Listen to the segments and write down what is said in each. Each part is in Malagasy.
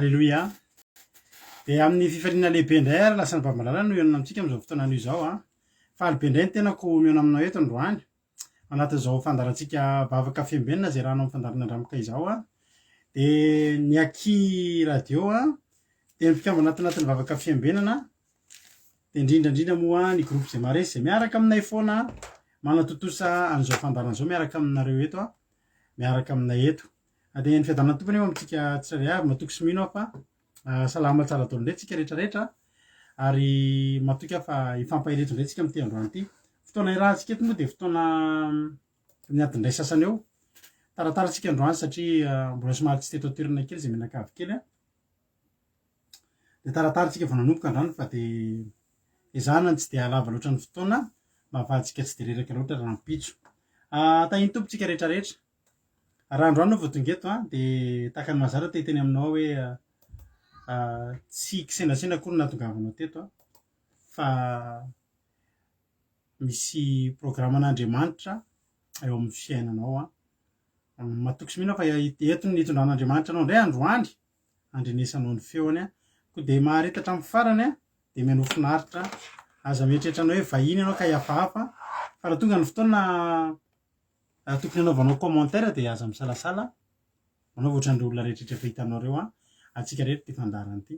Aleloia. Dia amin'ny fifaliana lehibe indray ary lasa ny Bamalala no hihaonana amintsika amin'izao fotoana anio izao an. Faly be indray ny tenako mihaona aminao eto androany. Anatin'izao fandaharantsika vavaka fiambenana izay rano amin'ny fandaharana Andramoka izao an. Dia ny Aky Radio an, dia ny mpikambana ato anatin'ny vavaka fiambenana, dia indrindra indrindra moa ny groupe izay maharesy izay miaraka aminay foana manatontosa an'izao fandaharana izao miaraka aminareo eto an, miaraka aminay eto. Dia ny fiadanan'ny Tompo anie ho amintsika tsirairay avy, matoky sy mino aho fa salama tsara daholo indray tsika rehetra rehetra ary matoky aho fa hifampahery eto indray tsika amin'ity androany ity. Fotoana iarahantsika eto moa dia fotoana ny adiny iray sasany eo. Taratara tsika androany satria mbola somary tsy teto an-toerana kely izay mianakavy kely a. Dia taratara tsika vao nanomboka androany fa dia ezahana ny tsy dia halava loatra ny fotoana mba ahafahantsika tsy dia reraka loatra rahampitso. Tahin'ny Tompo tsika rehetra rehetra. Raha androany aho vao tonga eto an, dia tahaka ny mahazatra te hiteny aminao hoe tsy kisendrasendra akory ny nahatongavanao teto an, fa misy programan'Andriamanitra eo amin'ny fiainanao an. Matoky sy mino aho fa eto no nitondran'Andriamanitra anao indray androany, handrenesanao ny feony an. Koa dia mahareta hatramin'ny farany an, dia mihainoa finaritra, aza mieritreritra anao hoe vahiny ianao ka hihafahafa, fa raha tonga ny fotoana Raha tokony hanaovanao commentaire dia aza misalasala manaova ohatran'ireo olona rehetra efa hitanao ireo an, antsika rehetra ity fandaharana ity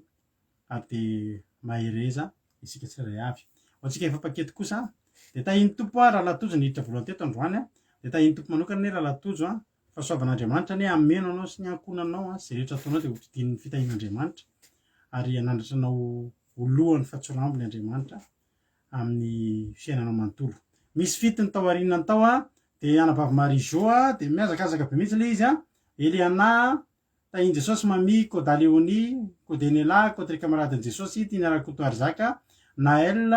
ary dia mahereza isika tsirairay avy. Ho antsika efa mpaketo kosa dia tahin'ny Tompo an, Rahalahy Tojo niditra voalohany teto androany an, dia tahin'ny Tompo manokana anie Rahalahy Tojo an, fahasoavan'Andriamanitra anie hameno anao sy ny ankohonanao an, izay rehetra ataonao dia hodidin'ny fitahian'Andriamanitra ary hanandratra anao ho lohan'ny fahatsorambony Andriamanitra. amin'ny fiainanao manontolo. Misy fitiny tao aorianany tao a, dia anabavy Marie Jo a, dia mihazakazaka be mihitsy ilay izy a, Eliana, Tahin'i Jesosy Mamie, Koda Leonie, Kodenela, Kotre Camaradin'i Jesosy, Tiana Rakotoarizaka, Naël,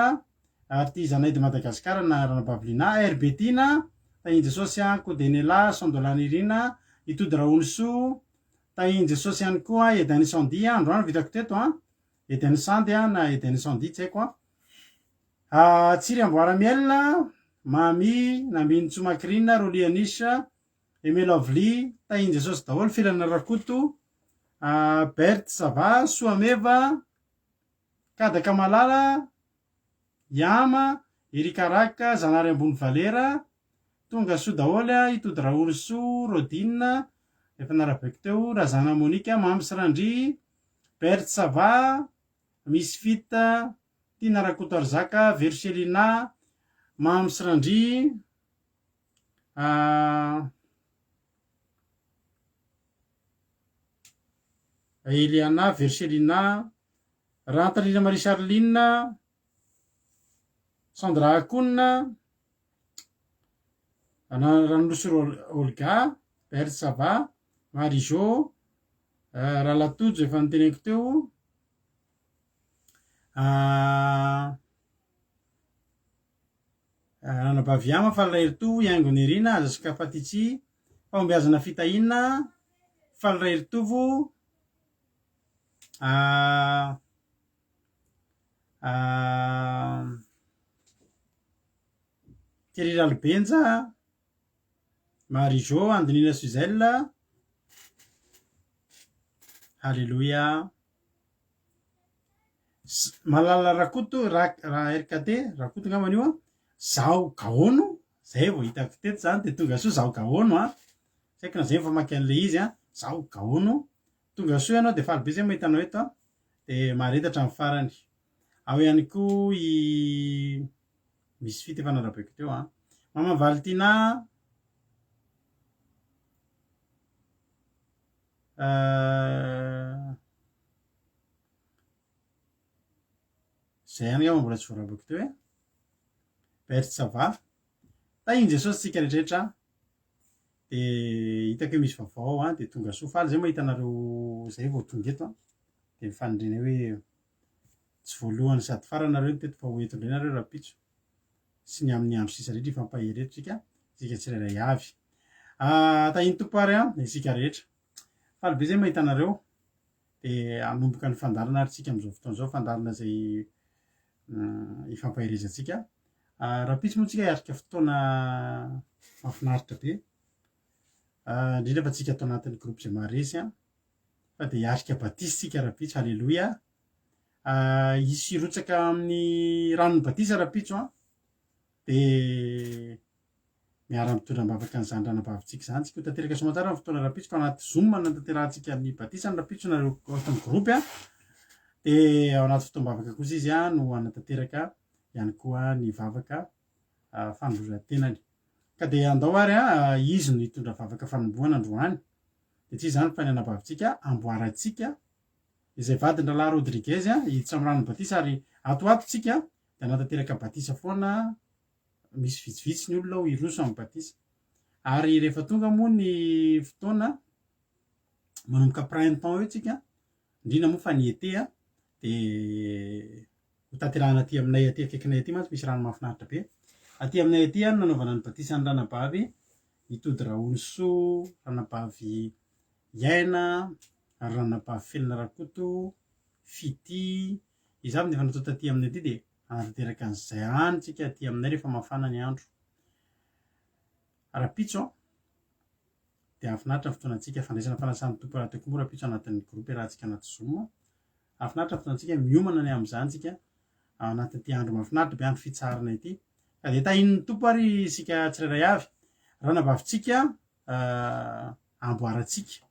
ary ity Zanay de Madagascar na Ranabavy Lina, RB Tiana, Tahin'i Jesosy a, Kodenela, Sandola Nirina, Itody Rahonisoa, Tahin'i Jesosy ihany koa, Edani Sandy, androany vitako teto a, Eden Sandy a na Eden Sandy tsy haiko a. Tsiry Amboara Miel, Mamy, Nambinintsoa Macrina, Rolly Anish, Aimé Lovely, Tahin'i Jesosy daholo, Felana Rakoto, Berthe ça va, Soa Meva, Kadaka Malala, Yama, Erika Raka, Zanahary Ambony Valera, Tonga soa daholo a, Itody Raholisoa, Rodine, efa narabaiko teo, Razana Monica, Mamy sy Randria, Berthe ça va, Misfit, Tiana Rakotoarizaka, Vero Selina, Mamy sy Randria, Eliana, Vero Selina, Rahantanirina Marie Charline, Sandra Akouna, Ranolosy Olga, Berthe ça va, Marie Jo, Ralatojo efa noteneniko teo, Ranabavy Yama, Faly Raheritovo, Ihaingo Nirina, Aza Sokafatichi, Fahombiazana Fitahiana, Faly Raheritovo, Thierry Ralibenja, Marie Jo, Andinina Suzelle, Alléluia. Malala Rakoto, Ra, Ra RKT, Rakoto angambany io an, Zaho Gaono, zay vao hitako teto zany de tonga soa Zaho Gaono an, tsy haiko na zay ny famaky an'ilay izy an, Zaho Gaono, tonga soa ianao de faly be zay mahita anao eto an, de mahareta hatramin'ny farany. Ao ihany koa i misy fita efa narabaiko teo an. Maman Valentina euh, zay ihany angamba mbola tsy voarabako teo e. Berthe ça va. Tahin'i Jesosy tsika rehetrarehetra. Dia hitako hoe misy vaovao ao an, dia tonga soa. Faly zay mahita anareo zay vao tonga eto an. Dia mifanindriana hoe tsy voalohany sady farany nareo no teto fa ho eto indray nareo rahampitso sy ny amin'ny andro sisa rehetra hifampahery eto tsika, isika tsirairay avy. Ah, tahin'ny Tompo ary an, isika rehetra. Faly be zay mahita anareo. Dia hanomboka ny fandaharana ary tsika amin'izao fotoana izao, fandaharana izay hifampaherezantsika. Ah, rahampitso moa tsika hiatrika fotoana mahafinaritra be. Ah, indrindra fa tsika ato anatin'ny groupe izay maharesy an. Fa dia hiatrika batisa isika rahampitso. Aleloia. Hisy hirotsaka amin'ny ranon'ny batisa rahampitso an. Dia miara-mitondra am-bavaka an'izany ranabavintsika izany tsika. Ho tanteraka soamantsara ny fotoana rahampitso fa anaty zoom no anatanterahantsika ny batisany rahampitso nareo ao amin'ny groupe an. Dia ao anaty fotoam-bavaka kosa izy an no hanatanteraka ihany koa ny vavaka fanoloran-tenany. Ka dia andao ary an, izy no hitondra vavaka fanombohana androany. Dia tsy iza izany fa ny anabavintsika, amboarantsika, izay vadin-drahalahy Rodriguez hiditra amin'ny ranon'ny batisa ary ato ho ato tsika dia hanatanteraka batisa foana, misy vitsivitsy ny olona ao hiroso amin'ny batisa. Ary rehefa tonga moa ny fotoana, manomboka printemps eo tsika, indrindra moa fa ny été dia ho tanterahana aty aminay aty akaikinay aty mantsy misy rano mahafinaritra be. Aty aminay aty no nanaovana ny batisan'ny ranabavy Itody Rahonisoa, ranabavy Iaina, ary ranabavy Felina Rakoto, Fitia. Izy avy no efa natao taty aminay aty dia hanatanteraka an'izay any tsika aty aminay rehefa mafana ny andro. Rahampitso an, dia hahafinaritra ny fotoanantsika fandraisana fanasan'ny Tompo rahateo koa moa rahampitso anatin'ny groupe iarahantsika anaty Zoom. Hahafinaritra ny fotoanantsika, miomana ny amin'izany tsika ao anatin'ity andro mahafinaritra be, andro fitsaharana ity. Ka dia tahian'ny Tompo ary isika tsirairay avy. Ranabavintsika amboarantsika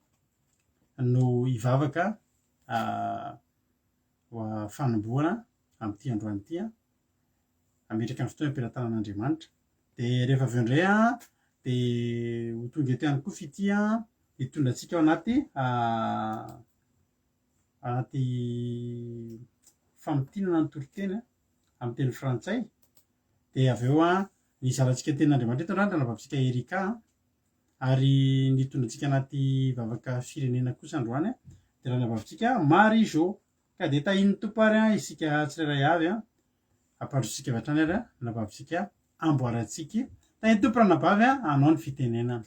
no hivavaka ho fanombohana amin'ity androany ity, hametraka ny fotoana am-pelatanan'Andriamanitra. Dia rehefa avy eo indray dia ho tonga eto ihany koa Fitia hitondra antsika ao anaty anaty famintinana ny toriteny amin'ny teny frantsay. Dia avy eo ny zarantsika tenin'Andriamanitra eto androany ranabavintsika Erika ary ny hitondra antsika anaty vavaka firenena kosa androany dia ranabavintsika Marie Jo. Ka dia tahian'ny Tompo ary isika tsirairay avy ampandrosotsika avy hatrany ary ranabavintsika amboarantsika. Tahian'ny Tompo ranabavy hanao ny fitenenana.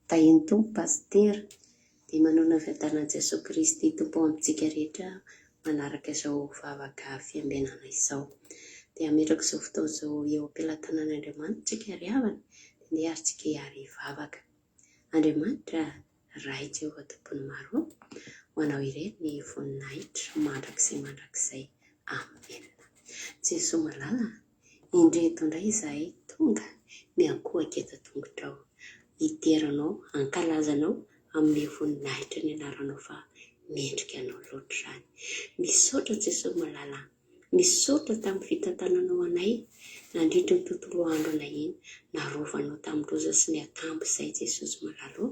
Tahian'ny Tompo Pasitera, dia manona fiadanan'i Jesoa Kristy Tompo ao amintsika rehetra manaraka izao vavaka fiambenana izao. Dia hametraka izao fotoana izao eo am-pelatanan'Andriamanitra isika ry havana, dia ndeha ary tsika hiary hivavaka. Andriamanitra Ray Jehovah Tompon'ny maro ô, ho Anao irery ny voninahitra mandrakizay mandrakizay. Amena. Jesoa malala, Indreto indray izahay tonga miankohoka eto an-tongotrao, hidera Anao, hankalaza Anao, hanome voninahitra ny anaranao fa mendrika Anao loatra izany. Misaotra Jesoa malala an! Misaotra tamin'ny fitantananao anay nandritry ny tontolo andronay iny, narovanao tamin'ny loza sy ny atambo izay Jesosy malala ô,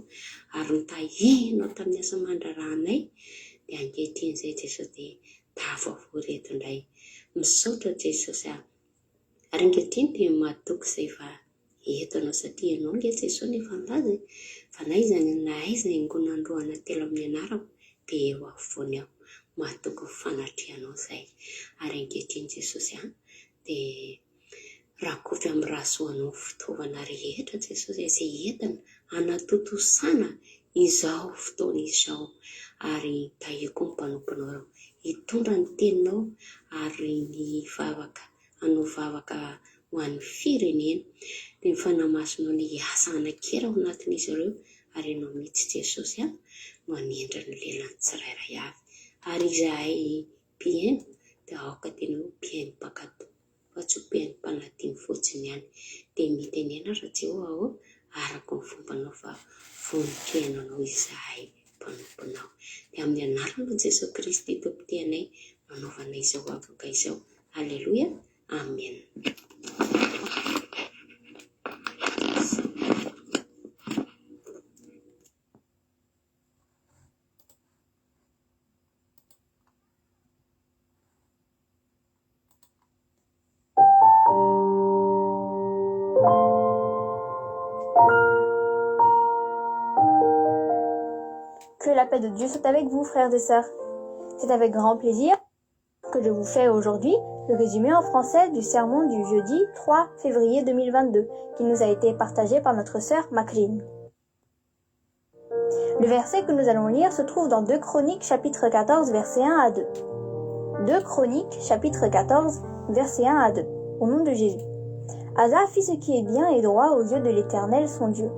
ary notahianao tamin'ny asa aman-draharahanay, dia ankehitriny izay Jesosy dia Tafavory eto indray. Misaotra Jesosy a. Ary ankehitriny dia matoky izay fa eto ianao satria ianao ange Jesosy no efa nilaza e, fa na aiza na aiza hiangonan'ny roa na telo amin'ny anarako dia eo afovoany aho. Matoky ny fanatrehanao izay. Ary ankehitriny Jesosy a, dia Rakofy amin'ny ra soanao ny fitaovana rehetra Jesosy a, izay entina hanatontosana izao fotoana izao ary tahio koa ny mpanomponao ireo hitondra ny teninao ary ny hivavaka hanao vavaka ho an'ny firenena dia ny Fanahy Masinao ny hiasa hanan-kery ao anatin'izy ireo ary ianao mihitsy Jesosy a no hanendry ny lelan'ny tsirairay avy ary izahay mpihaino dia aoka tena hoe mpihaino mpankatò fa tsy ho mpihaino mpanadino fotsiny ihany. Dia mitenena Rajehovah ô, araka ny fombanao fa vonon-kihaino anao izahay mpanomponao. Dia amin'ny anaranao Jesoa Kristy Tompo tianay no anaovanay izao vavaka izao. Aleloia. Amen. Que la paix de Dieu soit avec vous, frères et sœurs. C'est avec grand plaisir que je vous fais aujourd'hui le résumé en français du sermon du jeudi 3 février 2022 qui nous a été partagé par notre sœur Macrine. Le verset que nous allons lire se trouve dans 2 Chroniques chapitre 14 verset 1 à 2. 2 Chroniques chapitre 14 verset 1 à 2. Au nom de Jésus. Asa fit ce qui est bien et droit aux yeux de l'Éternel son Dieu.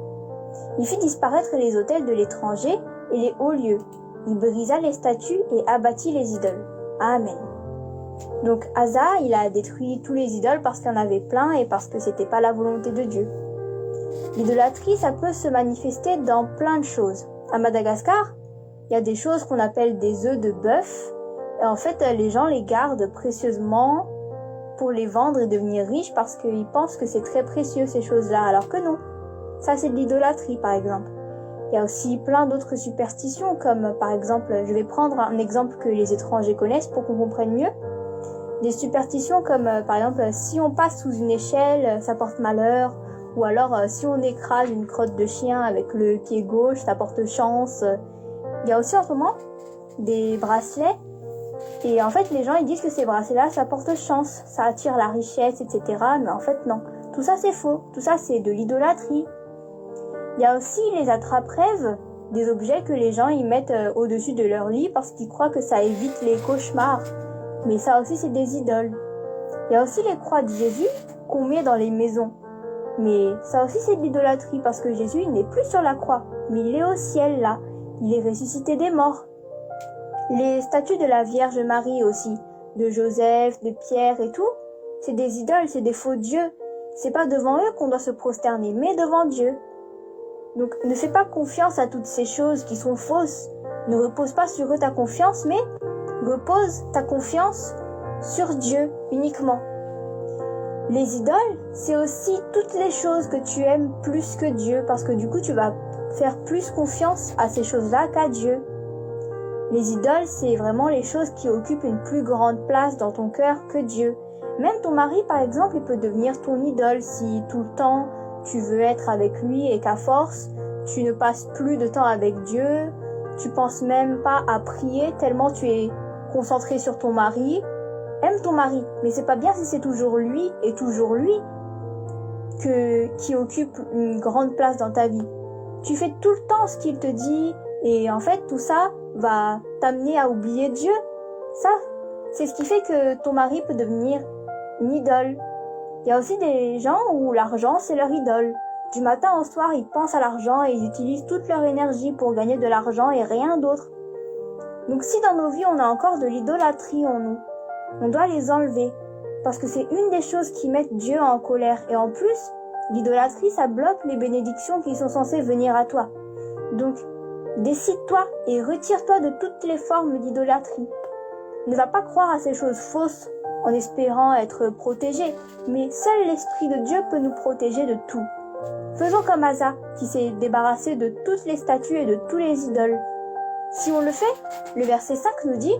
Il fit disparaître les autels de l'étranger et les hauts lieux. Il brisa les statues et abattit les idoles. Amen. Donc Asa, il a détruit tous les idoles parce qu'il y en avait plein et parce que c'était pas la volonté de Dieu. L'idolâtrie, ça peut se manifester dans plein de choses. À Madagascar, il y a des choses qu'on appelle des œufs de bœuf. Et en fait, les gens les gardent précieusement pour les vendre et devenir riches parce qu'ils pensent que c'est très précieux ces choses-là, alors que non. Ça, c'est de l'idolâtrie, par exemple. Il y a aussi plein d'autres superstitions, comme par exemple, je vais prendre un exemple que les étrangers connaissent pour qu'on comprenne mieux. Des superstitions comme, par exemple, si on passe sous une échelle, ça porte malheur, ou alors si on écrase une crotte de chien avec le pied gauche, ça porte chance. Il y a aussi en ce moment des bracelets et en fait les gens ils disent que ces bracelets-là ça porte chance, ça attire la richesse, etc. Mais en fait non, tout ça c'est faux, tout ça c'est de l'idolâtrie. Il y a aussi les attrape-rêves, des objets que les gens y mettent au-dessus de leur lit parce qu'ils croient que ça évite les cauchemars. Mais ça aussi c'est des idoles. Il y a aussi les croix de Jésus qu'on met dans les maisons. Mais ça aussi c'est de l'idolâtrie parce que Jésus il n'est plus sur la croix, mais il est au ciel là. Il est ressuscité des morts. Les statues de la Vierge Marie aussi, de Joseph, de Pierre et tout, c'est des idoles, c'est des faux dieux. C'est pas devant eux qu'on doit se prosterner, mais devant Dieu. Donc ne fais pas confiance à toutes ces choses qui sont fausses. Ne repose pas sur eux ta confiance, mais repose ta confiance sur Dieu uniquement. Les idoles, c'est aussi toutes les choses que tu aimes plus que Dieu, parce que du coup tu vas faire plus confiance à ces choses-là qu'à Dieu. Les idoles, c'est vraiment les choses qui occupent une plus grande place dans ton cœur que Dieu. Même ton mari, par exemple, il peut devenir ton idole si tout le temps tu veux être avec lui et qu'à force, tu ne passes plus de temps avec Dieu, tu penses même pas à prier tellement tu es concentré sur ton mari. Aime ton mari, mais c'est pas bien si c'est toujours lui et toujours lui que, qui occupe une grande place dans ta vie. Tu fais tout le temps ce qu'il te dit et en fait tout ça va t'amener à oublier Dieu. Ça, c'est ce qui fait que ton mari peut devenir une idole. Il y a aussi des gens où l'argent c'est leur idole. Du matin au soir, ils pensent à l'argent et ils utilisent toute leur énergie pour gagner de l'argent et rien d'autre. Donc si dans nos vies on a encore de l'idolâtrie en nous, on doit les enlever parce que c'est une des choses qui mettent Dieu en colère et en plus, l'idolâtrie ça bloque les bénédictions qui sont censées venir à toi. Donc décide-toi et retire-toi de toutes les formes d'idolâtrie. Ne va pas croire à ces choses fausses en espérant être protégé, mais seul l'Esprit de Dieu peut nous protéger de tout. Faisons comme Asa, qui s'est débarrassé de toutes les statues et de tous les idoles. Si on le fait, le verset 5 nous dit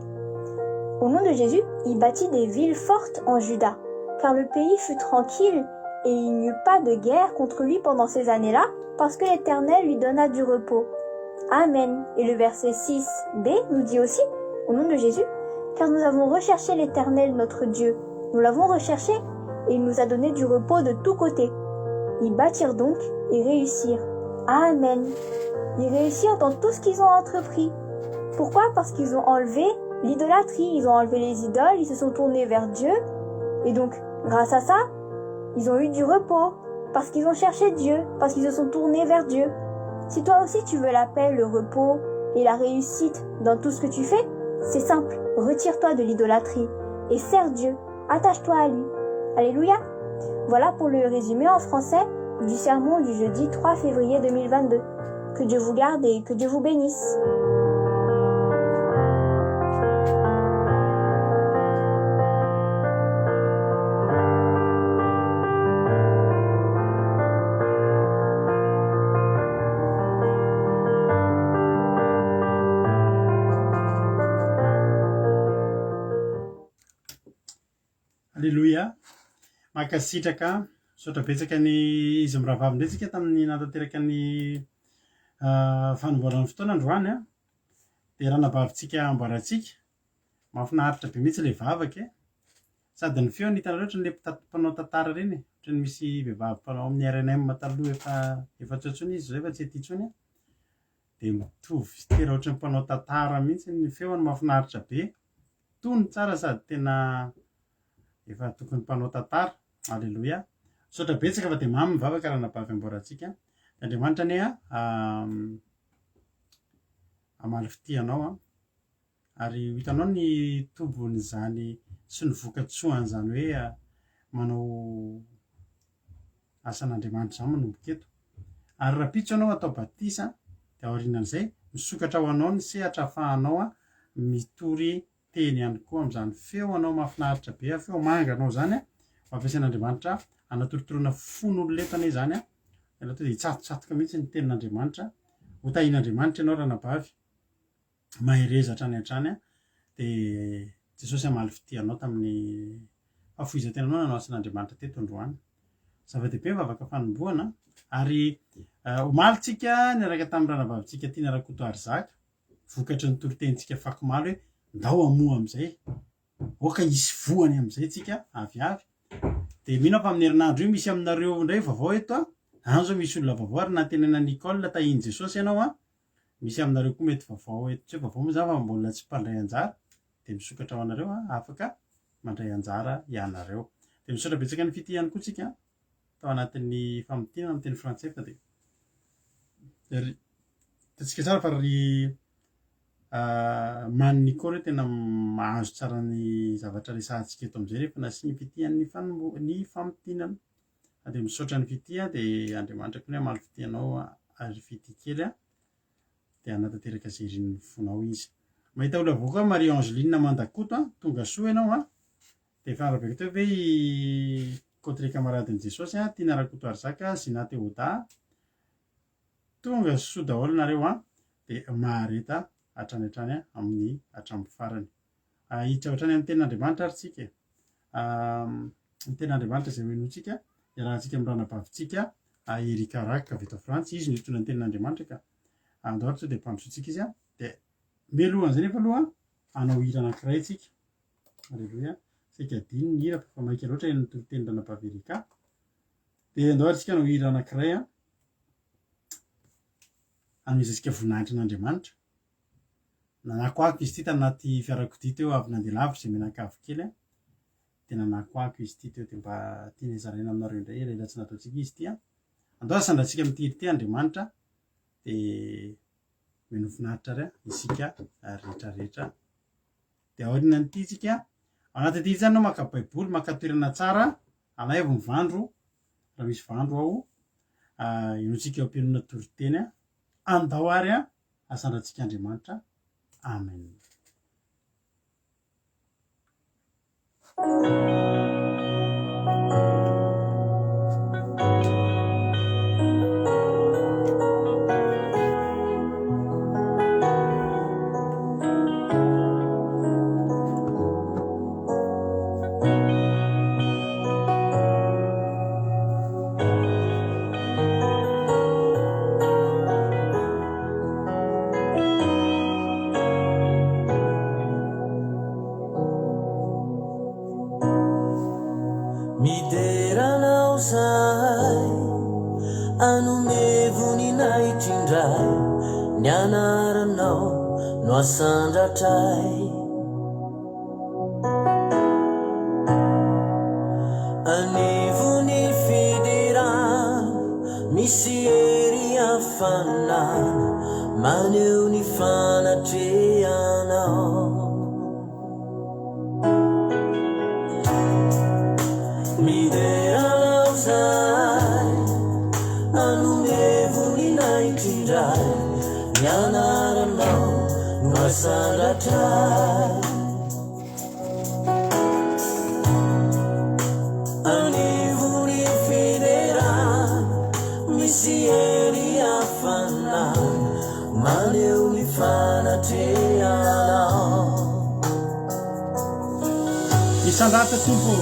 Au nom de Jésus, il bâtit des villes fortes en Juda, car le pays fut tranquille et il n'y eut pas de guerre contre lui pendant ces années-là, parce que l'Éternel lui donna du repos. Amen. Et le verset 6b nous dit aussi, au nom de Jésus, car nous avons recherché l'Éternel notre Dieu. Nous l'avons recherché et il nous a donné du repos de tous côtés. Ils bâtirent donc et réussirent. Amen. Ils réussirent dans tout ce qu'ils ont entrepris. Pourquoi Parce qu'ils ont enlevé l'idolâtrie, ils ont enlevé les idoles, ils se sont tournés vers Dieu. Et donc, grâce à ça, ils ont eu du repos, parce qu'ils ont cherché Dieu, parce qu'ils se sont tournés vers Dieu. Si toi aussi tu veux la paix, le repos et la réussite dans tout ce que tu fais, c'est simple, retire-toi de l'idolâtrie et sers Dieu, attache-toi à lui. Alléluia Voilà pour le résumé en français du sermon du jeudi 3 février 2022. Que Dieu vous garde et que Dieu vous bénisse. Aleloia. Mankasitraka. Misaotra betsaka ny izy mirahavavy indray tsika tamin'ny nahatanteraka ny ah, fanombohan'ny fotoana androany a. Dia ranabavintsika amboarantsika. Mahafinaritra be mihitsy ilay vavaka e. Sady ny feony hitanareo ohatran'ny le mpanao tantara ireny e. Ohatran'ny misy vehivavy mpanao amin'ny RNM taloha efa efa tsy ao intsony izy izao efa tsy aty intsony a. Dia mitovy tena ohatran'ny mpanao tantara mihitsy ny feony mahafinaritra be. Tony tsara sady tena efa tokony mpanao tantara. Aleloia. Misaotra betsaka fa dia mamy ny vavaka ranabavy amboarantsika. Andriamanitra anie hamaly fitia anao an, ary ho hitanao ny tombon'izany sy ny vokatsoan'izany hoe manao asan'Andriamanitra izany manomboka eto. Ary rahampitso ianao atao batisa dia aorianan'izay misokatra ho anao ny sehatra ahafahanao mitory teny ihany koa amin'izany feo anao mahafinaritra be, feo manga anao izany an, ho ampiasain'Andriamanitra hanatorotoroana fon'olona eto anie izany an, ianao tonga dia hitsatotsatoka mihitsy ny tenin'Andriamanitra, ho tahian'Andriamanitra ianao ranabavy, mahereza hatrany hatrany an, dia Jesosy hamaly fitia anao tamin'ny fahafoizan-tenanao nanao asan'Andriamanitra teto androany. Zava-dehibe ny vavaka fanombohana ary omaly tsika niaraka tamin'ny ranavavintsika Tiana Rakotoarizaka, vokatry ny toritenintsika fakomaly hoe ndao hamoa amin'izay, aoka hisy voany amin'izay tsika aviavy. Dia mino aho fa amin'ny herinandro io misy aminareo indray vaovao eto an, any izao misy olona vaovao ary nantenaina Nicole tahian'i Jesosy ianao an, misy aminareo koa mety vaovao eto, tsy hoe vaovao moa izany fa mbola tsy mpandray anjara, dia misokatra ho anareo an, afaka mandray anjara ianareo. Dia misaotra betsaka an'i Fitia ihany koa tsika tao anatin'ny famintinana amin'ny teny frantsay fa dia Hitantsika tsara fa ry Mani Nico reo tena mahazo tsara ny zavatra resahantsika eto amin'izay rehefa nasian'i Fitia ny fanombo- ny famintinana. Dia misaotra an'i Fitia dia Andriamanitra koa anie hamaly fitia anao ry Fitia kely a. Dia hanatanteraka izay irin'ny fonao izy. Mahita olona vaovao koa Marie Angeline Mandakoto a, tonga soa ianao a. Dia efa arabaiko teo ve i Cotre Camaradin'i Jesosy a, Tiana Rakotoarizaka, Zina Théoda, Tonga soa daholo nareo an! Dia mahareta hatrany hatrany amin'ny hatramin'ny farany. Hiditra avy hatrany amin'ny tenin'Andriamanitra ary tsika e. Ny tenin'Andriamanitra izay hohenointsika, iarahantsika amin'ny ranabavintsika Erika Rack avy eto Frantsa. Izy no hitondra ny tenin'Andriamanitra ka andao ary sao dia ampandrosointsika izy an. Dia mialohan'izay nefa aloha hanao hira anankiray tsika. Aleloia. Saika adino ny hira fa efa maika loatra ny toriteny ranabavy Erika. Dia andao ary tsika hanao hira anankiray an. Hanomezantsika voninahitra an'Andriamanitra. Nanakoako izy ity tanaty fiarakodia teo avy nandeha lavitra izay mianakavy kely an. Dia nanakoako izy ity teo dia mba tiana hizaraina aminareo indray elaela tsy nataontsika izy ity an. Andao asandratsika amin'ity hira ity Andriamanitra dia mino finaritra ary isika rehetra rehetra. Dia aorianan'ity tsika, ao anatin'ity izany ianao maka baiboly, maka toerana tsara, alaivo ny vandro, raha misy vandro ao, henointsika eo am-pihainoana toriteny. Andao ary asandratsika Andriamanitra. Amen. Midera anao zahay, anome voninahitra indray, ny anaranao no asandratray. Anivon'ny fiderana, misy hery hafanana, maneho ny fanatrehanao. Midera anao zahay, hanome voninahitra indray, ny anaranao no asandratray. Anivon'ny fiderana, misy hery hafanana, maneho ny fanatrehanao. Misandrata Tompo ô.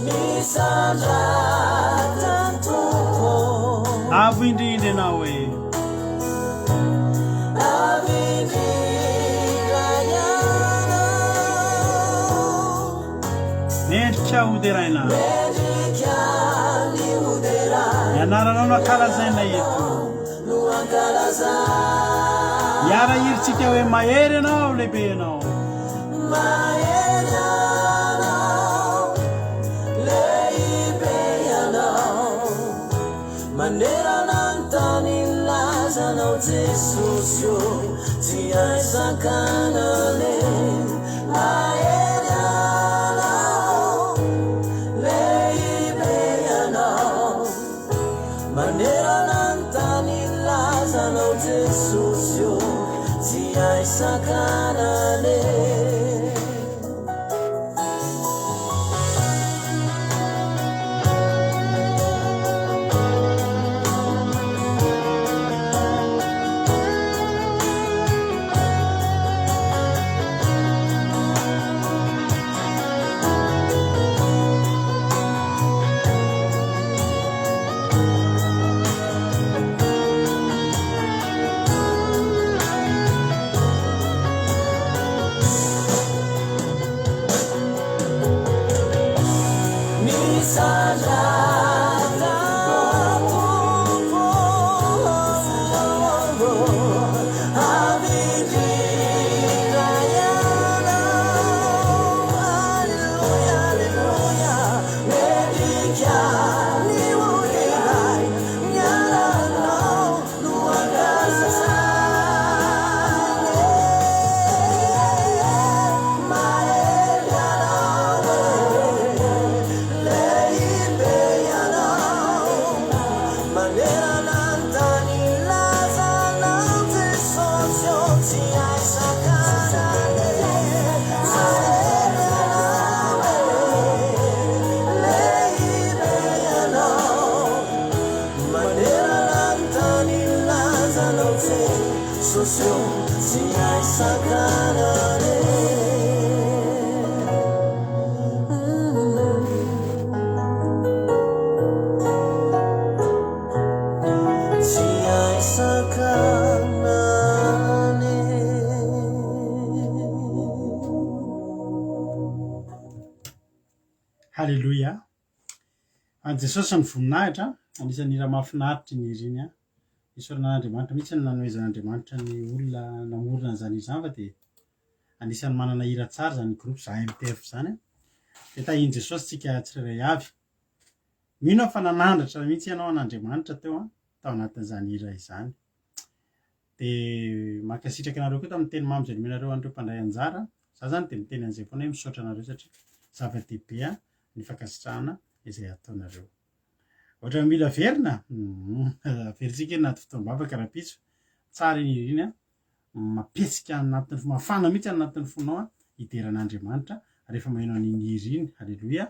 Misandrata Tompo ô. Avo indrindra Ianao e. Avo indrindra Ianao. Mendrika hoderaina. Mendrika ny hoderaina. Ny anaranao no ankalazaina eto. No ankalazaina. Hiara-hirintsika hoe mahery Ianao, lehibe Ianao. Mahery Ianao, lehibe Ianao. Manerana ny tany. lazanao Jesosy ô, tsy hay sakanana e. Mahery Ianao, lehibe Ianao, manerana ny tany lazanao Jesosy ô, tsy hay sakanana e. Misandrata Tompo Avo indrindra Ianao Aleloia, aleloia Mendrika ny ho deraina Ny anaranao no ankazaina Mahery Ianao e, lehibe Ianao, manerana ny tany ilazanao Jesosy ô, tsy hay sakanana e, mahery Ianao e, lehibe Ianao, manerana ny tany ilazanao Jesosy ô, tsy hay sakanana e. Tsy hay sakanana e. Haleloia. An'i Jesosy ny voninahitra, anisan'ny hira mahafinaritra iny hira iny an. Isaorana an'Andriamanitra mihitsy ny nanomezan'Andriamanitra ny olona namorona an'izany hira izany fa dia anisan'ny manana hira tsara izany groupe za MTF izany an. Dia tahian'i Jesosy tsika tsirairay avy. Mino aho fa nanandratra mihitsy ianao an'Andriamanitra teo an, tao anatin'izany hira izany. Dia mankasitraka anareo koa tamin'ny teny mamy izay nomenareo an'ireo mpandray anjara. Za zany dia miteny an'izay foana hoe misaotra anareo satria zava-dehibe ny fankasitrahana izay ataonareo. Ohatran'ny mila averina? Averintsika iny anaty fotoam-bavaka rahampitso. Tsara iny hira iny an. Mampietsika anatin'ny fo, mafana mihitsy anatin'ny fonao an, hidera an'Andriamanitra rehefa maheno an'iny hira iny. Aleloia.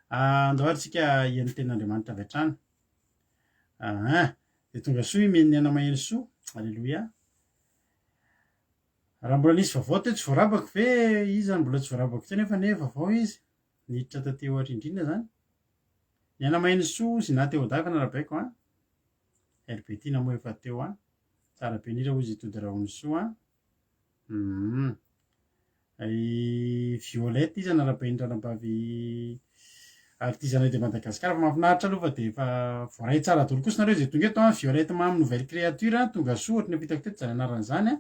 Andao ary tsika hihaino ny tenin'Andriamanitra avy hatrany. Aa, dia tonga soa i Meniana Maherisoa. Aleloia. Raha mbola nisy vaovao teo tsy voarabako ve iza no mbola tsy voarabako teo nefa anie vaovao izy. Niditra taty ohatra indrindra zany. Niaina Maherisoa Zina Théoda efa narabaiko an. RB Tiana moa efa teo an. Tsara be indrindra hozy i Tody Rahonisoa an. Humm. I Violette izy anarabain'ny ranabavy artisanat de Madagascar fa mahafinaritra aloha fa dia efa voaray tsara daholo kosa nareo izay tonga eto an, Violette Mamy nouvelle créature an, tonga soa ohatry ny efa hitako teto izany anarana izany an,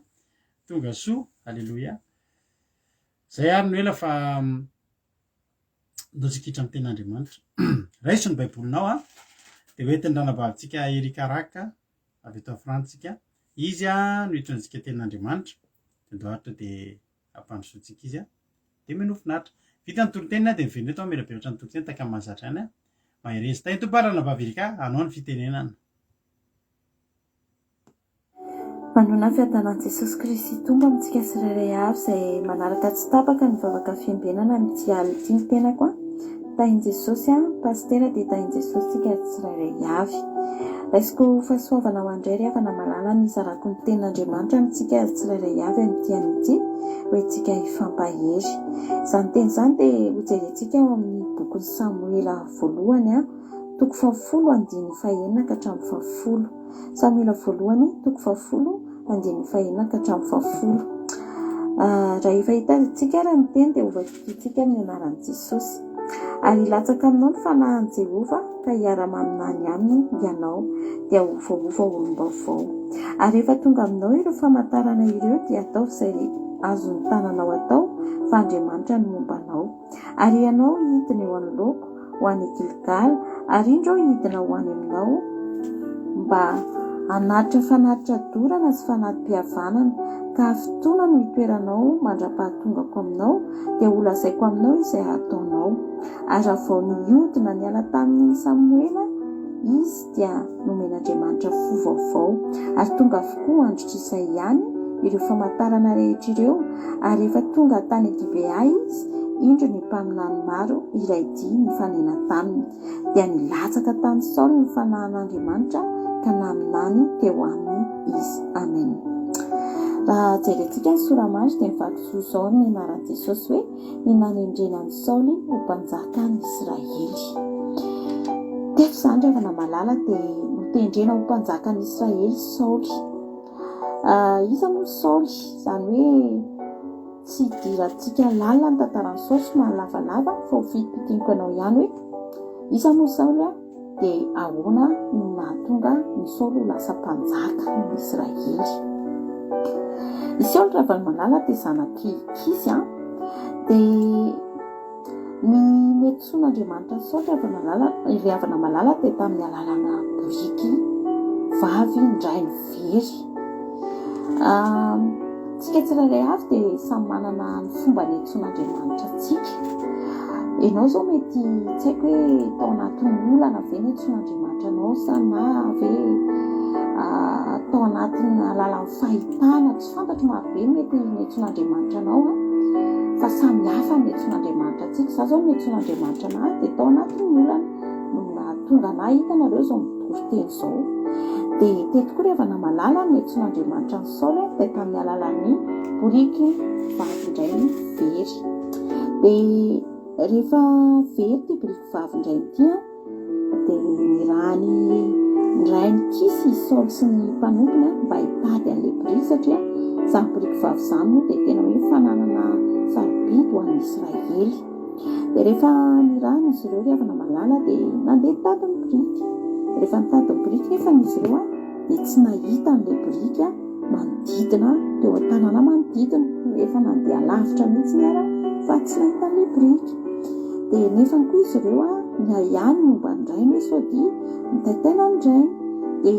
tonga soa, aleloia. Zay ary no ela fa ndao tsika hiditra amin'ny tenin'Andriamanitra. Raiso ny baibolinao an, dia hoentin'ny ranabavintsika Erika Raka avy eto Frantsa Izy no hitondra tenin'Andriamanitra. Dia ndao aritra dia ampandrosoantsika izy. Dia minoa finaritra. Vita ny toriteny dia miverina eto aho mamelabelatra ny toriteny tahaka ny mahazatra ihany. Mahereza. Tahin'ny Tompo ary Ranabavy Erika hanao ny fitenenana. Manona fiadanan'i Jesosy Kristy Tompo amintsika tsirairay avy izay manaraka tsy tapaka ny vavaka fiambenana amin'ity alina ity ny tenako an. Tahin'i Jesosy an, Pasitera dia tahin'i Jesosy tsika tsirairay avy. Raisiko ho fahasoavana ho an-dray ry havana malala ny hizarako ny tenin'Andriamanitra amintsika tsirairay avy amin'ity anio ity, ho entintsika hifampahery. Izany teny izany dia hojerentsika ao amin'ny bokin'i Samoela voalohany an, toko fahafolo andininy fahenina ka hatramin'ny fahafolo. Samoela voalohany, toko fahafolo, andininy fahenina ka hatramin'ny fahafolo. Raha efa hitantsika ary ny teny dia hovakintsika amin'ny anaran'i Jesosy. Ary hilatsaka aminao ny fanahin'i Jehovah ka hiara-maminany aminy ianao, dia ho voaova olom-baovao. Ary rehefa tonga aminao ireo famantarana ireo dia ataovy izay azon'ny tananao atao fa Andriamanitra no momba anao. Ary ianao hidina eo anoloako ho any Gilgala, ary indro aho hidina ho any aminao mba Hanatitra fanatitra dorana sy fanati-pihavanana, ka hafitoana no hitoeranao mandra-pahatongako aminao, dia holazaiko aminao izay hataonao. Ary raha vao nihodina niala tamin'i Samoela izy, dia nomen'Andriamanitra fo vaovao. Ary tonga avokoa androtr'izay ihany ireo famantarana rehetra ireo, ary rehefa tonga tany Gibea izy, indro ny mpaminany maro iray dia nifanena taminy. Dia nilatsaka tamin'i Saoly ny fanahin'Andriamanitra ka naminany teo aminy izy. Amen. Raha jerentsika ny sora-mandry dia mivaky toy izao ny anaran'i Jesosy hoe ny nanendrena an'i Saoly ho mpanjakan'i Israely. Teto izany ry havana malala dia notendrena ho mpanjakan'i Israely Saoly. Ah, iza moa Saoly? Izany hoe tsy idirantsika lalina ny tantaran'i Saoly somary lavalava fa ho fintimpintiniko anao ihany hoe iza moa Saoly a? Dia ahoana no nahatonga an'i Saoly ho lasa mpanjaka ny Israely? I Saoly Ravalomanala dia zanak'i Kisy an, dia ny niantsoan'Andriamanitra an'i Saoly Ravalomanala, ry havana malala dia tamin'ny alalana boriky vavy indray very. Tsika tsirairay avy dia samy manana ny fomba niantsoan'Andriamanitra antsika. Ianao izao mety tsy haiko hoe tao anatin'ny olana ve niantsoan'Andriamanitra anao sa na ve tao anatin'ny alalan'ny fahitana, tsy fantatro marobe mety niantsoan'Andriamanitra anao an, fa samy hafa ny niantsoan'Andriamanitra antsika. Izaho izao niantsoan'Andriamanitra anah dia tao anatin'ny olana no nahatonga anah hitanareo izao mitory teny izao. Dia teto koa ry havana malala no niantsoan'Andriamanitra an'i Saoly dia tamin'ny alalan'ny boriky vavy indray very. Dia rehefa very ity boriky vavy indray ity an, dia nirahany ny rainy Kisy i Saoly sy ny mpanompony mba hitady an'ilay boriky satria izany boriky vavy izany moa dia tena hoe fananana sarobidy ho an'ny Israely. Dia rehefa nirahana izy ireo ry havana malala dia nandeha nitady ny boriky. Rehefa nitady ny boriky nefa izy ireo dia tsy nahita an'ilay boriky manodidina teo an-tanàna manodidina. Efa nandeha lavitra mihitsy ara fa tsy nahita an'ilay boriky. Dia nefany koa izy ireo niahiahy ny momba ny rainy hoe sao dia nitaitaina ny rainy. Dia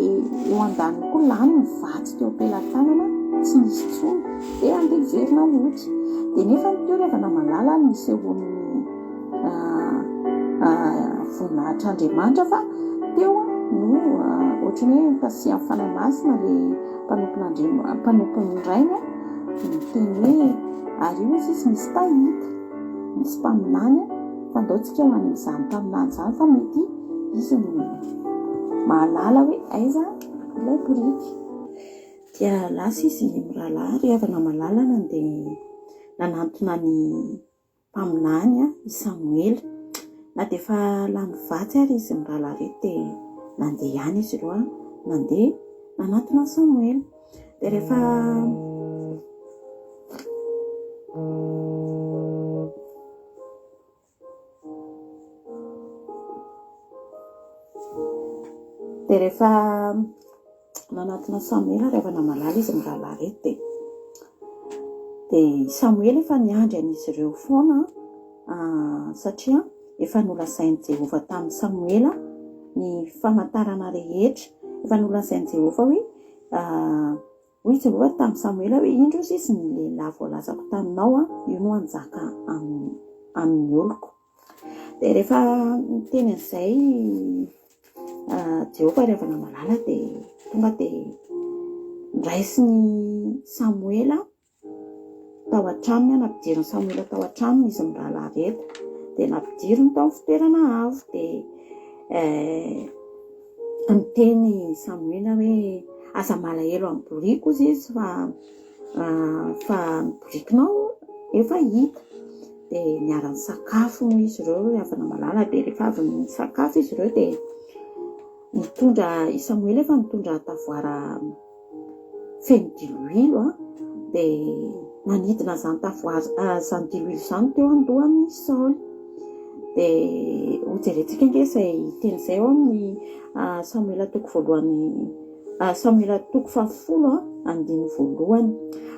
eo andaniny koa lany ny vatsy teo am-pelatanana tsy nisy intsony. Dia andeha hiverina hody. Dia nefa ny teo ry havana malala no nisehoan'ny voninahitr'Andriamanitra fa teo no ohatran'ny hoe nitasihan'ny Fanahy Masina ilay mpanompon'Andriamanitra, mpanompon'ny Rainy niteny hoe ary io izy izy misy mpahita, misy mpaminany fa ndao tsika ho any amin'izany mpaminany izany fa mety izy no mahalala hoe aiza ilay boriky. Dia lasa izy mirahalahy ry havana malala nandeha nanantona ny mpaminany i Samoela. Na dia efa lany vatsy ary izy mirahalahy ireto dia nandeha ihany izy ireo nandeha nanantona an'i Samoela. Dia rehefa Dia rehefa nanatona Samoela ry havana malala izy mirahalahy ireto dia dia i Samoela efa niandry an'izy ireo foana satria efa nolazain'i Jehovah tamin'i Samoela ny famantarana rehetra. Efa nolazain'i Jehovah hoe Hoy i Jehovah tamin'i Samoela hoe, Indro, hozy izy, ny lehilahy voalazako taminao, io no hanjaka amin'ny oloko. Dia rehefa niteny an'izay Jehovah ry havana malala dia tonga dia noraisin'i Samoela tao an-tranony, nampidirin'i Samoela tao an-tranony izy mirahalahy ireto, dia nampidiriny tao amin'ny fitoerana avo, dia niteny Samoela hoe aza malahelo amin'ny boriky hozy izy fa fa ny borikinao efa hita. Dia niara-nisakafo moa izy ireo ry havana malala, dia rehefa avy nisakafo izy ireo dia nitondra, i Samoela efa nitondra tavoara feno diloilo dia nanidina izany tavoara izany diloilo izany teo an-dohan'i Saoly. Dia hojerentsika ange izay teny izay ao amin'ny Samoela toko voalohany Samoela toko fahafolo andininy voalohany.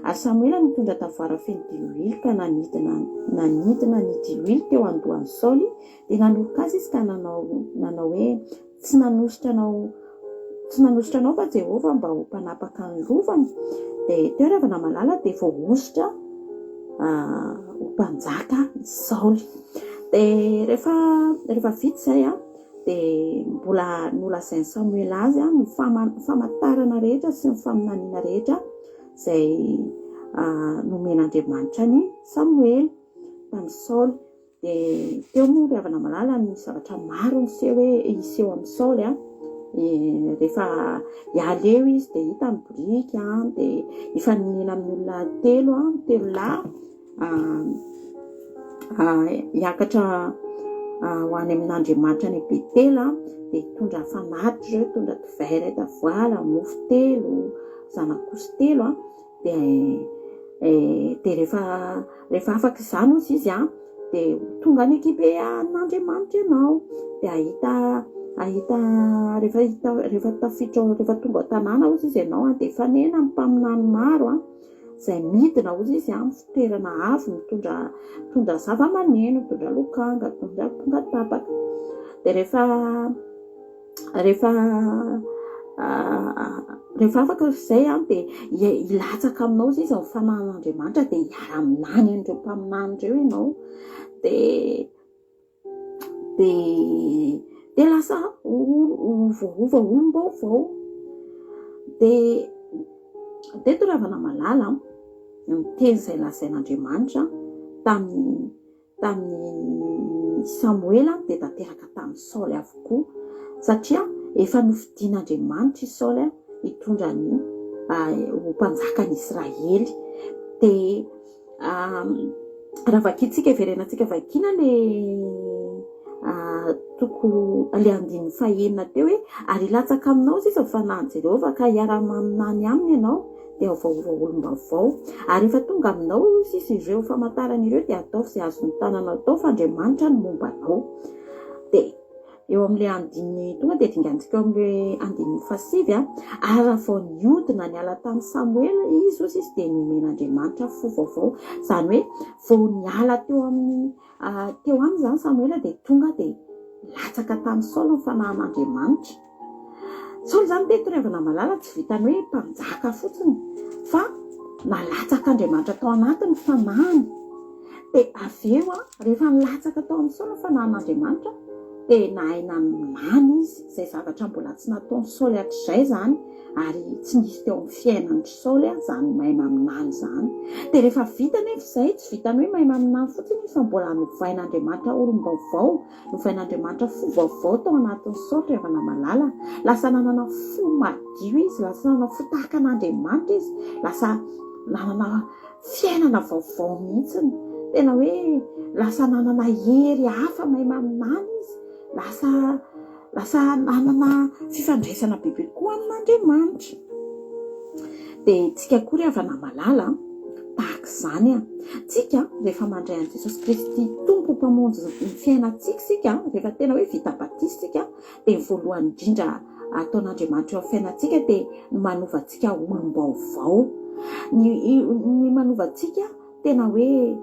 Ary Samoela nitondra tavoara feno diloilo ka nanidina nanidina ny diloilo teo an-dohan'i Saoly, dia nanoroka azy izy ka nanao nanao hoe Tsy nanosotra anao. Tsy nanosotra anao va Jehovah mba ho mpanapaka ny lovany? Dia teo ry havana malala dia voahosotra ho mpanjaka i Saoly. Dia rehefa rehefa vita izay an, dia mbola nolazain'i Samoela azy ny famantarana rehetra sy ny faminaniana rehetra izay nomen'Andriamanitra an'i Samoela tamin'i Saoly. Dia teo moa ry havana malala ny zavatra maro niseho hoe hiseho amin'i Saoly an. Rehefa hiala eo izy dia hita ny boriky an, dia hifaninena amin'ny olona telo an, telo lahy hiakatra ho any amin'Andriamanitra any Betela dia hitondra fanatitra ireo, hitondra divay iray tavoara, mofo telo, zanak'osy telo an. Dia dia rehefa rehefa afaka izany hozy izy an, dia ho tonga any Gibean'Andriamanitra ianao, dia hahita hahita rehefa hita rehefa tafiditra ao rehefa tonga ao an-tanàna hozy izy ianao an, dia hifanena amin'ny mpaminany maro an, izay midina hozy izy an, amin'ny fitoerana avo mitondra mitondra zava-maneno, mitondra lokanga, mitondra amponga tapaka. Dia rehefa Rehefa rehefa afaka izay an, dia hilatsaka aminao izy ny fanahin'Andriamanitra dia hiara-minany an'ireo mpaminany ireo ianao. Dia dia dia lasa ho voaova olom-baovao. Dia teto ry havana malala an, ny teny izay lazain'Andriamanitra tamin'ny tamin'i Samoela dia tanteraka tamin'i Saoly avokoa, satria efa nofidin'Andriamanitra i Saoly hitondra ny ho mpanjakan'i Israely. Dia raha vakintsika, hiverenantsika vakiana ilay toko, ilay andininy fahenina teo hoe, ary hilatsaka aminao sisa ny fanahin'i Jehovah ka hiara-maminany aminy ianao, dia vaovao olom-baovao. Ary rehefa tonga aminao sisa ireo famantarana ireo dia ataovy izay azon'ny tananao atao fa Andriamanitra no momba anao. Dia eo amin'ilay andininy tonga dia dingantsika eo amin'ilay andininy fahasivy a. Ary raha vao niodina niala tamin'i Samoela izy hozy izy dia nomen'Andriamanitra fo vaovao. Izany hoe vao niala teo amin'ny teo aminy izany Samoela dia tonga dia latsaka tamin'i Saoly ny fanahin'Andriamanitra. Saoly izany teto ry havana malala tsy vitan'ny hoe mpanjaka fotsiny fa nalatsak'Andriamanitra tao anaty ny fanahiny. Dia avy eo rehefa nilatsaka tao amin'i Saoly ny fanahin'Andriamanitra dia nahay naminany izy, izay zavatra mbola tsy nataon'i Saoly hatrizay izany ary tsy nisy teo amin'ny fiainan'i Saoly izany mahay maminany izany. Dia rehefa vita anefa izay, tsy vitan'ny hoe mahay maminany fotsiny izy fa mbola novain'Andriamanitra olom-baovao Novain'Andriamanitra fo vaovao tao anatin'i Saoly ry havana malala. Lasa nanana fo madio izy, lasa nanana fo tahaka an'Andriamanitra izy, lasa nanana fiainana vaovao mihitsy. Tena hoe lasa nanana hery hafa mahay maminany izy, lasa lasa nanana fifandraisana bebe kokoa amin'Andriamanitra. Dia tsika koa ry havana malala an, tahaka izany an. Tsika rehefa mandray an'i Jesosy Kristy Tompo Mpamonjy ny fiainantsika isika, rehefa tena hoe vita batisa isika, dia ny voalohany indrindra ataon'Andriamanitra eo amin'ny fiainantsika dia ny manova antsika olom-baovao. Ny ny manova antsika tena hoe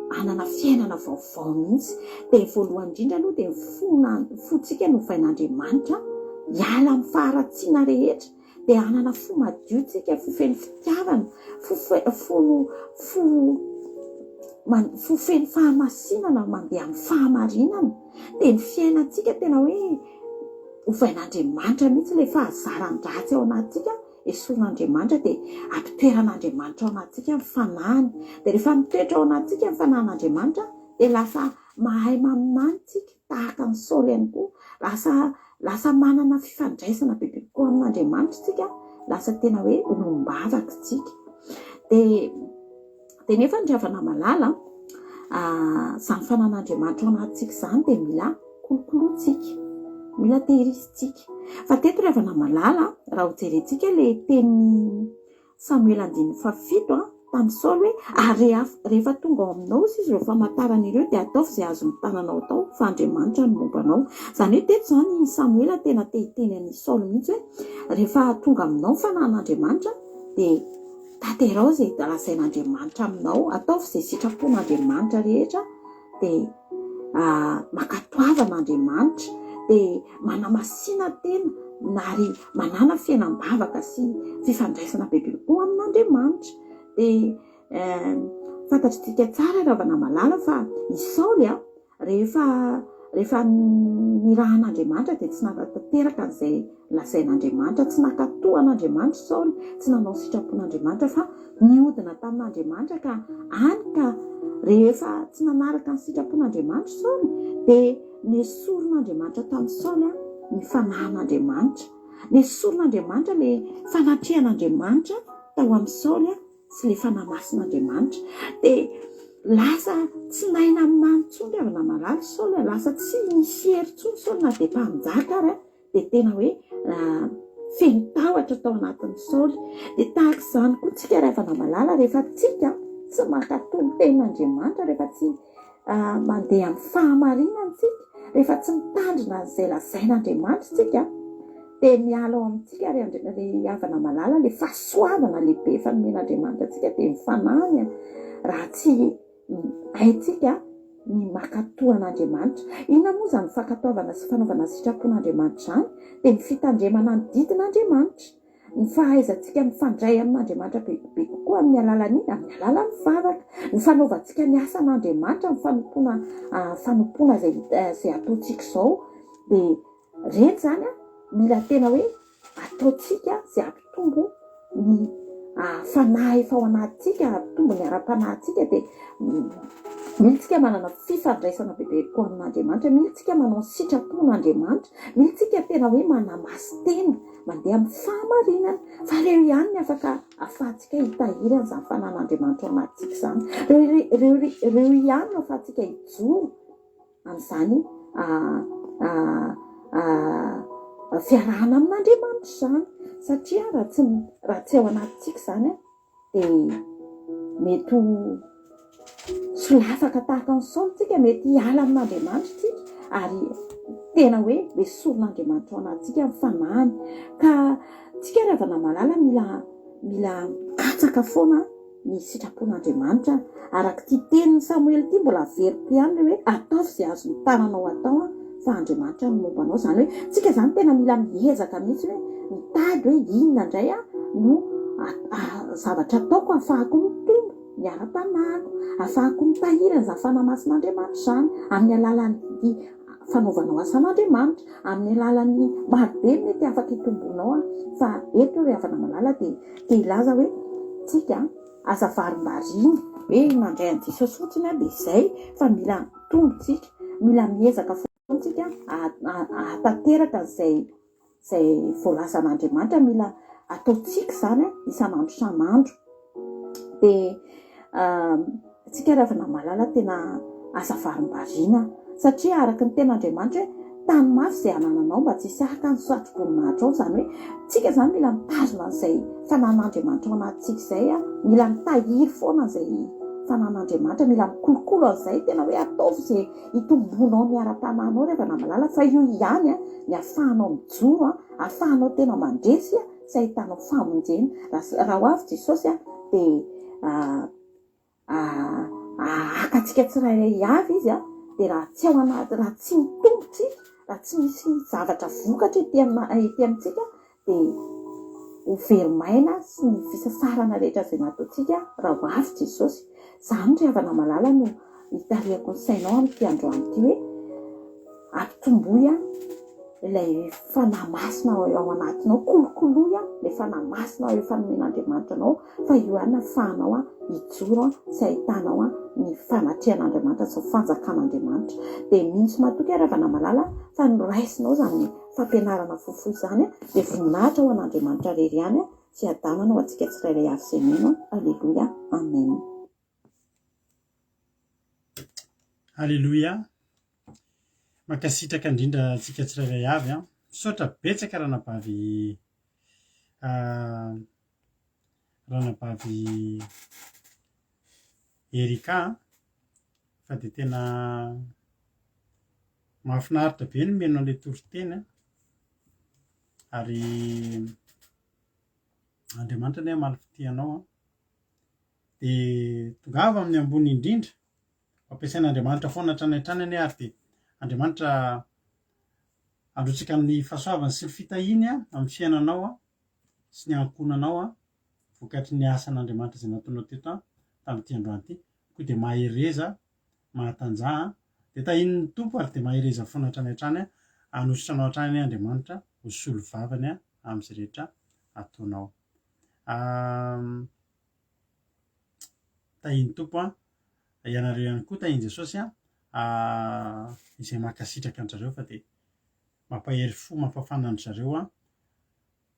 hanana fiainana vaovao mihitsy. Dia ny voalohany indrindra aloha dia ny fona fontsika novain'Andriamanitra hiala amin'ny faharatsiana rehetra. Dia hanana fo madio tsika, fo feno fitiavana, fo fo fo fo feno fahamasinana mandeha amin'ny fahamarinana. Dia ny fiainantsika tena hoe ovain'Andriamanitra mihitsy ilay fahazaran-dratsy ao anatintsika, esorin'Andriamanitra dia ampitoeran'Andriamanitra ao anatintsika ny fanahiny. Dia rehefa mitoetra ao anatintsika ny fanahin'Andriamanitra dia lasa mahay maminany tsika tahaka an'i Saoly ihany koa. Lasa Lasa manana fifandraisana bebe kokoa amin'Andriamanitra isika, lasa tena hoe olom-bavaka isika. Dia dia nefa ny ravana malala, izany fanan'Andriamanitra ao anatintsika izany dia mila kolokolointsika, mila tehirizintsika. Fa teto ry havana malala, raha hojerentsika ilay tenin'i Samoela andininy fahafito a, tamin'i Saoly hoe, Ary rehefa tonga ao aminao izy ireo famantarana ireo, dia ataovy izay azon'ny tananao atao, fa Andriamanitra no momba anao. Izany hoe teto izany i Samoela tena te hiteny an'i Saoly mihitsy hoe, rehefa tonga aminao ny fanahin'Andriamanitra, dia tanterao izay lazain'Andriamanitra aminao, ataovy izay sitrapon'Andriamanitra rehetra, dia mankatoava an'Andriamanitra. Dia manamasina tena ary manàna fiainam-bavaka sy fifandraisana bebe kokoa amin'Andriamanitra. Dia fantatr'tsika tsara ry havana malala fa i Saoly rehefa rehefa nirahan'Andriamanitra dia tsy nanatanteraka an'izay lazain'Andriamanitra, tsy nankatò an'Andriamanitra Saoly, tsy nanao ny sitrapon'Andriamanitra fa niodina tamin'Andriamanitra ka any ka rehefa tsy nanaraka ny sitrapon'Andriamanitra Saoly dia nesorin'Andriamanitra tamin'i Saoly ny fanahin'Andriamanitra. Nesorin'Andriamanitra ilay fanatrehan'Andriamanitra tao amin'i Saoly sy ilay fanahy masin'Andriamanitra. Dia lasa tsy nahay naminany intsony ry havana malala Saoly, lasa tsy nisy hery intsony Saoly na dia mpanjaka ary dia tena hoe feno tahotra tao anatin'i Saoly. Dia tahaka izany koa tsika ry havana malala rehefa tsika tsy mankatò ny tenin'Andriamanitra, rehefa tsy mandeha amin'ny fahamarinana isika, rehefa tsy mitandrina an'izay lazain'Andriamanitra isika, dia miala ao amintsika ry ry havana malala ilay fahasoavana lehibe efa nomen'Andriamanitra antsika dia ny fanahiny raha tsy haintsika ny mankatò an'Andriamanitra. Inona moa izany fankatoavana sy fanaovana ny sitrapon'Andriamanitra izany? Dia ny fitandremana ny didin'Andriamanitra. Ny fahaizantsika mifandray amin'Andriamanitra bebe kokoa amin'ny alalan'ny inona? Amin'ny alalan'ny vavaka. Ny fanaovantsika ny asan'Andriamanitra, ny fanompoana fanompoana izay izay ataontsika izao dia ireny izany an, mila tena hoe ataontsika izay hampitombo ny fanahy efa ao anatintsika, hampitombo ny ara-panahintsika dia mila tsika manana fifandraisana bebe kokoa amin'Andriamanitra, mila tsika manao ny sitrapon'Andriamanitra, mila tsika tena hoe manamasy-tena. Mandeha amin'ny fahamarinana. Fa ireo ihany ny afaka ahafahantsika hitahiry an'izany fanan'Andriamanitra ao anatintsika izany. Ireo, ireo, ireo ihany no ahafahantsika hijoro amin'izany fiarahana amin'Andriamanitra izany. Satria raha tsy, raha tsy ao anatintsika izany, dia mety ho solafaka tahaka an'i Saoly tsika, mety hiala amin'Andriamanitra tsika ary tena hoe esorin'Andriamanitra ao anatintsika ny fanahiny. Ka tsika ry havana malala mila mila mikatsaka foana ny sitrapon'Andriamanitra. Araka ity tenin'i Samoela ity mbola averiko ihany ilay hoe ataovy izay azon'ny tananao atao fa Andriamanitra no momba anao. Izany hoe tsika izany tena mila miezaka mihitsy hoe mitady hoe inona indray no zavatra ataoko ahafahako mitombo ny ara-panahiko, ahafahako mitahiry an'izany Fanahy Masin'Andriamanitra izany amin'ny alalan'ny fanaovanao asan'Andriamanitra, amin'ny alalan'ny marobe mety afaka hitomboanao fa eto ry havana malala dia te hilaza hoe tsika aza varimbariana hoe nandray an'i Jesosy fotsiny aho dia izay fa mila mitombo tsika, mila miezaka foana tsika ahatanteraka an'izay izay voalazan'Andriamanitra mila ataontsika izany isan'andro isan'andro. Dia antsika ry havana malala tena aza varimbariana satria araka ny tenin'Andriamanitra hoe tany mafy izay anananao mba tsy hisy haka ny satroboninahitra ao, izany hoe tsika izany mila mitazona an'izay fananan'Andriamanitra ao anatintsika izay, mila mitahiry foana an'izay fananan'Andriamanitra, mila mikolokolo an'izay, tena hoe ataovy izay hitomboanao ny ara-panahinao ry havana malala fa io ihany ny ahafahanao mijoro, ahafahanao tena mandresy sy ahitanao famonjena. Raha ho avy Jesosy dia haka antsika tsirairay avy Izy dia raha tsy ao anaty, raha tsy mitombo tsika, raha tsy misy zavatra vokatra ety ety amintsika dia ho very maina sy ny fisasarana rehetra izay nataontsika raha ho avy Jesosy. Izany ry havana malala no hitarihako ny sainao amin'ity androany ity hoe ampitomboy ilay Fanahy Masina ao anatinao, kolokoloy ilay Fanahy Masina efa nomen'Andriamanitra anao fa io ihany no ahafahanao hijoro sy ahitanao ny fanatrehan'Andriamanitra sy ny fanjakan'Andriamanitra. Dia mino sy matoky aho ry havana malala fa noraisinao izany fampianarana fohifohy izany dia voninahitra ho an'Andriamanitra irery ihany, fiadanana ho antsika tsirairay avy izay mino. Aleloia. Amen. Aleloia. Mankasitraka indrindra antsika tsirairay avy an. Misaotra betsaka ranabavy ah, ranabavy Erika fa dia tena mahafinaritra be ny mihaino an'ilay toriteny an. Ary Andriamanitra anie hamaly fitia anao an. Dia tongava amin'ny ambony indrindra. Ampiasain'Andriamanitra foana hatrany hatrany anie ary dia Andriamanitra. Handrotsaka ny fahasoavany sy ny fitahiany amin'ny fiainanao sy ny ankohonanao vokatry ny asan'Andriamanitra izay nataonao teto tamin'ity androany ity. Koa dia mahereza, mahatanjaha, dia tahian'ny Tompo ary dia mahereza foana hatrany hatrany, hanositra anao hatrany anie Andriamanitra ho solo vavany amin'izay rehetra ataonao. Tahian'ny Tompo an, ianareo ihany koa tahian'i Jesosy an, izay mankasitraka an-dry zareo fa dia mampahery fo, mampafana an-dry zareo an,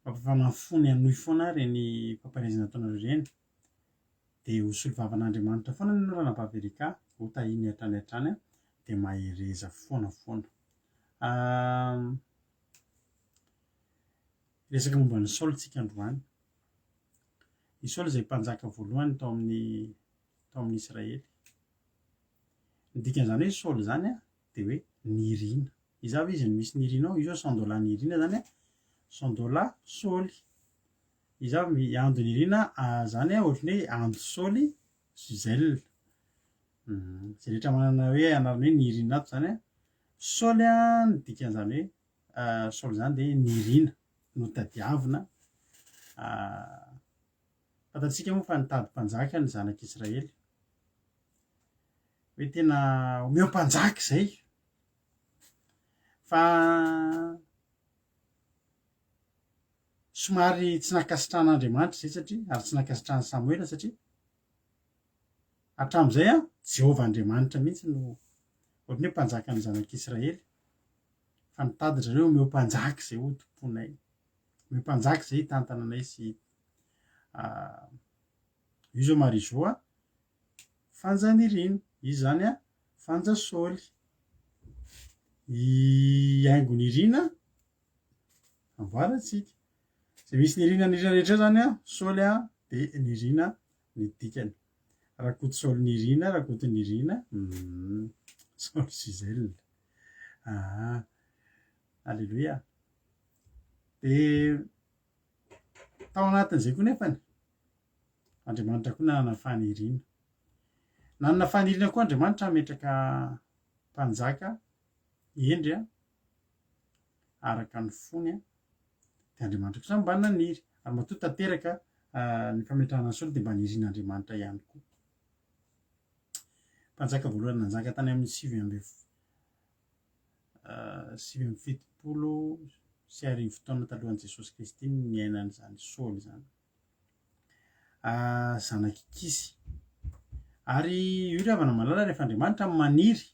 mampafana ny fony hanohy foana ireny fampaherezana ataonareo ireny. Dia ho solovavan'Andriamanitra foana ianareo ranabavy Erika, ho tahiany hatrany hatrany an, dia mahereza foana foana. Resaka momba an'i Saoly tsika androany. I Saoly izay mpanjaka voalohany tao amin'ny tao amin'ny Israely. Ny dikan'izany hoe Saoly izany a, dia hoe nirina. Iza avy izy no misy nirina ao? Io zao Sandola nirina izany a, Sandola Saoly. Iza avy i Ando nirina izany a, ohatran'ny hoe Ando Saoly Gisèle. Izay rehetra manana hoe anarana hoe nirina ato izany a, Saoly a ny dikan'izany hoe Saoly izany dia nirina, notadiavina. Fantatsika moa fa nitady mpanjaka ny zanak'Israely. Hoe tena omeo mpanjaka izay. Fa somary tsy nankasitrahan'Andriamanitra izay satria, ary tsy nankasitrahan'i Samoela satria hatramin'izay an, Jehovah Andriamanitra mihitsy no ohatran'ny hoe mpanjakan'ny zanak'Israely. Fa nitady ry zareo omeo mpanjaka izay ho tomponay. Omeo mpanjaka izay hitantana anay sy io zao Marie Jo a, Fanja Nirina, izy zany a, Fanja Saoly. I Haingo Nirina, amboarantsika. Izay misy Nirina Nirina rehetra eo zany a, Saoly a, dia Nirina ny dikany. Rakoto Saoly Nirina, Rakoto Nirina, Saoly Gisèle. Aa, Aleloia. Dia tao anatin'izay koa nefany, Andriamanitra koa nanana faniriana. Nanana faniriana koa Andriamanitra hametraka mpanjaka hendry araka ny fony. Dia Andriamanitra kosa mba naniry. Ary matoa tanteraka ny fametrahana ny Saoly dia mba nirian'Andriamanitra ihany koa. Mpanjaka voalohany nanjaka tany amin'ny sivy amby 1079 taona talohan'i Jesosy Kristy no niainan'izany Saoly izany. Zanak'i Kisy. Ary io ry havana malala rehefa Andriamanitra maniry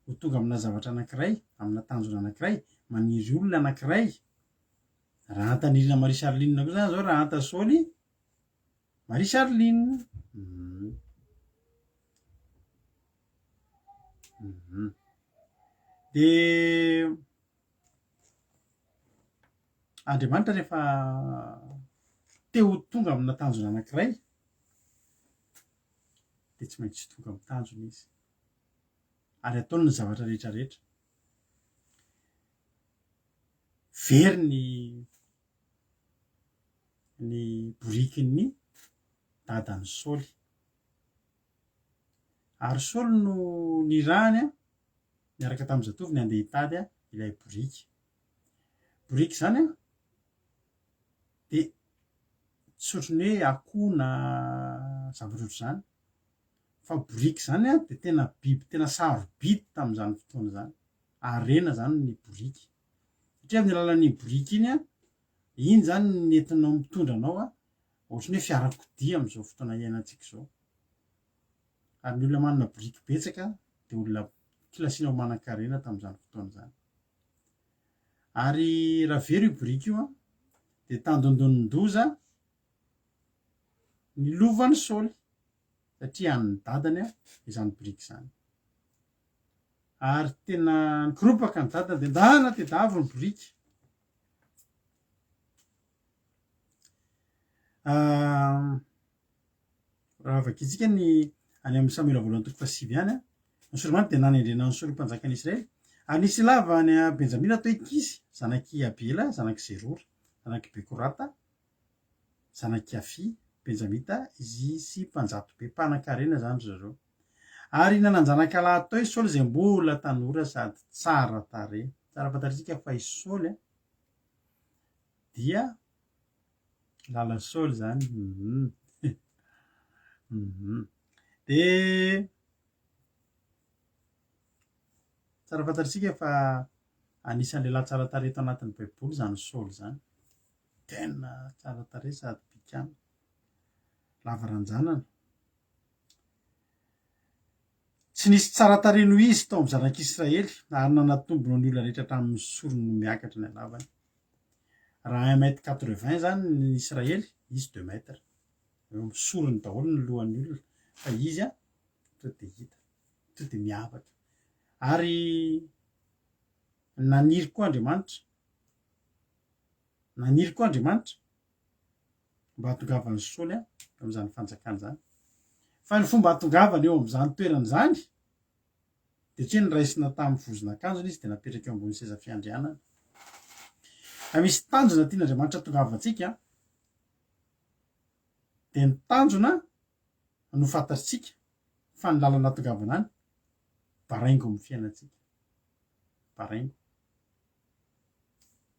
ho tonga amina zavatra anankiray, amina tanjona anankiray, maniry olona anankiray, raha Antanirina Marie Charline koa zany zao, raha Anta Saoly, Marie Charline. Dia Andriamanitra rehefa te ho tonga amina tanjona anankiray dia tsy maintsy tonga amin'ny tanjona izy ary ataony ny zavatra rehetra rehetra. Very ny ny borikin'ny dadan'i Saoly. Ary Saoly no nirahany niaraka tamin'ny zatovony handeha hitady ilay boriky. Boriky izany dia tsy ohatran'ny hoe akoho na zavatra ohatr'izany fa boriky izany dia tena biby tena sarobidy tamin'izany fotoana izany. Harena izany ny boriky. Satria amin'ny alalan'iny boriky iny, iny izany no nentinao mitondra anao ohatran'ny hoe fiarakodia amin'izao fotoana iainantsika izao. Ary ny olona manana boriky betsaka dia olona kilasiana ho manan-karena tamin'izany fotoana izany. Ary raha very io boriky io dia tandindonin-doza ny lovan'i Saoly satria an'ny dadany izany boriky izany. Ary tena nikoropaka ny dadany dia ndana tedavo ny boriky. Raha vakintsika ny any amin'ny Samoela voalohany toko fahasivy ihany, ny Solomona dia nanendrena an'i Saoly ho mpanjakan'i Israely. Ary nisy lava any Benjamina atao hoe Kisy, zanak'i Abiela, zanak'i Zerora, zanak'i Bekorata, zanak'i Afia, Benjamita, izy sy mpanjato be mpanan-karena izany ry zareo. Ary nanan-janakalahy atao hoe Saoly izay mbola tanora sady tsara tarehy. Tsara fantatritsika fa i Saoly dia lala Saoly zany. Dia tsara fantatritsika fa anisan'ny lehilahy tsara tarehy tao anatin'ny Baiboly izany Saoly izany. Tena tsara tarehy sady bikàna. Lava ranjanana. Tsy nisy tsara tarehy noho izy tao amin'ny zanak'Israely, ary nanatombo noho ny olona rehetra hatramin'ny sorony no miakatra ny halavany. Raha un mètre quatre-vingts izany ny Israely, izy deux mètres. Eo amin'ny sorony daholo ny lohan'ny olona, fa izy an, to dia hita, to dia miavaka. Ary naniry koa Andriamanitra, naniry koa Andriamanitra mba hahatongavan'i Saoly eo amin'izany fanjakana izany. Fa ny fomba hahatongavany eo amin'izany toerana izany dia tsy hoe noraisina tamin'ny vozon'akanjony izy dia napetraka eo ambony seza fiandrianana. Fa misy tanjona tian'Andriamanitra hatongavantsika, dia ny tanjona no fantatsika fa ny lalana hahatongavana any baraingo amin'ny fiainantsika. Baraingo.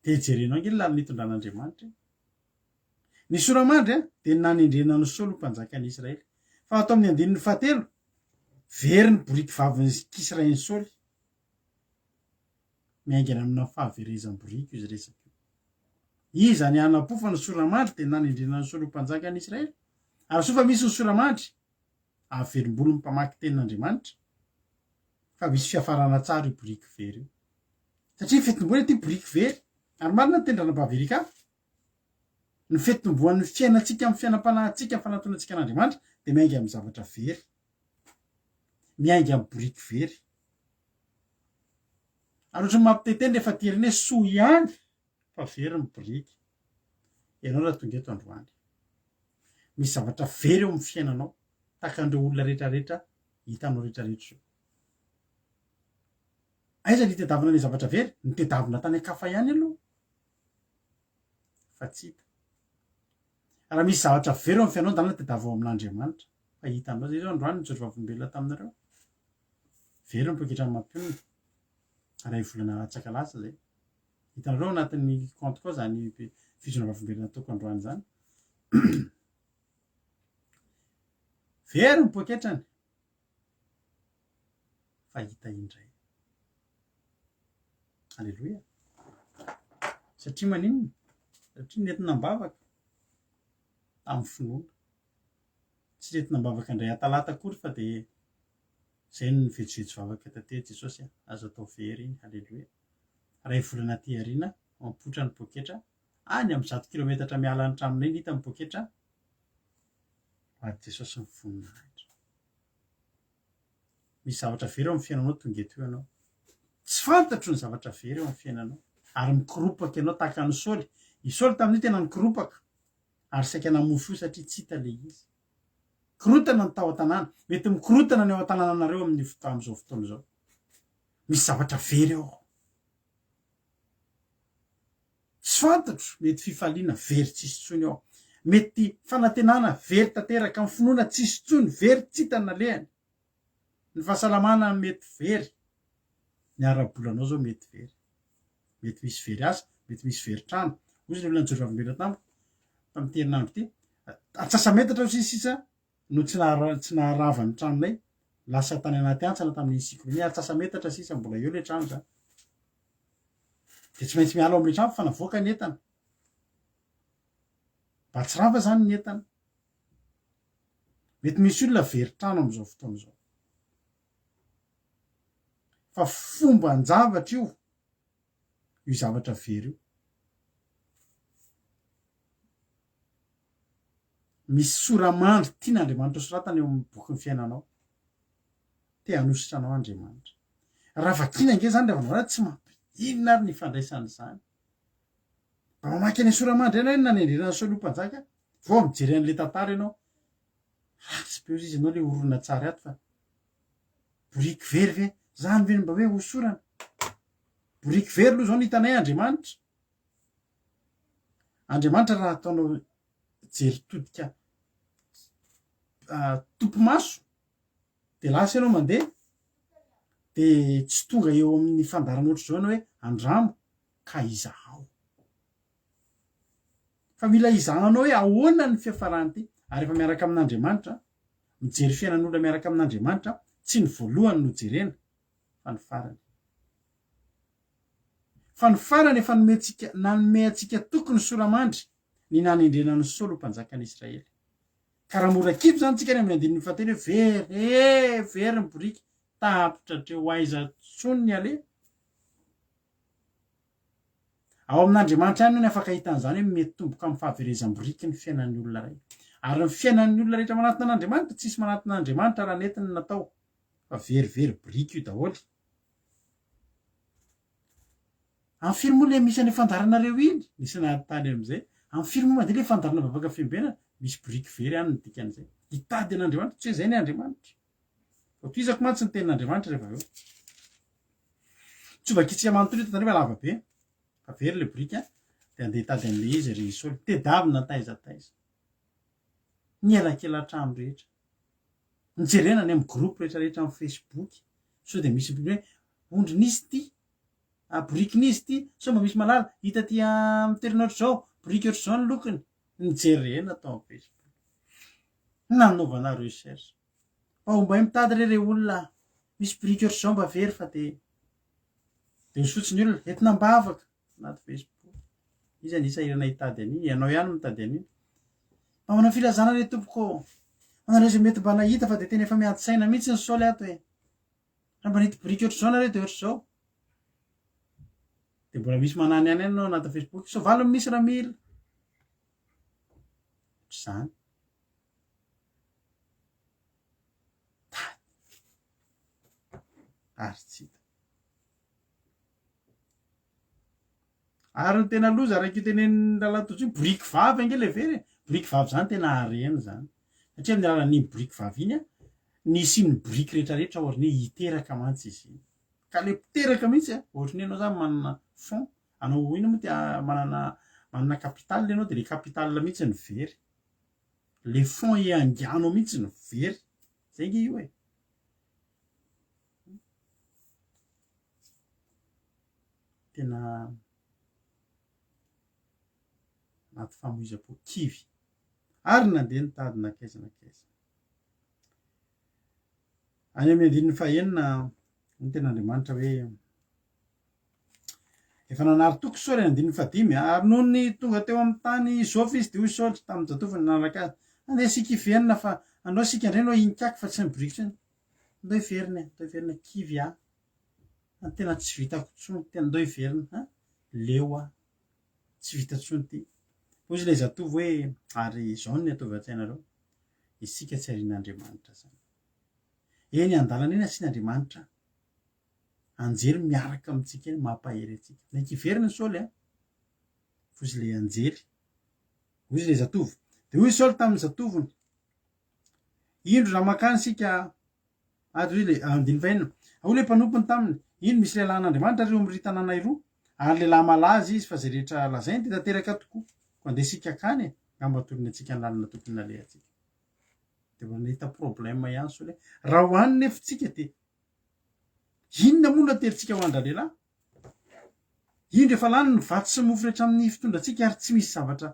Dia jerenao ange ny lalana itondran'Andriamanitra e. Ny sora-mandry dia ny nanendrena an'i Saoly ho mpanjakan'i Israely. Fa ato amin'ny andininy fahatelo, very ny boriky vavin'i Kisrain'i Saoly. Miaingana amina fahaverezam-boriky io resaka io. Iza ny hanam-po fa ny sora-mandry dia nanendrena an'i Saoly ho mpanjakan'i Israely? Ary soa fa misy ny sora-mandry ahavelombolo ny mpamaky tenin'Andriamanitra fa misy fiafarana tsara io boriky very io. Satria fitomboana ity boriky very. Ary marina ny tenin-dRanabavy Erika. Ny fitomboan'ny fiainantsika amin'ny fiainam-panahintsika, amin'ny fanatonantsika an'Andriamanitra dia miainga amin'ny zavatra very. Miainga amin'ny boriky very. Ary ohatran'ny mampiteniteny rehefa aty aoriana hoe soa ihany fa very ny boriky. Ianao raha tonga eto androany. Misy zavatra very eo amin'ny fiainanao, tahaka an'ireo olona rehetrarehetra hitanao rehetrarehetra ireo. Aiza ny hitadiavana ilay zavatra very? Nitadiavina tany an-kafa ihany aloha. Fa tsy hita. Raha misy zavatra very eo amin'ny fiainanao, ndana tadiavo ao amin'Andriamanitra. Fa hitanao. Zay zao androany nijoro vavolombelona taminareo. Very ny poketran'i Mampionona. Iray volana latsaka lasa zay. Hitanareo ao anatin'ny compte koa zany fijoroana vavolombelona nataoko androany zany. Very ny poketrany. Fa hita indray. Aleloia. Satria maninona? Satria nentina am-bavaka tamin'ny finoana. Tsy nentina am-bavaka indray atalata akory fa dia izay no nivetsovetso vavaka taty Jesosy a, aza atao very iny. Aleloia. Iray volana aty aoriana, mampoitra ny poketra. Any amin'ny zato kilometatra miala ny tranonay ny hita ny poketra. Ho an'i Jesosy ny voninahitra. Misy zavatra very eo amin'ny fiainanao tonga eto eo ianao. Tsy fantatro ny zavatra very eo amin'ny fiainanao. Ary mikoropaka ianao tahaka an'i Saoly. I Saoly tamin'io tena nikoropaka. Ary saika namoy fo satria tsy hita ilay izy. Korontana ny tao an-tanàna. Mety mikorontana ny ao an-tanànanareo amin'ny amin'izao fotoana izao. Misy zavatra very ao. Tsy fantatro, mety fifaliana very tsisy intsony ao. Mety fanantenana very tanteraka, ny finoana tsisy intsony, very tsy hita ny nalehany. Ny fahasalamana mety very, ny ara-bolanao zao mety very. Mety misy very asa, mety misy very trano. Hoy izy ilay olona nijoro vavolombelona tamiko tamin'ity herinandro ity, antsasa-metatra hoy sisa no tsy tsy naharava ny tranonay, lasa tany anaty hantsana tamin'iny cyclone iny, antsasa-metatra sisa mbola eo ilay trano zany. Dia tsy maintsy miala ao amin'ilay trano fa navoaka ny entana. Mba tsy rava zany ny entana. Mety misy olona very trano amin'izao fotoana izao. Fa fomban-javatra io, io zavatra very io. Misy sora-mandry tian'Andriamanitra hosoratana eo amin'ny bokin'ny fiainanao. Te hanositra anao Andriamanitra. Raha vakiana ange izany ry havana tsy mampi inona ary ny ifandraisan'izany. Mba mamaky any sora-mandry ianao hoe nanendrena an'i Saoly ho mpanjaka, vao mijery an'ilay tantara ianao. Ratsy be ozy izy ianao ilay horonantsary ato fa boriky very ve? Zany ve no mba hoe hosorana? Boriky very aloha izao no hitanay Andriamanitra. Andriamanitra raha ataonao jery todika topi-maso dia lasa ianao mandeha. Dia tsy tonga eo amin'ny fandaharana ohatr'izao ny hoe andramo ka izahao. Fa mila izahanao hoe ahoana ny fiafaran'ity. Ary rehefa miaraka amin'Andriamanitra, mijery fiainan'olona miaraka amin'Andriamanitra, tsy ny voalohany no jerena fa ny farany. Fa ny farany efa nomentsika, nanome antsika toky ny sora-mandry ny nanendrena an'i Saoly ho mpanjakan'i Israely. Ka raha mora kivy izany tsika any amin'ny andininy fahatelo hoe very e, very ny boriky, tapitra hatreo aiza intsony ny aleha? Ao amin'Andriamanitra ihany no afaka hahita an'izany hoe mety tomboka amin'ny fahaverezam-boriky ny fiainan'ny olona iray. Ary ny fiainan'ny olona rehetra manatona an'Andriamanitra, tsisy manatona an'Andriamanitra raha nety ny natao, fa verivery boriky io daholo. Amin'ny firy moa ilay misy an'ilay fandaharanareo iny? Nisy nanontany amin'izay. Amin'ny firy moa mandeha ilay fandaharana vavaka fiambenana? Misy boriky very any ny dikan'izay. Hitady an'Andriamanitra, tsy hoe izay ny Andriamanitra. Voatohizako mantsy ny tenin'Andriamanitra rehefa avy eo. Tsy ho vakintsika manontolo io tantara io fa lava be. Fa very ilay boriky an, dia andeha hitady an'ilay izy ry Saoly. Tedavina taiza taiza. Ny elakela-trano rehetra. Nijerena any amin'ny groupe rehetra rehetra amin'ny Facebook. Sao dia misy hoe ondrin'izy ity, ah, borikin'izy ity, sao mba misy malala, hita aty amin'ny toerana ohatr'izao, boriky ohatr'izao ny lokony. Nijerena tao amin'ny Facebook. Nanaovana recherche. Mba ombay mitady re re olona a! Misy biriky ohatr'izao mba very fa dia dia hoy fotsiny ny olona, entina am-bavaka anaty Facebook. Iza ny hisahirana hitady an'iny? Ianao ihany no mitady an'iny. Mba manao filazana re tompoko ô! Anareo izay mety mba nahita fa dia tena efa miady saina mihitsy ny Saoly ato e! Raha mba nahita biriky ohatr'izao nareo dia ohatr'izao. Dia mbola misy manany ihany ianao anaty Facebook. Soavaly no misy ramila. Ohatr'izany. Tady. Ary tsy hita. Ary ny tena loza araka io tenenin'ny rahalahy Tojo io, boriky vavy ange ilay very e. Boriky vavy izany tena harena izany. Satria amin'ny alalan'iny boriky vavy iny, ny hisian'ny boriky rehetrarehetra aoriana hiteraka mantsy izy iny. Ka ilay mpiteraka mihitsy, ohatran'ny hoe ianao izany manana fonds, anao inona moa ty, manana manana capital ianao dia ilay capital mihitsy no very. Le fond ianganao mihitsy no very. Zay nge io e. Tena anaty famoizam-po kivy. Ary nandeha nitady nankaiza nankaiza. Any amin'ny andininy fahenina, ny tenin'Andriamanitra hoe Efa nanary toky Saoly any andininy fahadimy, ary nony tonga teo amin'ny tany Zofa izy, dia hoy Saoly tamin'ny zatovony nanaraka azy, Andeha isika hiverina, fa andao isika indray no hinikaky fa tsy ny boriky intsony. Andao hiverina e, andao hiverina, kivy aho, fa tena tsy vitako intsony, tena andao hiverina, ha? Leo aho, tsy vita intsony ity. Hoy izy ilay zatovo hoe, ary izao no ataovy an-tsainareo, isika tsy arian'Andriamanitra izany. Eny an-dalana eny asian'Andriamanitra Anjely miaraka amintsika eny mampahery antsika. Naika hiverina i Saoly an! Hoy izy ilay anjely. Hoy izy ilay zatovo. Dia hoy Saoly tamin'ny zatovony, Indro raha mankany isika ary hoy ilay andininy fahenina. Hoy ilay mpanompony taminy, Indro misy lehilahin'Andriamanitra ary eo amin'irỳ tanàna iroa, ary lehilahy malaza izy, fa izay rehetra lazainy dia tanteraka tokoa. Koa andeha isika hankany e, angamba hatorony antsika ny lalana tokony nalehantsika. Dia mbola nahita problème ihany Saoly hoe, raha ho any nefa isika dia Inona moa no aterintsika ho an-dralehilahy? Indro efa lany ny vatsy sy ny mofo rehetra amin'ny fitondrantsika ary tsy misy zavatra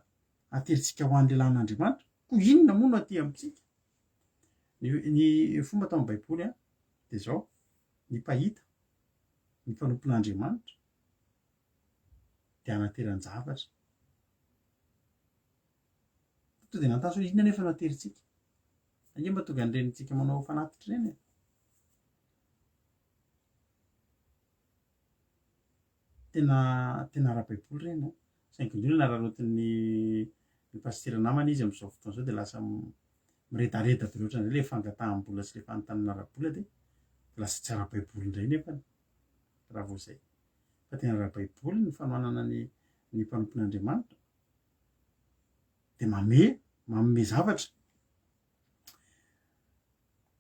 aterintsika ho an'ny lehilahin'Andriamanitra. Koa inona moa no aty amintsika? Ny, ny fomba tao amin'ny Baiboly an, dia izao, ny mpahita, ny mpanompon'Andriamanitra, dia anateran-javatra. Tonga dia nanontany hoe inona nefa no aterintsika? Ange mba tonga an'ireny tsika manao fanatitra ireny e. Tena tena ara-baiboly ireny an. Saingy indrindra nararaotin'ny ny pasitera namana izy amin'izao fotoana izao dia lasa miredareda be loatra indray ilay fangataham-bola sy ilay fanontaniana ara-bola dia lasa tsy ara-baiboly indray nefany raha vao izay. Fa tena ara-baiboly ny fanohanana ny ny mpanompon'Andriamanitra dia mamehy, manome zavatra.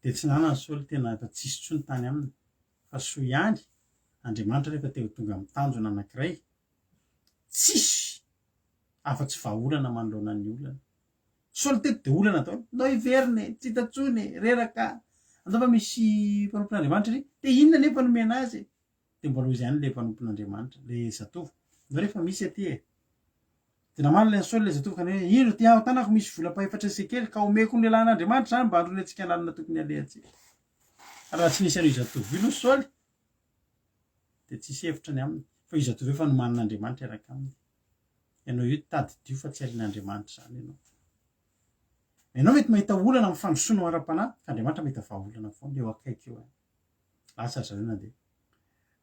Dia tsy nanana Saoly tena efa tsisy intsony tany aminy. Fa soa ihany, Andriamanitra rehefa te ho tonga amin'ny tanjona anankiray, tsisy afa-tsy vahaolana manoloana ny olana. Saoly teto dia olana daholo. Ndao hiverina e, tsy hita intsony e, reraka. Andao fa misy mpanompon'Andriamanitra ery. Dia inona anefa no omena azy e? Dia mbola hoy ihany ilay mpanompon'Andriamanitra, ilay zatovo, Andao re fa misy aty e. Dia namaly ilay an'i Saoly ilay zatovo ka nanao hoe, Indro, aty aho tanako misy vola ampahefatry ny sekely, ka omeko ny lehilahin'Andriamanitra izany mba handroany antsika ny lalana tokony halehantsika. Ary raha tsy nisy an'io zatovo io aloha Saoly, dia tsisy hevitra ny aminy, fa io zatovo io efa nomanin'Andriamanitra hiaraka aminy. Ianao io tadidio fa tsy arian'Andriamanitra izany ianao. Ianao mety mahita olana amin'ny fandrosoanao ara-panahy, fa Andriamanitra mahita vahaolana foana eo akaiky eo. Lasa ry zareo nandeha.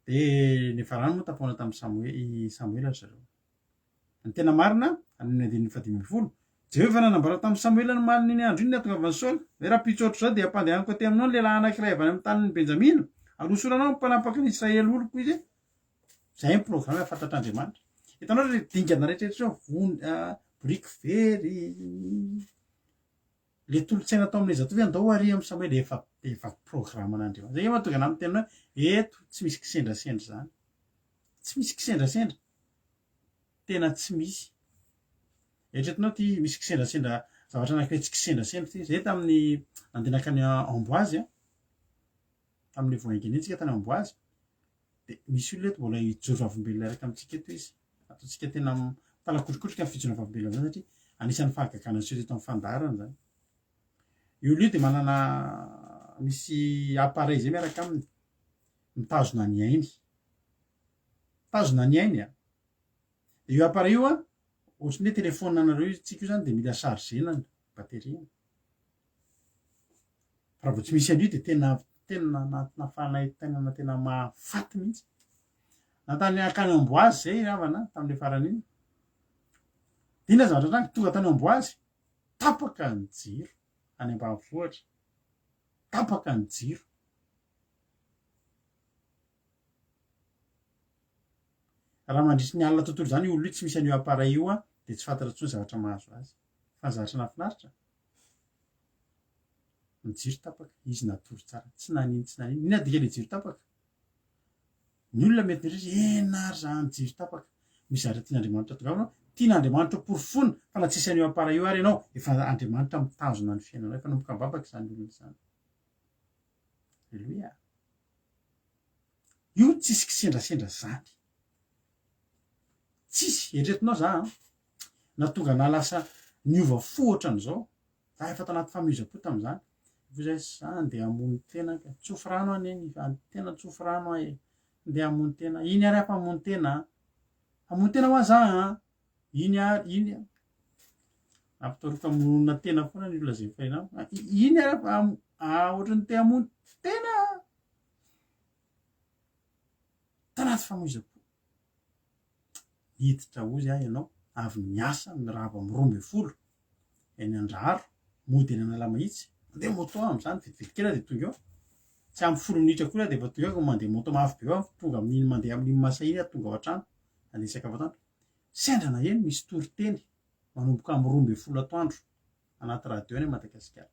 Dia niafarany moa tafahaona tamin'i Samoe- i Samoela ry zareo. Ny tena marina, any amin'ny andininy fahadimy ambin'ny folo, Jehovah efa nanambara tamin'i Samoela ny malin'iny andro iny ny hahatongavan'i Saoly, Hoe rahampitso ohatr'izao dia hampandehaniko aty aminao ny lehilahy anankiray avy any amin'ny tanin'i Benjamina, ary hosoranao ho mpanapaka ny Israely oloko izy. Izay ny programa fantatr'Andriamanitra. Hitanao ry dingana rehetra rehetra ireo, vony, boriky very, le tolo-tsaina atao amin'ilay zatovo hoe andao ary amin'i Samoela, efa efa programan'Andriamanitra. Izay mahatonga anah miteny hoe eto tsy misy kisendrasendra izany. Tsy misy kisendrasendra. Tena tsy misy. Eritreretinao ity misy kisendrasendra zavatra anankiray tsy kisendrasendra ity. Izay tamin'ny nandeha nankany Amboise, tamin'ilay vao haingana iny tsika tany Amboise, Dia misy olona eto mbola hijoro vavolombelona hiaraka amintsika eto izy. Ataontsika tena mitalakotrokotroka ny fijoroana vavolombelona izany satria anisan'ny fahagagana niseho teto amin'ny fandaharana izany. Io olona io dia manana misy appareil izay miaraka aminy mitazona ny ainy. Mitazona ny ainy a. Dia io appareil io a, ohatran'ny hoe téléphone anareo io tsika io izany dia mila chargena ny batterie-ny. Raha vao tsy misy an'io dia tena tena anatina fanaintainana tena mahafaty mihitsy. Na tany akany Amboazy zay ry havana tamin'ilay farany iny. Dia inona zavatra nitranga? Tonga tany Amboazy, tapaka ny jiro any ambanivohitra. Tapaka ny jiro. Raha mandritry ny alina tontolo izany io olona io tsy misy an'io appareil io dia tsy fantatra intsony ny zavatra mahazo azy. Fa ny zavatra nahafinaritra, Ny jiro tapaka, izy natory tsara, tsy nanino tsy nanino. Inona dikan'ilay jiro tapaka? Ny olona mety mieritreritra, eny ary zany jiro tapaka. Misy zavatra tian'Andriamanitra tongavana, tian'Andriamanitra ho porofoina fa na tsisy an'io appareil io ary ianao, efa Andriamanitra mitazona ny fiainanao, efa nanomboka mivavaka izany olona izany. Alléluia. Io tsisy kisendrasendra zany. Tsisy, eritreretinao za an, nahatonga anah lasa niova fo ohatran'izao, za efa tanaty famoizam-po tamin'izany, hoy zay za andeha hamono tena ka, tsofy rano anie ny tena tsofy rano aho e, andeha hamono tena, iny ary aho fa hamono tena an, hamono tena hoa za an, iny ary, iny ary, nampitoroka hamonoana tena foana ny olona izay mifaina amiko, iny ary aho fa ohatran'ny te hamono tena an, tanaty famoizam-po. Niditra hozy aho ianao, avy niasa nirava amin'ny 12 eny Andraharo, mody eny Analamahitsy, mandeha moto aho amin'izany, vetivety kely aho dia tonga eo, tsy ampy folo minitra akory aho dia efa tonga eo, mandeha moto mafy be eo aho, tonga amin'iny mandeha amin'iny Masay iny aho tonga ao an-trano, handeha hisakafo atoandro, sendra naheno misy toriteny manomboka amin'ny 12 atoandro anaty radio any Madagasikara.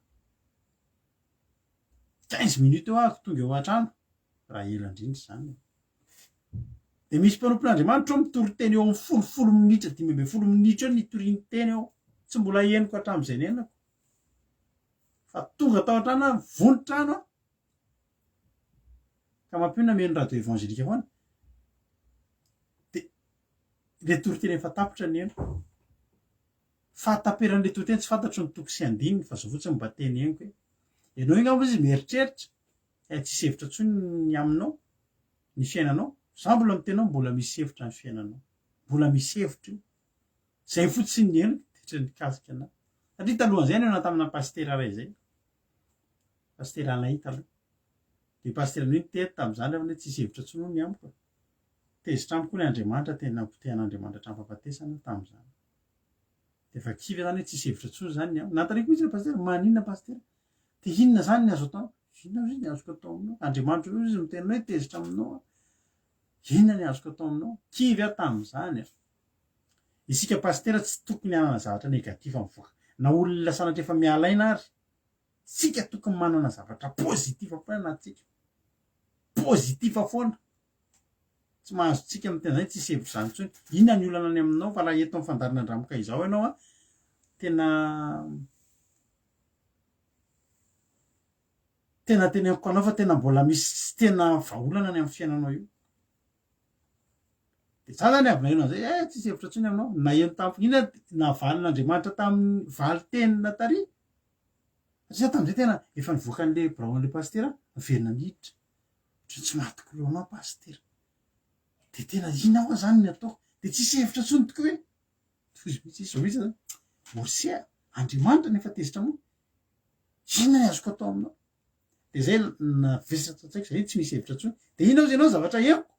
Quinze minutes eo aho tonga eo an-trano, raha ela indrindra izany. Dia misy mpanompon'Andriamanitra eo mitory teny eo amin'ny folo folo minitra, 15 minitra eo ny nitoriany teny eo. Tsy mbola henoko hatramin'izay niainako. Fa tonga tao an-trano aho, vono trano aho. Ka mampionona mihaino radio évangélique foana. Dia ilay toriteny efa tapitra ny heno. Fahataperan'ilay toriteny tsy fantatro ny toko sy andininy fa izao fotsiny mba teneniko hoe ianao io angamba izy mieritreritra eh tsisy hevitra intsony ny aminao, ny fiainanao, za mbola miteny hoe mbola misy hevitra ny fiainanao, mbola misy hevitra io, zay fotsiny ny henoko dia ohatran'ny nikasika anah, satria talohan'izay nihaona tamina pasitera iray zay, pasitera anay taloha, dia pasitera anay niteny tamin'izany hoe tsisy hevitra intsony hono ny amiko e, tezitra amiko hono Andriamanitra, tena nopotehan'Andriamanitra hatramin'ny fahafatesana tamin'izany. Dia efa kivy zany hoe tsisy hevitra intsony zany ny amiko. Nanontaniako mihitsy ilay pasitera, maninona pasitera? Dia inona zany ny azo atao? Inona hozy ny azoko atao aminao? Andriamanitra io izy miteny hoe tezitra aminao aho. Inona ny azoko atao aminao? Kivy aho tamin'izany. Isika pasitera tsy tokony hanana zavatra négatif mivoaka. Na olona sanatria efa miala aina ary, tsika tokony manana zavatra positif foana anatintsika. Positif foana. Tsy mahazo tsika miteny zany tsisy hevitra zany intsony. Inona ny olana any aminao fa raha eto amin'ny fandaharana Andramoka izao ianao a, tena. Tena teneniko anao fa tena mbola misy tsy tena vahaolana ny amin'ny fiainanao io. Dia za zany avy naheno an'izay, eh tsisy hevitra intsony aminao. Naheno tampoka iny aho, navalin'Andriamanitra tamin'ny valin-tenina tary. Satria za tamin'izay tena efa nivoaka an'le birao an'le pasitera, niverina niditra. Ohatran'ny tsy mahatoky loha anao pasitera. Dia tena inona hoa zany ny ataoko? Dia tsisy hevitra intsony tokoa hoe, tohizo mihitsy izy, zao mihitsy zany. Morsia, Andriamanitra no efa tezitra aminao. Inona ny azoko atao aminao? Dia zay navesatra an-tsaiko zay, tsy misy hevitra intsony. Dia inona hozy ianao ny zavatra henoko?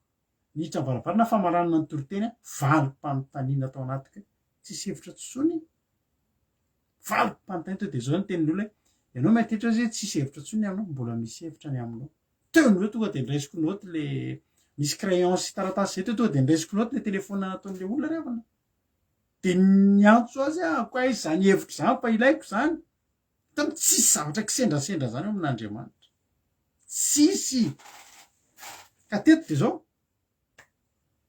Niditra am-baravarana famaranana ny toriteny aho, valim-panontaniana tao anatiko hoe, tsisy hevitra intsony? Valim-panontaniana teo, dia zao ny tenin'ny olona hoe, ianao miantehitra hoe tsisy hevitra intsony ny aminao, mbola misy hevitra ny aminao. Teo no eo tonga dia ndraisiko note le, nisy crayon sy taratasy zay teo, tonga dia ndraisiko note le telephone nataon'le olona ry havana. Dia niantso azy aho, ko aiza izany hevitra izany fa ilaiko izany. Hitanao, tsisy zavatra kisendrasendra izany eo amin'Andriamanitra. Tsisy. Ka teto dia izao,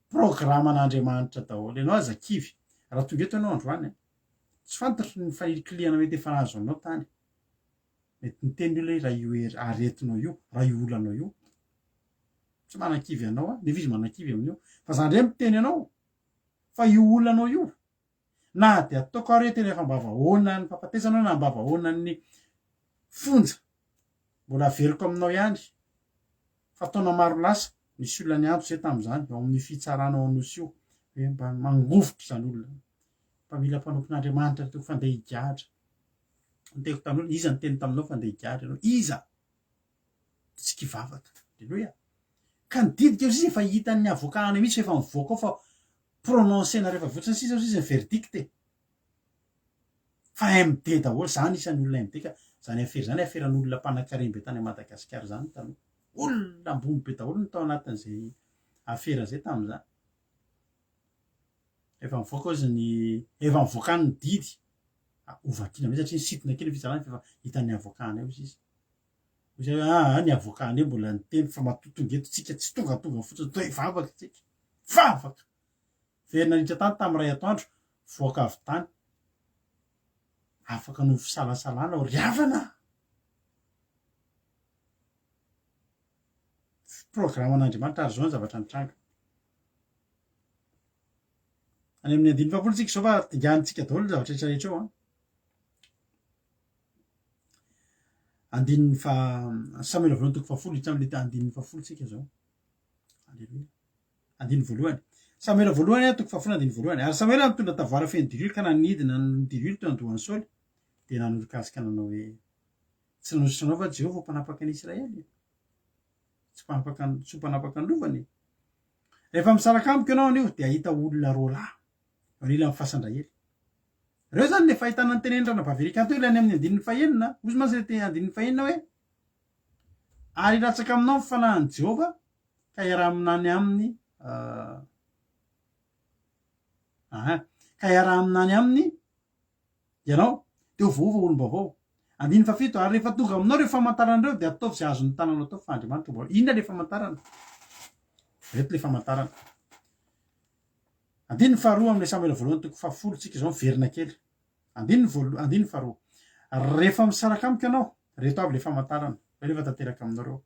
programan'Andriamanitra daholo. Ianao aza kivy. Raha tonga eto ianao androany, tsy fantatro ny fanilikilihana mety efa nahazo anao tany. Mety niteny ny olona hoe raha io aretinao io, raha io olanao io. Tsy manakivy anao aho, nefa izy manakivy amin'io. Fa za indray miteny anao fa io olanao io, na dia ataoko ary hoe tena efa ambavahoana ny fahafatesana aho na ambavahoana ny fonja, mbola averiko aminao ihany fa taona maro lasa, nisy olona niantso izay tamin'izany, ao amin'io fitsarana ao Anosy io, hoe mba mangovitra izany olona izany, mba mila mpanompon'Andriamanitra ry Tompo fa ndeha higadra. Niteny tamin'olona, iza niteny taminao fa ndeha higadra ianao? Iza? Tsika hivavaka. Aleloia. Ka ny didy keo sisa efa hitan'ny avocat any mihitsy fa efa mivoaka ao fa prononcer-na rehefa avy eo sisa sisa ny verdict e. Fa MD daholo, za anisan'ny olona MD ka zany afera zany aferan'olona mpanankarem-be tany Madagasikara zany taloha. Olona ambony be daholo no tao anatin'izay afera zay tamin'izany. Efa mivoaka ozy ny efa mivoaka any ny didy. Hovakiana mihitsy satria nisintona kely ny fitsarana fa efa hitan'ny avocat any ozy izy. Hoy izy hoe aa ny avocat anay mbola niteny fa matoa tonga eto tsika tsy tongatonga fotsiny toa hivavaka tsika. Vavaka! Very nandritra tany tamin'ny iray atoandro, voaka avy tany. Afaka noho fisalasalana aho ry havana a! Programan'Andriamanitra ary izao ny zavatra nitranga. Any amin'ny andininy fahafolo tsika izao fa dinganintsika daholo ny zavatra rehetra rehetra eo an. Andininy fa Samoela voalohany toko fahafolo hiditra amin'ilay andininy fahafolo tsika izao. Aleloia. Andininy voalohany. Samoela voalohany toko fahafolo andininy voalohany. Ary Samoela nitondra tavoara feno diloilo ka nanidina ny diloilo teo an-dohan'i Saoly, dia nanoroka azy ka nanao hoe, Tsy nanosotra anao va Jehovah ho mpanapaka ny Israely? Tsy mpanapaka tsy ho mpanapaka ny lovany? Rehefa misaraka amiko ianao anio, dia hahita olona roalahy eo anilan'ny fasan-dRahely. Ireo izany ilay fahitana ny tenenin'i Ranabavy Erika teo, ilay any amin'ny andininy fahenina. Hozy mantsy ilay te- andininy fahenina hoe, Ary hilatsaka aminao ny fanahin'i Jehovah, ka hiara-haminany aminy, uh, aha, ka hiara-haminany aminy ianao, dia ho voaova olom-baovao. Andininy fahafito, Ary rehefa tonga aminao ireo famantarana ireo, dia ataovy izay azon'ny tananao atao, fa Andriamanitra homba anao. Inona ilay famantarana? Ireto ilay famantarana. Andininy faharoa amin'ilay Samoela voalohany toko fahafolo tsika izao miverina kely. Andininy voalo, andininy faharoa. Rehefa misaraka amiko ianao, ireto avy ilay famantarana, ireo efa tanteraka aminao ireo.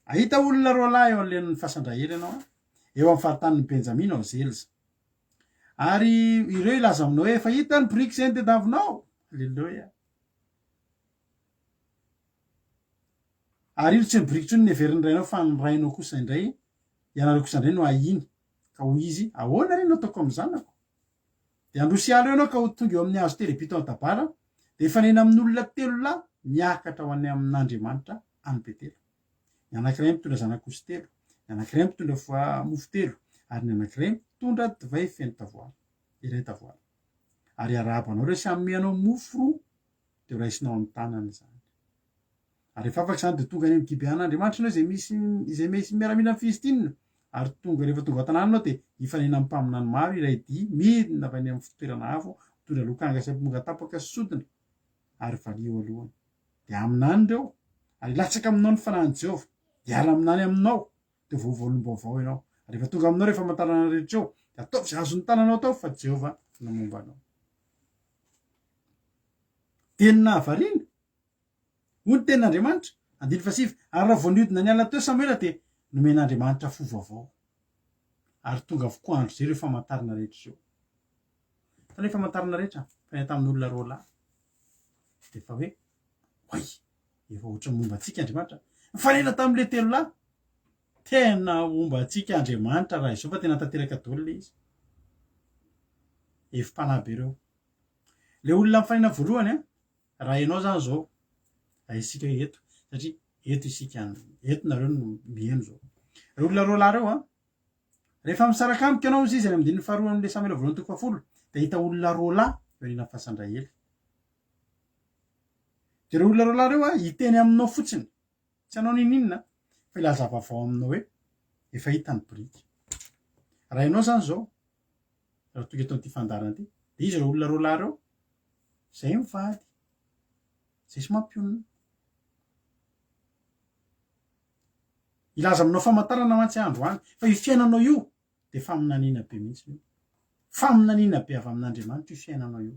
Hahita olona roalahy eo anoloan'ny fasan-dRahely ianao, eo amin'ny faritanin'i Benjamina ao Zelza. Ary ireo hilaza aminao hoe efa hita ny biriky izay notediavinao. Aleloia. Ary io tsy ny biriky intsony no heverin'ny rainao fa ny rainao kosa indray, ianareo kosa indray no ahiny. Ka hoy izy, Ahoana re no ataoko amin'ny zanako? Dia handroso hiala eo ianao ka ho tonga eo amin'ny hazo terebito ao Dabara, dia hifanena amin'olona telo lahy miakatra ho any amin'Andriamanitra any Betela. Ny anankiray mitondra zanak'osy telo, ny anankiray mitondra foie mofo telo, ary ny anankiray mitondra divay feno tavoara, iray tavoara. Ary hiarahaba anao ireo sy hanome anao mofo roa, dia horaisinao amin'ny tanana izany. Ary rehefa afaka izany dia tonga any amin'ny Gibean'Andriamanitra ianao izay misy izay misy miaramilan'ny Filistina. Ary tonga rehefa tonga ao an-tanàna ianao dia hifanena amin'ny mpaminany maro iray dia midina avy any amin'ny fitoerana avo, mitondra lokanga sy amponga tapaka sy sodina ary valiha eo alohany. Dia haminany ireo, ary hilatsaka aminao ny fanahin'i Jehovah, hiala aminany aminao, dia voavolom-baovao ianao. Ary rehefa tonga aminao ireo famantarana rehetra ireo, dia ataovy izay azon'ny tananao atao, fa Jehovah no momba anao. Dia ny nahavariana, hoy ny tenin'Andriamanitra, Andininy fahasivy, Ary raha vao nihodina niala teo Samoela dia nomen'Andriamanitra fo vaovao. Ary tonga avokoa andro izay ireo famantarana rehetra ireo. Hitanao hoe famantarana rehetra fa ny tamin'olona roalahy dia efa hoe oay, efa ohatran'ny momba antsika Andriamanitra. Nifanena tamin'ilay telolahy. Tena homba antsika Andriamanitra raha izao fa tena tanteraka daholo ilay izy. Hevi-panahy be ireo. Ilay olona nifanena voalohany an, raha ianao izany izao, raha isika eto, satria eto isika, eto nareo no miheno izao. Ireo olona roalahy ireo an, rehefa misaraka amiko ianao hozy izy any amin'ny andininy faharoa amin'ilay Samoela voalohany toko fahafolo, dia hahita olona roalahy eo aorianan'ny fasan-dRahely. Dia ireo olona roalahy ireo an, hiteny aminao fotsiny. Tsy hanao n'inon'inona fa hilaza vaovao aminao hoe efa hita ny biriky. Raha ianao izany izao, raha tonga eto amin'ity fandaharana ity, dia izy ireo olona roalahy ireo, izay mivady, izay sy mampionona. Hilaza aminao famantarana mantsy aho androany fa io fiainanao io dia faminaniana be mihitsy io. Faminaniana be avy amin'Andriamanitra io fiainanao io.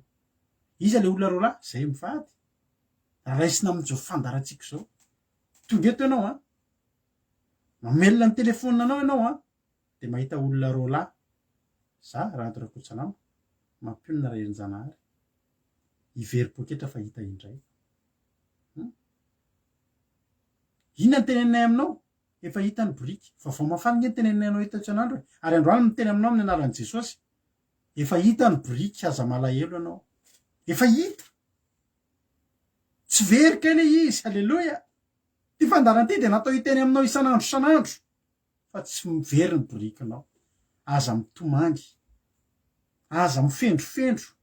Iza ilay olona roalahy? Izay mivady. Raisina amin'izao fandaharantsika izao. Tonga eto ianao an, mamelona ny telefaoninanao ianao an, dia mahita olona roalahy. Za, Rado Rakotsalama, mampionona Raherinjanahary. Hivery poketra fa hita indray. Hum? Inona ny teneninay aminao? Efa hita ny boriky. Vaovao mahafaly nge ny teneninay anao eto isan'andro e. Ary androany miteny aminao amin'ny anaran'i Jesosy. Efa hita ny boriky, aza malahelo ianao. Efa hita. Tsy very kay ilay izy, haleloia! Ity fandaharana ity dia natao hiteny aminao isan'andro isan'andro fa tsy very ny borikinao. Aza mitomany. Aza mifendrofendro.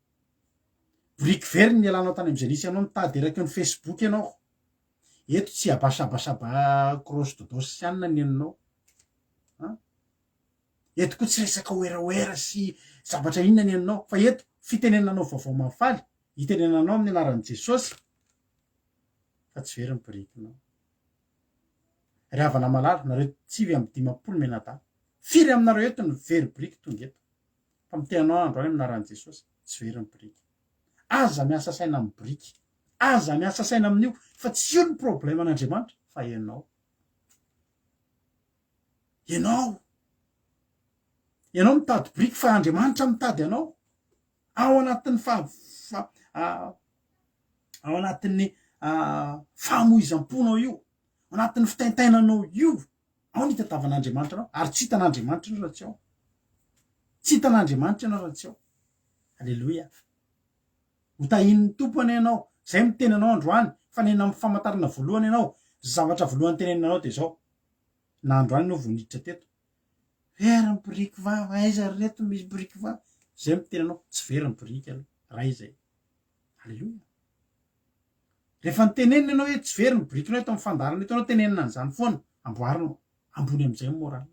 Boriky very ny nialanao tany amin'izay nisy anao, nitady eraky ny Facebook ianao. Eto tsy abasabasaba cross dodos sy anona ny henonao. An? Eto koa tsy resaka werawera sy zavatra inona ny henonao fa eto fitenenanao vaovao mahafaly, itenenanao amin'ny anaran'i Jesosy fa tsy very ny birikinao. Ry havana malala, nareo 59 mianadahy, firy aminareo eto no very biriky tonga eto? Fa miteny anao aho androany amin'ny anaran'i Jesosy, tsy very ny biriky. Aza miasa saina amin'ny biriky. Aza miasa saina amin'io fa tsy io ny problème an'Andriamanitra fa ianao. Ianao. Ianao mitady biriky fa Andriamanitra mitady anao. Ao anatin'ny fa, fa, ao anatin'ny fahamoizam-ponao io, ao anatin'ny fitaintainanao io, ao ny itadavan'Andriamanitra anao, ary tsy hitan'Andriamanitra ianao raha tsy ao. Tsy hitan'Andriamanitra ianao raha tsy ao. Aleloia. Ho tahian'ny Tompo anie ianao. Izay miteny anao androany, fa nena amin'ny famantarana voalohany ianao, zavatra voalohany tenenina anao dia izao, na androany ianao vao niditra teto, very ny biriky vava, aiza ry reto misy biriky vava, izay miteny anao, tsy very ny biriky aloha, ray izay. Aleloia. Rehefa nitenenina ianao hoe tsy very ny birikinao eto amin'ny fandaharana eto ianao tenenina an'izany foana, amboarina ambony amin'izay ny moral.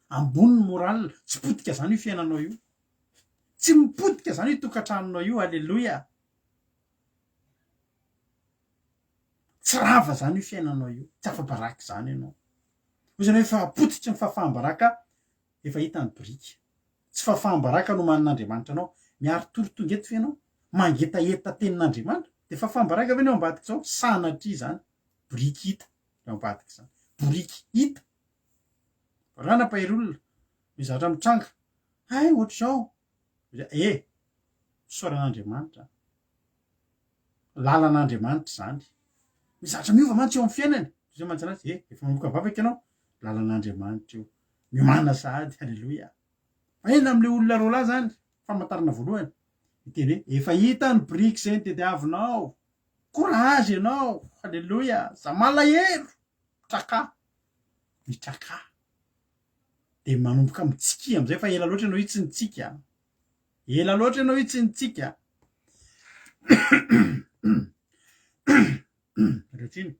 Ambony ny moral, tsy potika izany io fiainanao io. Tsy mipotika zany io tokantranonao io aleloia. Tsy rava zany io fiainanao io, tsy afa-baraka izany ianao. Hoy izany hoe efa pototry ny fahafaham-baraka efa hita ny biriky. Tsy fahafaham-baraka no omanin'Andriamanitra anao. Miari-tory tonga eto ve ianao? Mangetaheta tenin'Andriamanitra? Dia fahafaham-baraka ve ny ao ambadik'izao? Sanatria izany. Biriky hita ny ao ambadik'izany. Boriky hita. Raha nampahery olona, misy zavatra mitranga, Hay ohatr'izao! Eh! Misaora an'Andriamanitra. Lalan'Andriamanitra izany. Misy zavatra miova mantsy eo amin'ny fiainany. Izay mantsy anazy, eh, efa manomboka mivavaka ianao, lalan'Andriamanitra io. Miomàna sahady, haleloia. Fa inona amin'ilay olona roalahy izany? Famantarana voalohany, miteny hoe, efa hita ny biriky izay notediavinao. Courage ianao, haleloia. Za malahelo. Mitrakà. Mitrakà. Dia manomboka mitsiky amin'izay fa ela loatra ianao io tsy nitsiky a. Ela loatra ianao io tsy nitsiky a. Aleo tsiny.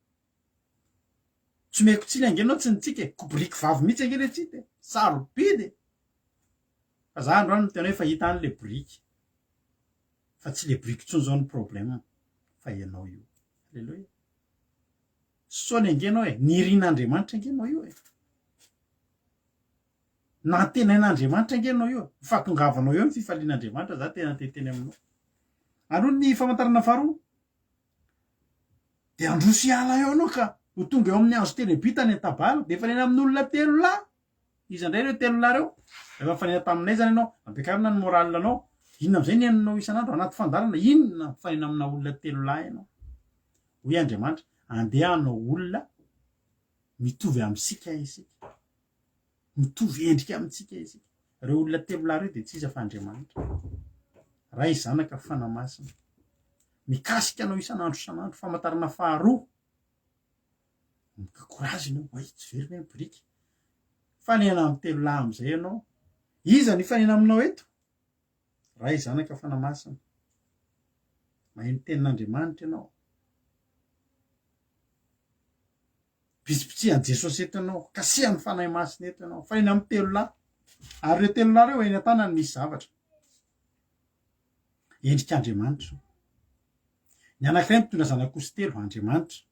Tsy omeko tsiny ange ianao tsy nitsiky e. Koboriky vavy mihitsy ange ilay tsity e. Sarobidy e. Fa za androany miteny hoe efa hita any ilay boriky. Fa tsy ilay boriky intsony izao ny problème fa ianao io. Alléluia. Saoly ange ianao e, nirin'Andriamanitra ange ianao io e. Nantenain'Andriamanitra ange ianao io e. Ny fahatongavanao eo ny fifalian'Andriamanitra, za tena te hiteny aminao. Aloha ny famantarana faharoa, dia handroso hiala eo ianao ka. Ho tonga eo amin'ny hazo terebita any Tabala, dia hifanena amin'olona telolahy. Iza indray ireo telolahy ireo? Rehefa nifanena taminay izany ianao, ampiakarina ny moral-nao. Inona amin'izay ny henonao isan'andro anaty fandaharana? Inona mifanena amina olona telolahy ianao? Hoy Andriamanitra, andeha hanao olona mitovy amintsika isika. Mitovy endrika amintsika isika. Ireo olona telolahy ireo dia tsy iza fa Andriamanitra. Ray, Zanaka, Fanahy Masina. Mikasika anao isan'andro isan'andro. Famantarana faharoa. Mikakorazy ianao, oay tsy very ve ny biriky? Fanena amin'ny telolahy amin'izay ianao. Iza no hifanena aminao eto? Ray, Zanaka, Fanahy Masina. Maheno tenin'Andriamanitra ianao. Bitsibitsihan'i Jesosy eto ianao, kasihan'ny Fanahy Masina eto ianao. Fanena amin'ny telolahy. Ary ireo telolahy ireo eny an-tanany misy zavatra. Endrik'Andriamanitra. Ny anankiray mitondra zanak'osy telo, Andriamanitra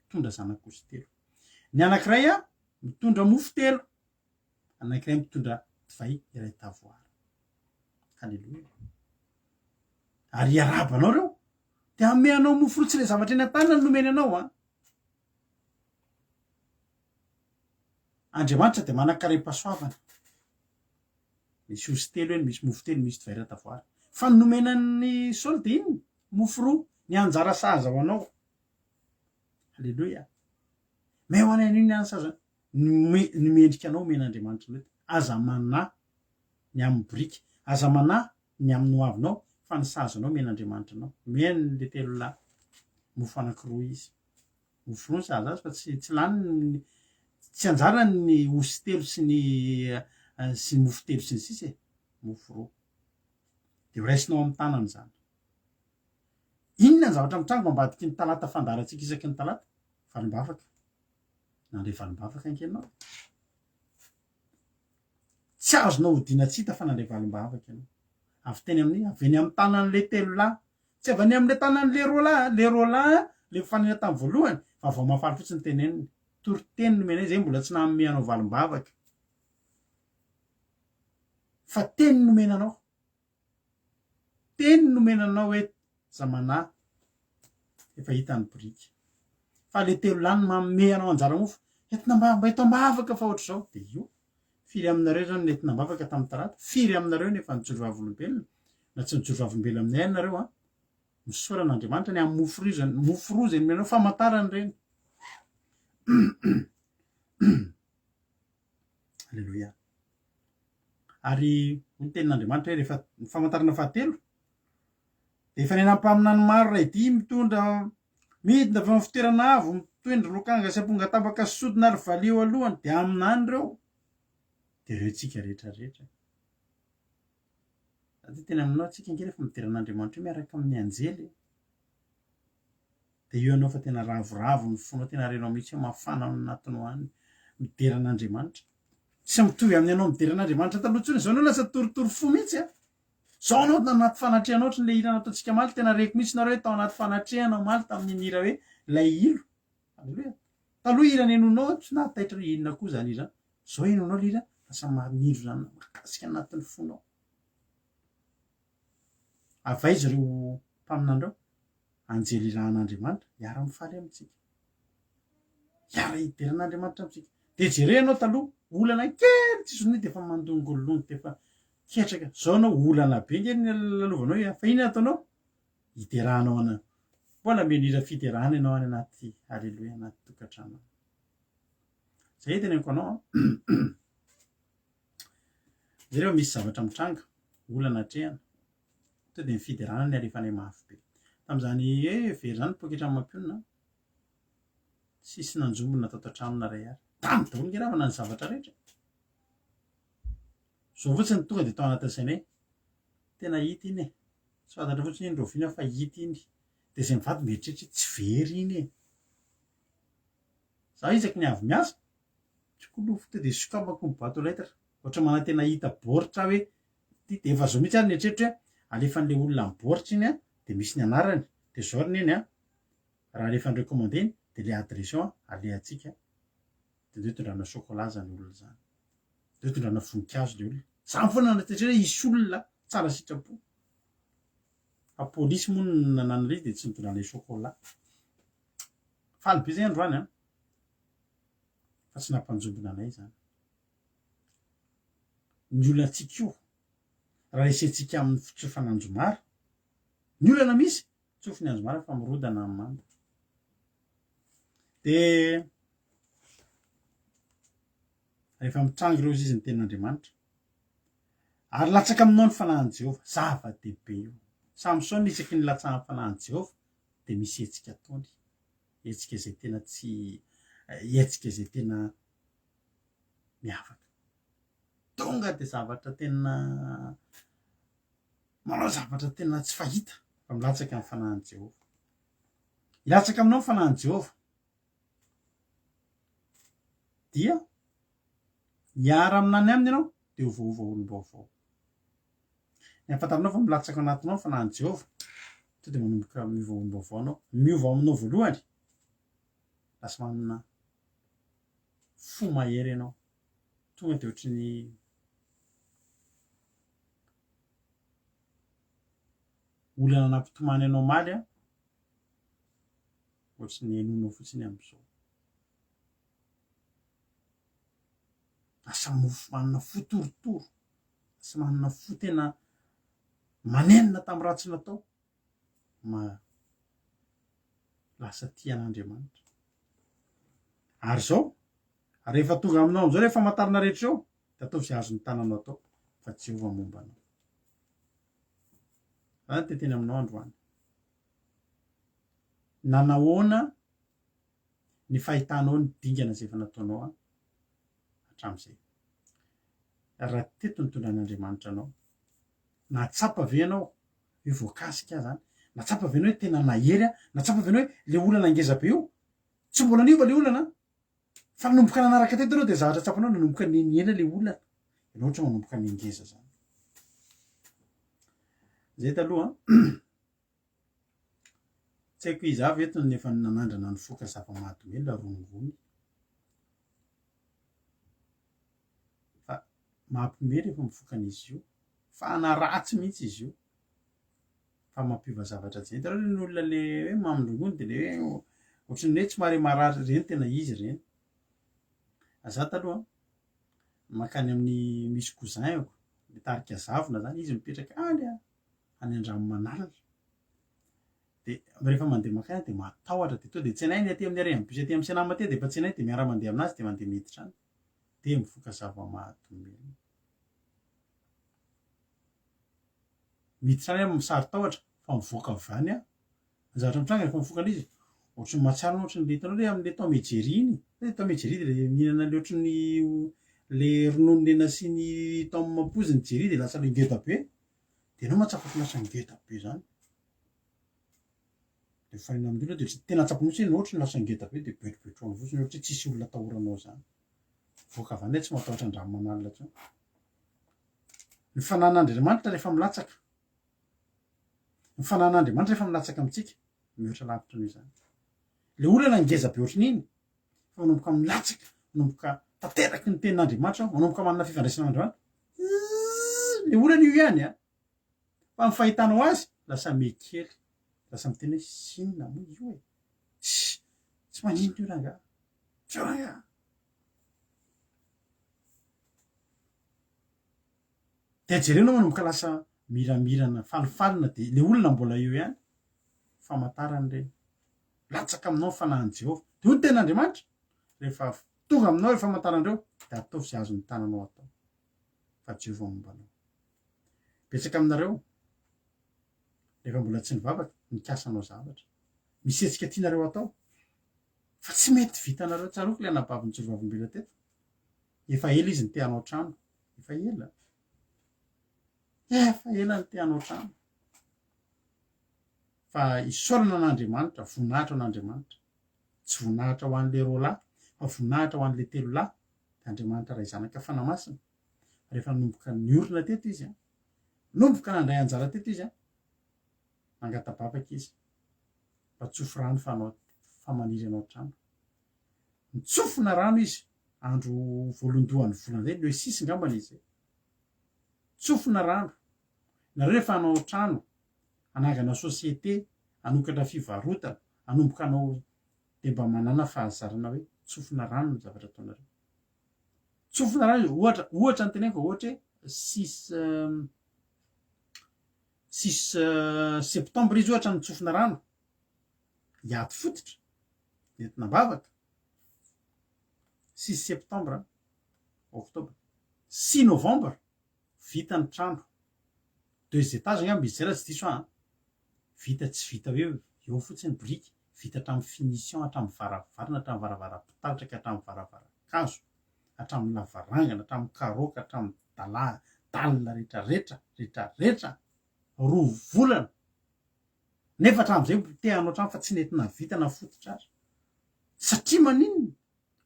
mitondra zanak'osy telo. Ny anankiray mitondra mofo telo, anankiray mitondra divay iray tavoara. Haleloia. Ary hiarahaba anao ireo, dia hanome anao mofo roa tsy ilay zavatra eny an-tanany nomeny anao an. Andriamanitra dia manan-karem-pahasoavana. Misy osy telo eny, misy mofo telo, misy divay iray tavoara. Fa ny nomena an'i Saoly dia inona? Mofo roa, ny anjara sahaza ho anao. Aleloia. Meo anay an'io ny any sahaza. Ny mendrika anao omen'Andriamanitra anao. Aza manahy ny amin'ny boriky, aza manahy ny amin'ny hoavinao, fa ny sahaza anao omen'Andriamanitra anao. Omeny le telo lahy mofo anankiroa izy. Mofo roa ny sahaza azy fa tsy tsy laniny tsy anjarany ny osy telo sy ny sy ny mofo telo sy ny sisa e. Mofo roa. Dia ho raisinao amin'ny tanana izany. Inona ny zavatra mitranga ao ambadiky ny talata fandaharantsika isaky ny talata? Valim-bavaka. Nandre valim-bavaka ange ianao. Tsy azonao odiana tsy hita fa nandre valim-bavaka ianao. Avy teny amin'ny, avy eny amin'ny tanan'ilay telo lahy. Tsy avy any amin'ilay tanan'ilay roa lahy, ilay roa lahy ilay mifanena tamin'ny voalohany, vaovao mahafaly fotsiny teneniny. Toriteny nomenay izay mbola tsy nanome anao valim-bavaka. Fa teny nomena anao. Teny nomena anao hoe Zamana efa hita ny biriky. Fa le telo lahy no manome anao anjara mofo. Entina mba mba eto am-bavaka fa ohatr'izao. Dia io. Firy aminareo izao no nentina am-bavaka tamin'ny talata? Firy aminareo no efa nijoro vavolombelona? Na tsy nijoro vavolombelona aminay ary nareo an. Misaora an'Andriamanitra ny amin'ny mofo roa izay mofo roa izay nomenao famantarana ireny. Aleloia. Ary hoy ny tenin'Andriamanitra hoe rehefa ny famantarana fahatelo dia efa nenan'ny mpaminany maro iray dia mitondra midina avy eo amin'ny fitoerana avo mitoindry lokanga sy amponga tapaka sy sodina ary valiha eo alohany dia haminany ireo dia ireo tsika rehetra rehetra. Za dia tena aminao tsika ange rehefa midera an'Andriamanitra io miaraka amin'ny anjely e. Dia io ianao fa tena ravoravo ny fonao, tena renao mihitsy hoe mafana ao anatinao any midera an'Andriamanitra. Tsy mitovy amin'ny anao midera an'Andriamanitra taloha intsony, izao ianao lasa torotoro fo mihitsy a. Izao ianao anaty fanatrehana ohatry ny le hira nataontsika omaly, tena reko mihitsy nareo hoe tao anaty fanatrehana omaly tamin'iny hira hoe ilay ilo. Aleloia. Taloha hira nenonao tsy nahataitra hoe inona koa izany hira izany. Izao henonao le hira lasa manindrona izany mahakasika anatin'ny fonao. Avy aiza ireo mpaminany ireo? Anjely irahan'Andriamanitra hiara-mifaly amintsika. Hiara-hidera an'Andriamanitra amintsika. Dia jereo ianao taloha, olana kely tsisy noho dia efa mandongolongo, dia efa ketraka. Izao ianao olana be nge ny lalovanao e, fa inona ataonao? Hideranao ana. Mbola mino hira fiderana ianao any anaty Aleloia anaty tokantrano any. Zay teneniko anao an. Jereo misy zavatra mitranga, olana atrehana. To dia ny fiderana ny alefanay mafy be. Tamin'izany hoe very izany ny poketran'i Mampionona, tsisy nanjombona tato an-trano na iray ary. Tany daholo nge ravana ny zavatra rehetra. Zao fotsiny tonga dia tao anatin'ny saina hoe tena hita iny e. Tsy fantatra fotsiny iny rahoviana fa hita iny. Dia izay mivady mieritreritra hoe tsy very iny e. Za isaky ny avy miasa, Tsikolofo to dia sokafako ny boite aux lettres, ohatra manantena hahita baoritra aho hoe ity, dia efa zao mihitsy ary ny eritreritro hoe alefan'ilay olona ny baoritra iny an, dia misy ny anarany, dia zao ry neny an, raha alefa ny recommandé iny, dia ilay adresse eo an, alehantsika, dia ndao itondrana chocolat zany olona zany, ndao itondrana voninkazo ilay olona, zany foana no eritreritro hoe hisy olona tsara sitrapo, fa polisy moa no nanana ilay izy dia tsy nitondrana ilay chocolat. Faly be zay androany an. Fa tsy nampanjombona anay izany. Ny olantsika io, raha resentsika amin'ny fitsofana anjomara, ny olana misy, tsofy ny anjomara fa mirodana ny manda. Dia rehefa mitranga ireo izy ny tenin'Andriamanitra, ary latsaka aminao ny fanahin'i Jehovah, zava-dehibe io. Samsona isaky ny latsahan'ny fanahin'i Jehovah dia misy hetsika ataony, hetsika izay tena tsy hetsika izay tena miavaka. Tonga dia zavatra tena manao zavatra tena tsy fahita fa milatsaka ny fanahin'i Jehovah. Hilatsaka aminao ny fanahin'i Jehovah. Dia hiara-aminany aminy ianao dia ho voaova olom-baovao. Ny ahafantaranao fa milatsaka anatinao ny fanahin'i Jehovah, to dia manomboka miova olom-baovao anao. Miova aminao voalohany, lasa manana fo mahery ianao. Tonga dia ohatry ny olana nampitomany anao omaly an, ohatry ny henoinao fotsiny amin'izao. Lasa mofo manana fo torotoro, lasa manana fo tena manenina tamin'ny ratsy natao, ma lasa tia an'Andriamanitra. Ary izao, rehefa tonga aminao amin'izao ilay famantarana rehetra izao, dia ataovy izay azon'ny tananao atao, fa Jehovah momba anao. Izany no teteny aminao androany. Nanahoana ny fahitanao ny dingana izay efa nataonao hatramin'izay? Raha teto nitondran'Andriamanitra anao, nahatsapa ve ianao hoe voakasika aho izany? Nahatsapa ve ianao hoe tena nahery aho? Nahatsapa ve ianao hoe ilay olana ngeza be io, tsy mbola niova ilay olana an? Fa nanomboka nanaraka teto ianao dia zavatra tsapanao nanomboka nihena ilay olana. Ianao ohatra manomboka nihengeza izany. Izay taloha an. Tsy haiko iza avy eto no efa nanandrana nifoka zava-mahadomelina rongony. Fa mampiomehy rehefa mifoka an'izy io. Fa na ratsy mihitsy izy io. Fa mampiova zavatra tsy hitanao ireny olona le hoe mamon-drongony dia le hoe ohatran'ny hoe tsy mahare marary ireny tena izy ireny. Za taloha mankany amin'ny misy cousin-ko mitarika zavona zany izy mipetraka any a, any Andranomanalina. Dia rehefa mandeha mankany aho dia matahotra dia tonga dia tsenainy aty amin'ny arrêt bus aty amin'ny Cenam aty dia efa tsenainy dia miara-mandeha aminazy dia mandeha miditra any. Dia mifoka zava-mahadomelina. Miditra any aho misary-tahotra fa mivoaka avy any aho. Ny zavatra mitranga rehefa mifoka an'izy, ohatran'ny mahatsiaro anao ohatran'ny le hitanao le amin'le Tom et Jerry iny, le Tom et Jerry dia le mihinana le ohatran'ny le ronono le nasian'i Tom poziny Jerry dia lasa le ngeda be, dia ianao mahatsapa fa lasa ngeda be zany. Dia mifanena amin'ny olona dia tena tsapanao mihitsy hoe ianao ohatran'ny lasa ngeda be dia betrobetroana fotsiny ohatra hoe tsisy olona atahoranao zany. Mivoaka avy any aho tsy matahotra an-dranomanalina intsony. Ny fananan'Andriamanitra rehefa milatsaka. Ny fananan'Andriamanitra rehefa milatsaka amintsika, mihoatra lavitra noho izany. Ilay olana ngeza be ohatran'iny, fa manomboka milatsaka, manomboka tanteraky ny tenin'Andriamanitra, manomboka manana fifandraisana amin'Andriamanitra. Ilay olana io ihany an. Fa ny fahitanao azy, lasa mekely. Lasa miteny hoe, inona moa io e? Tsy, tsy maninona io rangahy. Tsy rangahy. Dia jereo ianao manomboka lasa miramirana, falifalina dia ilay olona mbola eo ihany, famantarana ireny. Latsaka aminao ny fanahin'i Jehovah. Dia hoy ny tenin'Andriamanitra, rehefa tonga aminao ireo famantarana ireo, dia ataovy izay azon'ny tananao atao, fa Jehovah momba anao. Betsaka aminareo, rehefa mbola tsy nivavaka, nikasa hanao zavatra. Misy hetsika tianareo atao, fa tsy mety vitanareo. Tsaroako ilay anabavy nijoro vavolombelona teto, efa ela izy no te hanao trano. Efa ela. Efa ela ny te hanao trano. Fa isaorana an'Andriamanitra, voninahitra ho an'Andriamanitra. Tsy voninahitra ho an'ilay roalahy, fa voninahitra ho an'ilay telo lahy, dia Andriamanitra Ray Zanaka Fanahy Masina. Rehefa nanomboka niorina teto izy, nanomboka nandray anjara teto izy, nangata-bavaka izy mba tsofy rano fa hanao fa maniry hanao trano. Nitsofina rano izy andro voalondohan'ny volana zay, le six ngambany izy zay. Tsofina rano. Nareo rehefa hanao trano, hanangana société, hanokatra fivarotana, hanomboka hanao dia mba manàna fahazarana hoe tsofina rano ny zavatra ataonareo. Tsofina rano izy, ohatra, ohatra ny teneniko, ohatra hoe six six septembre izy ohatra no tsofina rano, hiady fototra, entina am-bavaka, six septembre, octobre, six novembre, vita ny trano, deux étages angamba izy zay raha tsy diso aho an, vita tsy vita hoe eo fotsiny biriky, vita hatramin'ny finition, hatramin'ny varavarana, hatramin'ny varavaram-pitaratra ka hatramin'ny varavaran-kazo, hatramin'ny lavarangana, hatramin'ny carreaux ka hatramin'ny dala, dalle retraretra, retraretra, roa volana, nefa hatramin'izay mbola te hanao trano fa tsy nety nahavita na fototra aza, satria maninona?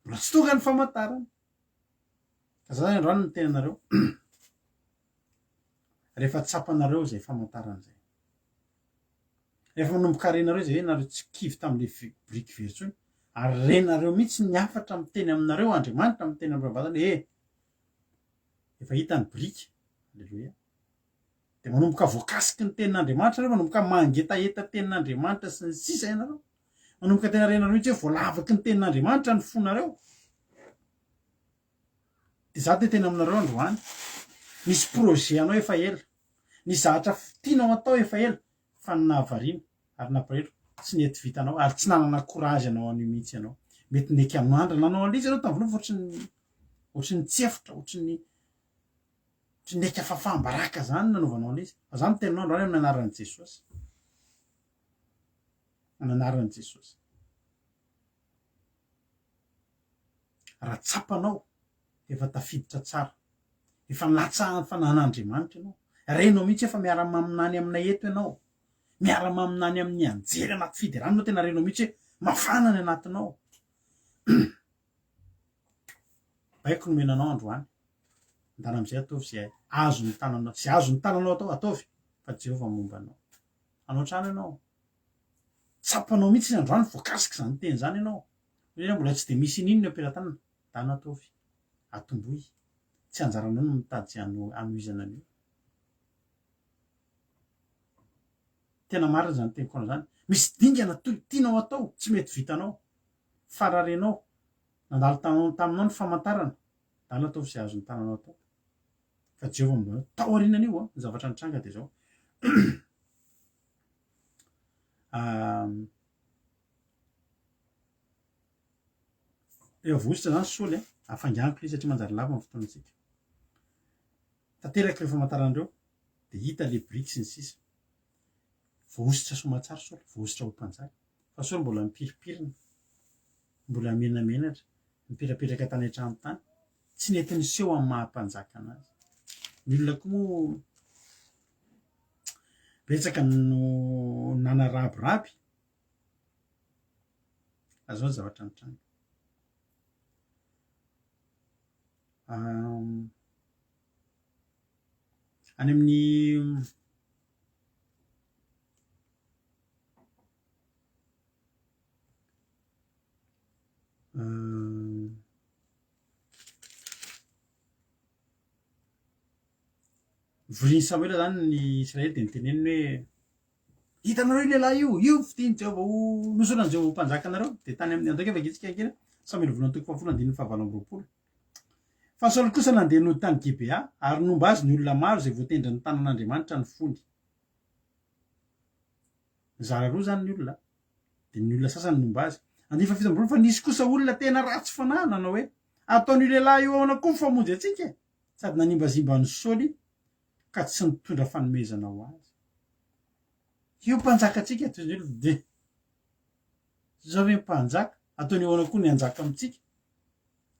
Mbola tsy tonga ny famantarana. Ka za zany androany miteny anareo, rehefa tsapanareo izay famantarana izay, rehefa manomboka renareo izay hoe nareo tsy kivy tamin'le biriky very intsony, ary renareo mihitsy ny hafatra miteny aminareo, Andriamanitra miteny aminareo mivantana hoe e, efa hita ny biriky, aleloia. Dia manomboka voakasiky ny tenin'Andriamanitra nareo, manomboka mangetaheta tenin'Andriamanitra sy ny sisa ianareo. Manomboka tena renareo mihitsy hoe voalavaky ny tenin'Andriamanitra ny fonareo. Dia za te teny aminareo androany, nisy projet anao efa ela, nisy zavatra tianao atao efa ela, fa ny nahavariana ary nampalahelo tsy nety vitanao ary tsy nanana courage hanao an'io mihitsy ianao. Mety neky anandrana nanao an'ilay izy ianao tamin'ny voalohany fa ohatran'ny ohatran'ny tsefotra, ohatran'ny ohatran'ny neky fafaham-baraka zany no nanaovanao an'ilay izy. Fa za miteny aminao androany amin'ny anaran'i Jesosy. Amin'ny anaran'i Jesosy. Raha tsapanao efa tafiditra tsara, efa nilatsahan'ny fananan'Andriamanitra ianao, renao mihitsy efa miara-maminany aminay eto ianao, miara-maminany amin'ny anjely anaty fiderana ianao, tena renao mihitsy hoe mafana ny anatinao. Baiko nomena anao androany, ndana amin'izay ataovy izay azon'ny tananao, izay azon'ny tananao atao, ataovy fa Jehovah momba anao. Hanao trano ianao, Tsapanao mihitsy androany voakasika izany teny izany ianao. Hoe mbola tsy dia misy ininona eo am-pelatanana. Dana ataovy. Atombohy. Tsy anjaranao no mitady izay hanohizana an'io. Tena marina izany teniko anao izany. Misy dingana toy tianao atao, tsy mety vitanao. Fa raha renao, nandalo taminao ny famantarana, dana ataovy izay azon'ny tananao atao. Fa Jehovah momba anao. Tao aorianan'io, ny zavatra nitranga dia izao. Rehefa voahosotra izany Saoly, afainganiko ilay izy satria manjary lava ny fotoanantsika. Tanteraka ireo famantarana ireo, dia hita ilay biriky sy ny sisa. Voahosotra soamatsara Saoly, voahosotra ho mpanjaka. Fa Saoly mbola mipirimpirina, mbola menamenatra, nipirapetraka tany an-trano tany, tsy nety niseho amin'ny maha mpanjaka anazy. Ny olona koa moa Betsaka no nanarabiraby fa zao ny zavatra nitranga. Any amin'ny Novorin'i Samoela izany ny Israely dia noteneniny hoe, Hitanareo io lehilahy io, io fidin'i Jehovah ho nosoran'i Jehovah ho mpanjakanareo. Dia tany amin'ny andaoka vakintsika kely, Samoela voalohany toko fahafolo andininy fahavalo amby 20. Fa Saoly kosa nandeha nody tany Gibea, ary nomba azy ny olona maro izay voatendrin'ny tanan'Andriamanitra ny fony. Nizara roa izany ny olona, dia ny olona sasany nomba azy. Andininy faha 27, fa nisy kosa olona tena ratsy fanahy nanao hoe, Ataon'io lehilahy io ahoana koa ny famonjy antsika e? Sady nanimbazimba an'i Saoly ka tsy nitondra fanomezana ho azy. Io mpanjakantsika toy izany dia izao ve mpanjaka? Ataony ahoana koa ny hanjaka amintsika?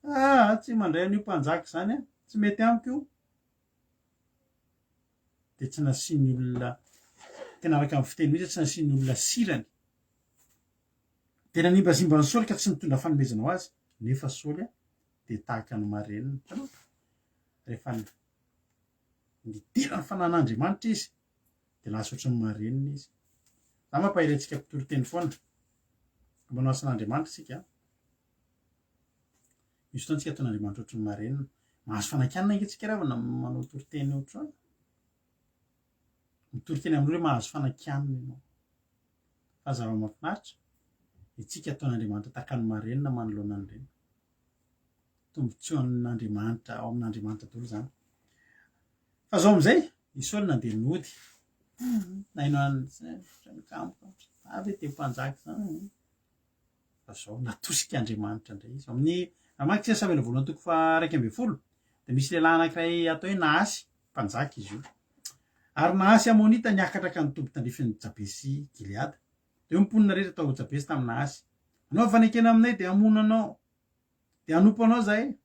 Ah, tsy mandray an'io mpanjaka izany aho, tsy mety amiko io. Dia tsy nasian'ny olona, tena araka ny fiteny mihitsy, tsy nasian'ny olona sirany. Dia nanimbazimba an'i Saoly ka tsy nitondra fanomezana ho azy, nefa Saoly dia tahaka ny marenina. Hitanao? Rehefa nidiran'ny fanan'Andriamanitra izy, dia lasa ohatran'ny marenina izy. Za mampahery antsika mpitory teny foana. Manao asan'Andriamanitra isika. Misy fotoana tsika ataon'Andriamanitra ohatran'ny marenina. Mahazo fanakianana ange tsika raha vao manao toriteny ohatr'izao. Mitory teny amin'olona hoe mahazo fanakianana ianao. Fa zava-mahafinaritra, isika ataon'Andriamanitra tahaka ny marenina manoloana an'ireny. Tombontsoan'Andriamanitra, ao amin'Andriamanitra daholo izany. Fa zao amin'izay, i Saoly nandeha nody. Naino an'izay, avy dia mpanjaka izany. Fa zao, natosik'Andriamanitra indray izy. Amin'ny raha mamaky isika Samoela voalohany toko faha 11 dia misy lehilahy anankiray atao hoe Nahasy, mpanjaka izy io. Ary Nahasy Amonita niakatra ka nitoby tandrifin'i Jabesy Gileada. Dia hoy ny mponina rehetra tao Jabesy tamin'i Nahasy, Manaova fanekena aminay dia hamono anao, dia hanompo anao izahay.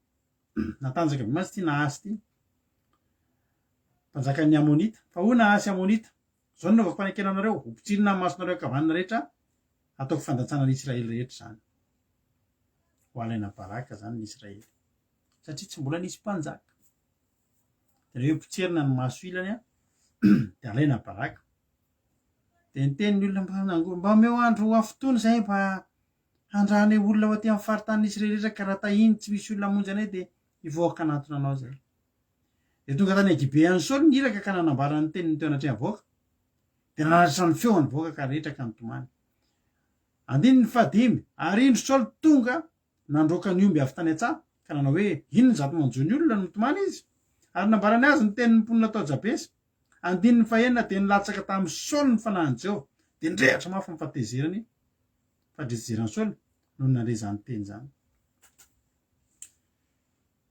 Natanjaka be mantsy ity Nahasy ity, mpanjakan'ny Amonita. Fa hoy Nahasy Amonita, Izao no nanaovako fanekena aminareo, Hopotsirina amin'ny masonareo ankavanana rehetra, hataoko fandatsana ny Israely rehetra izany. Ho alaina baraka izany ny Israely, satria tsy mbola nisy mpanjaka. Dia rehefa potserina ny maso ilany dia alaina baraka. Dia niteny ny olona mba nango mba omeo andro hafitoana izahay mba handranay olona ho aty amin'ny faritanin'ny Israely rehetra ka raha tahiny tsy misy olona hamonjy anay dia hivoaka hanantona anao izahay. Dia tonga tany Gibean'i Saoly ny iraka ka nanambara ny teniny teo anatrehan'ny vahoaka. Dia nanaratra ny feony vahoaka ka rehetra ka nitomany. Andininy fahadimy, Ary indro Saoly tonga nandroaka ny omby avy tany an-tsaha, ka nanao hoe, Inona izato manjo ny olona no mitomany izy? Ary nambarany azy ny tenin'ny mponina tao Jabesy. Andininy fahenina, Dia nilatsaka tamin'i Saoly ny fanahin'i Jehovah, dia nirehitra mafy ny fahatezerany, fahatrezeran'i Saoly, nony nandre izany teny izany.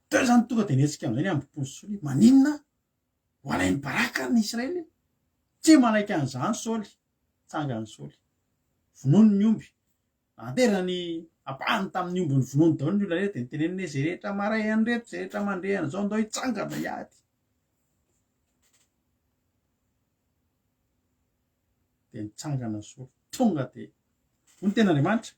Teo izany tonga dia nihetsika amin'izay ny hambom-pon'i Saoly hoe, Maninona ho alain'i Baraka ny Israely? Tsy manaiky an'izany Saoly. Tsangan'i Saoly. Vonoiny ny omby. Nanterany ampahany tamin'ny omby novonoiny daholo ny olona rehetra dia niteneniny hoe izay rehetra maray an'ireto, izay rehetra mandre an'izao, ndao hitsangana hiady. Dia nitsangana Saoly. Tonga dia hoy ny tenin'Andriamanitra,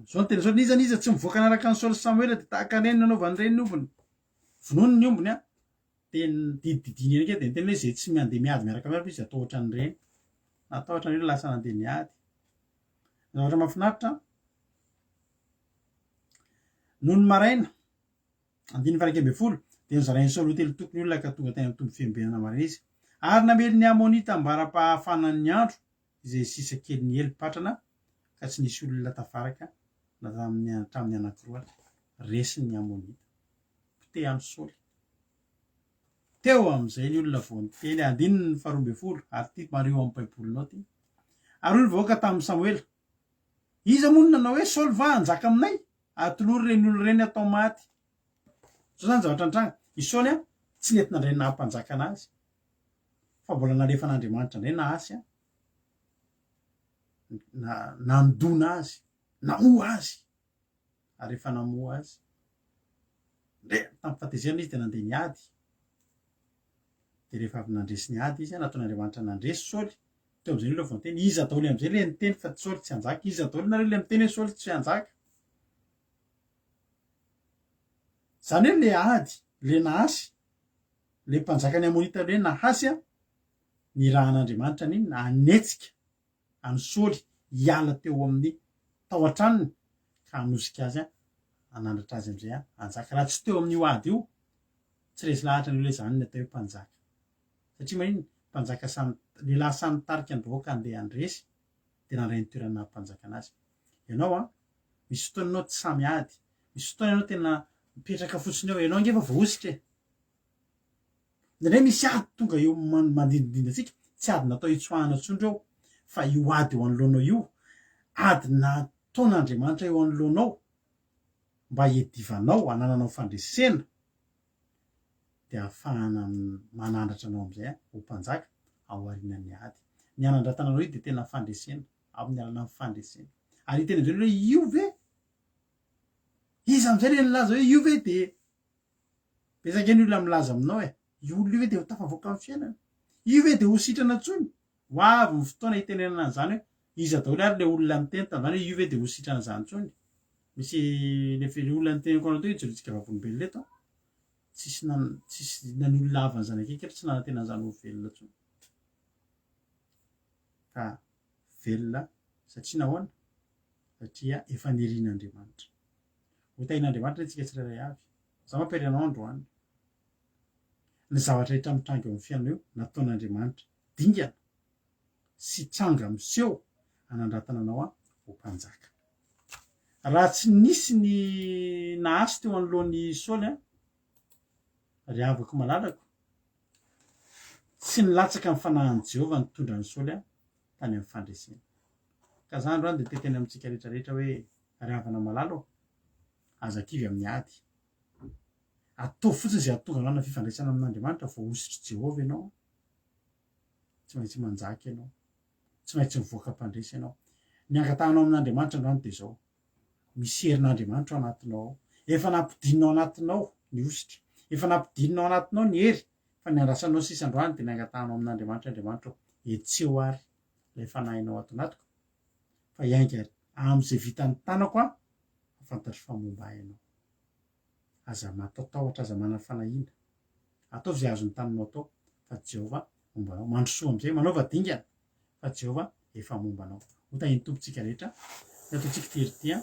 Izao ny tena Saoly, n'iza n'iza tsy mivoaka hanaraka an'i Saoly sy Samoela dia tahaka an'ireny nanaovan'ireny ny ombiny. Vonoiny ny ombiny an, dia didididiany ihany kely dia niteny hoe izay tsy mandeha miady miaraka aminay izy atao ohatran'ireny. Natahotra ny olona lasa nandeha niady. Ny zavatra mahafinaritra, nony maraina, andininy faha 11, dia nozarain'i Saoly ho telo toko ny olona ka tonga tany amin'ny toby fiambenana maraina izy. Ary namely ny Amonita ambara-pahafanan'ny andro izay sisa kely niely patrana ka tsy nisy olona tafaraka na tamin'ny hatramin'ny anankiroa resiny ny Amonita. Potehan'i Saoly. Teo amin'izay ny olona vao niteny, andininy faharoa ambin'ny folo, ary ity mariho amin'ny Baibolinao ity. Ary hoy ny vahoaka tamin'i Samoela, Iza moa no nanao hoe, Saoly va hanjaka aminay? Atolory ireny olona ireny hatao maty. Izao izany ny zavatra nitranga, i Saoly tsy nety nandray ny naha mpanjakana azy, fa mbola nalefan'Andriamanitra indray Nahasy nandona azy, namoha azy, ary rehefa namoha azy, ndre tamin'ny fahatezerana izy dia nandeha niady, dia rehefa avy nandresy ny ady izy, nataon'Andriamanitra nandresy Saoly, teo amin'izay ny olona vao niteny, iza daholo amin'izay ilay niteny fa Saoly tsy hanjaka, iza daholo nareo ilay miteny hoe Saoly tsy hanjaka? Izany hoe ilay ady, ilay Nahasy, Ilay mpanjakan'ny Amonita hoe Nahasy nirahan'Andriamanitra n'inona? Hanetsika an'i Saoly hiala teo amin'ny tao an-tranony ka hanosika azy hanandratra azy amin'izay hanjaka. Raha tsy teo amin'io ady io, tsy resy lahatra ny olona hoe izany ny atao hoe mpanjaka. Satria maninona? Mpanjaka sahy, lehilahy sahy nitarika ny vahoaka handeha handresy dia nandray ny toerana naha mpanjakana azy. Ianao an, misy fotoana ianao tsy sahy miady, misy fotoana ianao tena mipetraka fotsiny eo, ianao ange efa voahositra e! Indraindray misy ady tonga eo manodidina antsika, tsy ady natao hitsoahana intsony ireo, fa io ady eo anoloanao io, ady nataon'Andriamanitra eo anoloanao mba hiadivanao, hanananao fandresena, dia ahafahana manandratra anao amin'izay ho mpanjaka aorianan'ny ady. Ny hanandratana anao io dia tena fandresena, amin'ny alalan'ny fandresena. Ary hiteny amin'izay hoe io ve? Iza amin'izay ilay nilaza hoe io ve dia Betsaka ny olona milaza aminao e, io olona io ve dia ho tafavoaka amin'ny fiainana? Io ve dia ho sitrana intsony? Ho avy ny fotoana hitenenana an'izany hoe iza daholo ary ilay olona niteny tamin'izany hoe io ve dia ho sitrana izany intsony? Misy ilay olona niteneniko anao teo hijerentsika vavolombelona eto an, tsisy nan tsisy na ny olona havan'ny zanak'ika ary tsy nanantena an'izany ho velona intsony. Fa velona satria nahoana? Satria efa nirian'Andriamanitra. Ho tahin'Andriamanitra anie tsika tsirairay avy. Za mampiary anao androany. Ny zavatra rehetra mitranga eo amin'ny fiainana io nataon'Andriamanitra dingana sy tranga miseho hanandratana anao ho ho mpanjaka. Raha tsy nisy ny Nahasy teo anoloan'i Saoly, ry havako malalako, tsy nilatsaka ny fanahin'i Jehovah nitondra an'i Saoly tany amin'ny fandresena. Ka za androany dia te-hiteny amintsika rehetra rehetra hoe, ry havana malala ô, aza kivy amin'ny ady. Ataovy fotsiny izay hahatonga anao hanana fifandraisana amin'Andriamanitra, voahosotr'i Jehovah ianao, tsy maintsy manjaka ianao. Tsy maintsy mivoaka mpandresy ianao. Ny angatahanao amin'Andriamanitra androany dia izao, misy herin'Andriamanitra ao anatinao ao. Efa nampidinina ao anatinao ny hosotra. Efa nampidinina ao anatinao ny hery, fa ny andrasanao sisa androany dia ny angatahanao amin'Andriamanitra, Andriamanitra ô, hetseho ary ilay fanahinao ato anatiko, fa hiainga amin'izay vitan'ny tanako aho, fa fantatro fa momba ahy ianao. Aza matahotahotra, aza manana fanahiana. Ataovy izay azon'ny taninao atao, fa Jehovah momba anao. Mandrosoa amin'izay, manaova dingana, fa Jehovah efa momba anao. Ho tahian'ny Tompo tsika rehetra. Ny ataontsika ity ry ity,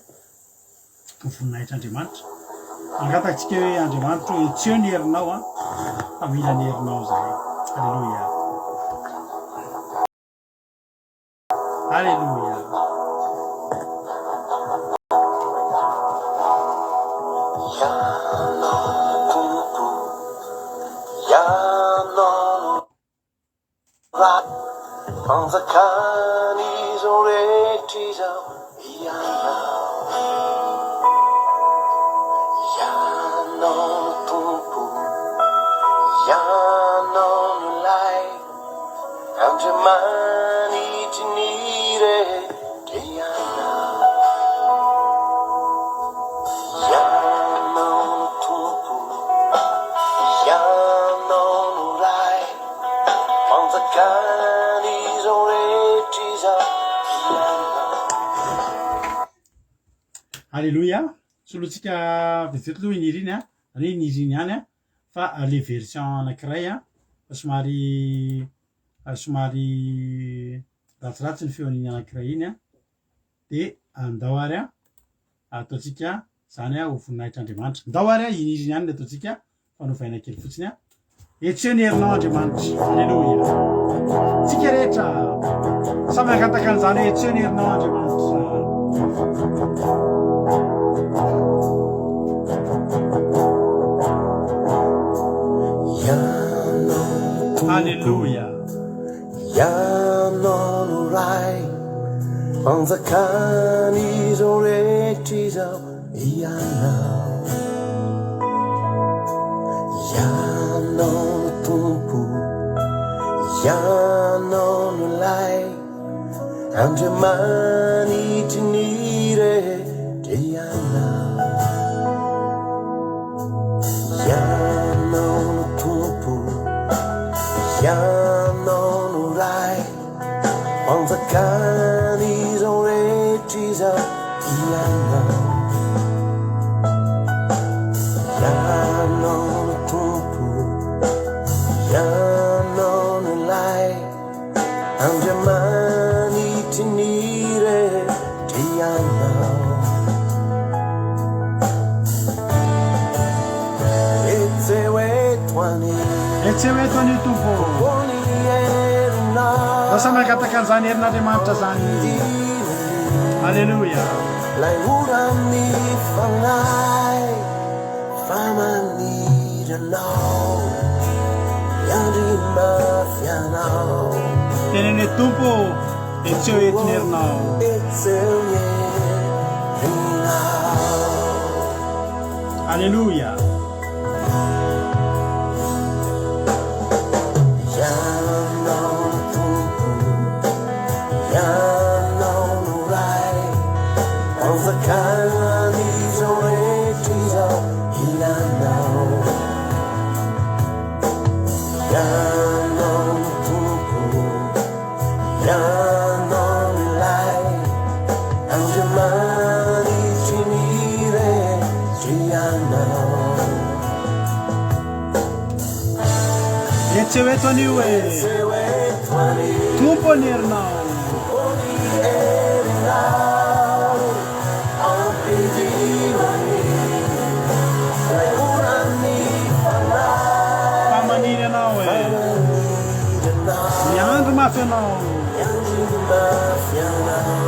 ho voninahitr'Andriamanitra. Angatahantsika hoe Andriamanitra ô, hetseho ny herinao an, fa mila ny herinao izahay. Aleloia. Aleloia. Ianao Tompo, Ianao no Ray, Fanjakan'izao rehetra izao, Ianao, Ianao no Tompo, Ianao no Ilay Andriamanitry ny rehetra Ianao, Ianao no Tompo, Ianao no Ray, Fanjakan'izao rehetra izao Ianao. Aleloia! Solointsika vetivety aloha i Nirina a, zany hoe i Nirina ihany a, fa le version anakiray a, fa somary somary ratsiratsy ny feon'iny anakiray iny a, de andao ary a ataontsika zany a ho voninahitr'Andriamanitra. Ndao ary a iny iny ihany ny ataontsika fa novaina kely fotsiny a. Etseo ny herinao Andriamanitra. Aleloia. Tsika rehetra samy hangataka an'izany hoe etseo ny herinao Andriamanitra. Aleloia. Ianao no Ray, Fanjakan'izao rehetra izao, Ianao. Ianao no Tompo, Ianao no Ilay Andriamanitry ny rehetra, Ianao. Ianao no Tompo, Ianao no Ray, Fanjakan'izao rehetra izao, Ianao. Ianao no Tompo, Ianao no Ilay Andriamanitry ny rehetra, Ianao. Etseo eto anie. Etseo eto anio Tompo ô. Ndao samy hangataka an'izany herin'Andriamanitra zany. Aleloia. Lay oran'ny fanahy fa maniry anao Miandry mafy anao. Teneno hoe Tompo ô, etseo eto ny herinao. Etseo ny herinao. Aleloia. Ianao no Tompo, Ianao no Ray, Fanjakan'izao rehetra izao, Ianao. Ianao no Tompo, Ianao no Ilay Andriamanitry ny rehetra, Ianao. Etseo eto anio e. Tompo ny herinao. Fa maniry anao e. Miandry mafy anao.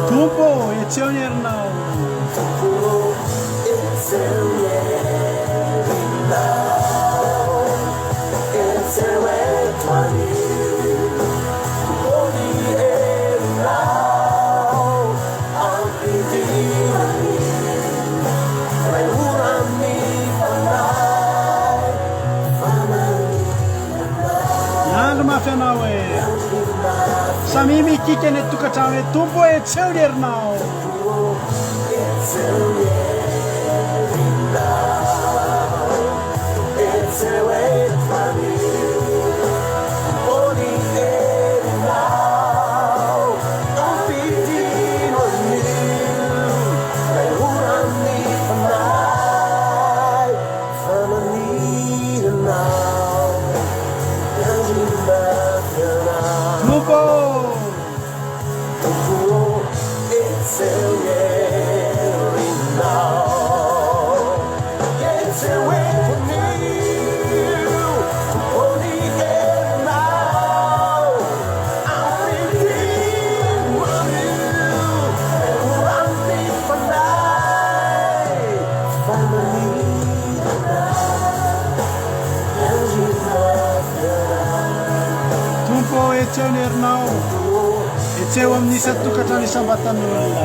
Tompo ô, hetseho ny herinao. Tompo ô, hetseho ny herinao. Hetseho eto anio. Tompo ny herinao. Ampidino anio. Ray ora amin'ny fanahy. Fa manina anao. Miandry mafy anao e. Samia mikiky any an-tokantrano e Tompo ô hetseho ny herinao. Tompo ô! Tompo ô, hetseho ny herinao, hetseho amin'ny isan-tokantrano isam-batan'olona.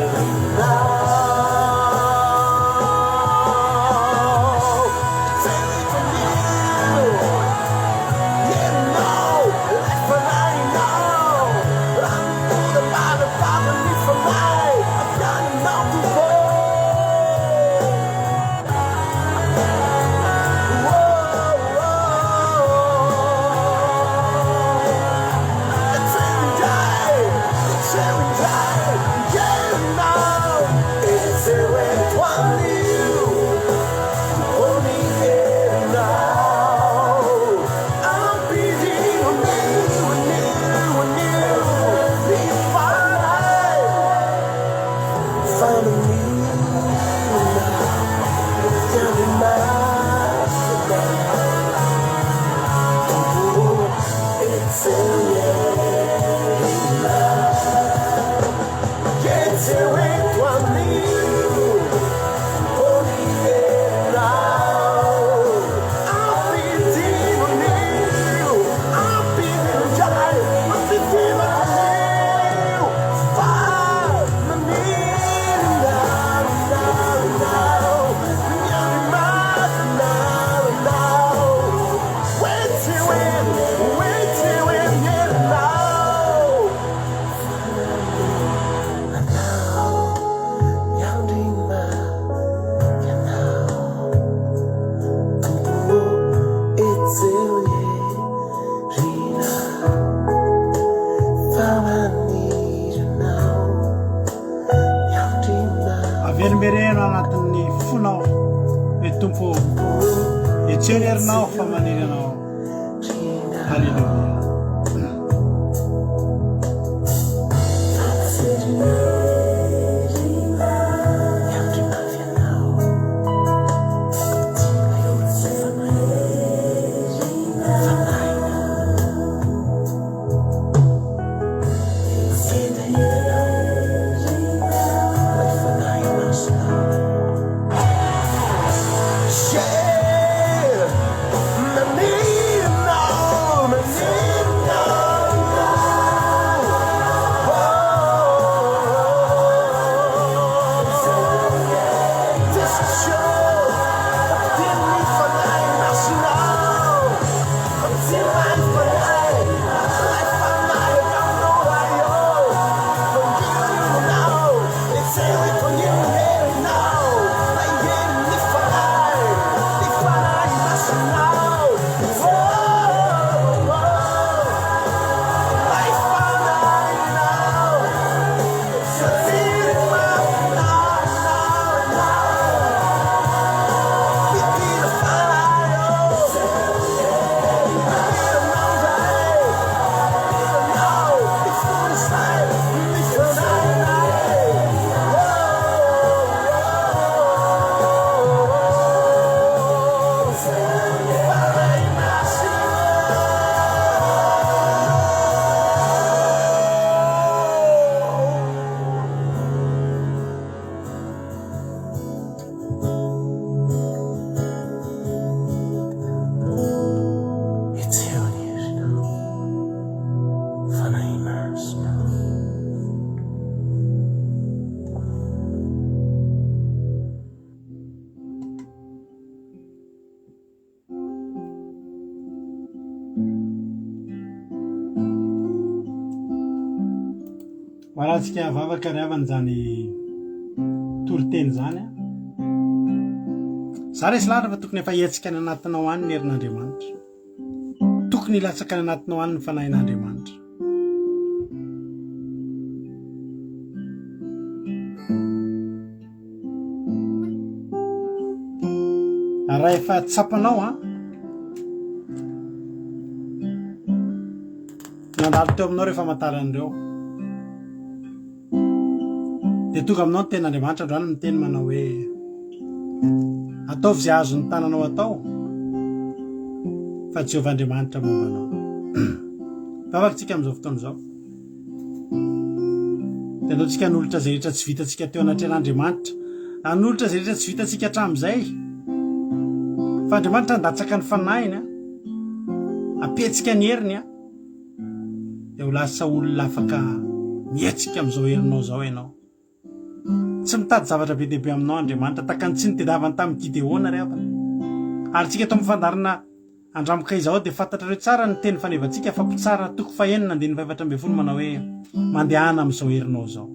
Averimbereno anatin'ny fonao hoe Tompo ô, hetseho ny herinao fa maniry anao. Haleloia. Ho arahantsika vavaka ry havana izany toriteny izany a. Za resy lahatra fa tokony efa hihetsika any anatinao any ny herin'Andriamanitra. Tokony hilatsaka any anatinao any ny fanahin'Andriamanitra. Raha efa tsapanao an, nandalo teo aminao ireo famantarana ireo, dia tonga aminao ny tenin'Andriamanitra androany miteny manao hoe ataovy izay azon'ny tananao atao fa Jehovah Andriamanitra momba anao. Vavaka tsika amin'izao fotoana izao. Dia andao tsika hanolotra izay rehetra tsy vitantsika teo anatrehan'Andriamanitra. Hanolotra izay rehetra tsy vitantsika hatramin'izay. Fa Andriamanitra handatsaka ny fanahiny, hampihetsika ny heriny, dia ho lasa olona afaka mihetsika amin'izao herinao izao ianao. Tsy mitady zavatra be dia be aminao Andriamanitra, tahaka ny tsy nitadiavany tamin'i Gideona ry havana. Ary tsika eto amin'ny fandaharana Andramoka izao dia fantatrareo tsara ny teny fanevantsika fa Mpitsara toko fahenina andininy faha-14 manao hoe, Mandehana amin'izao herinao izao.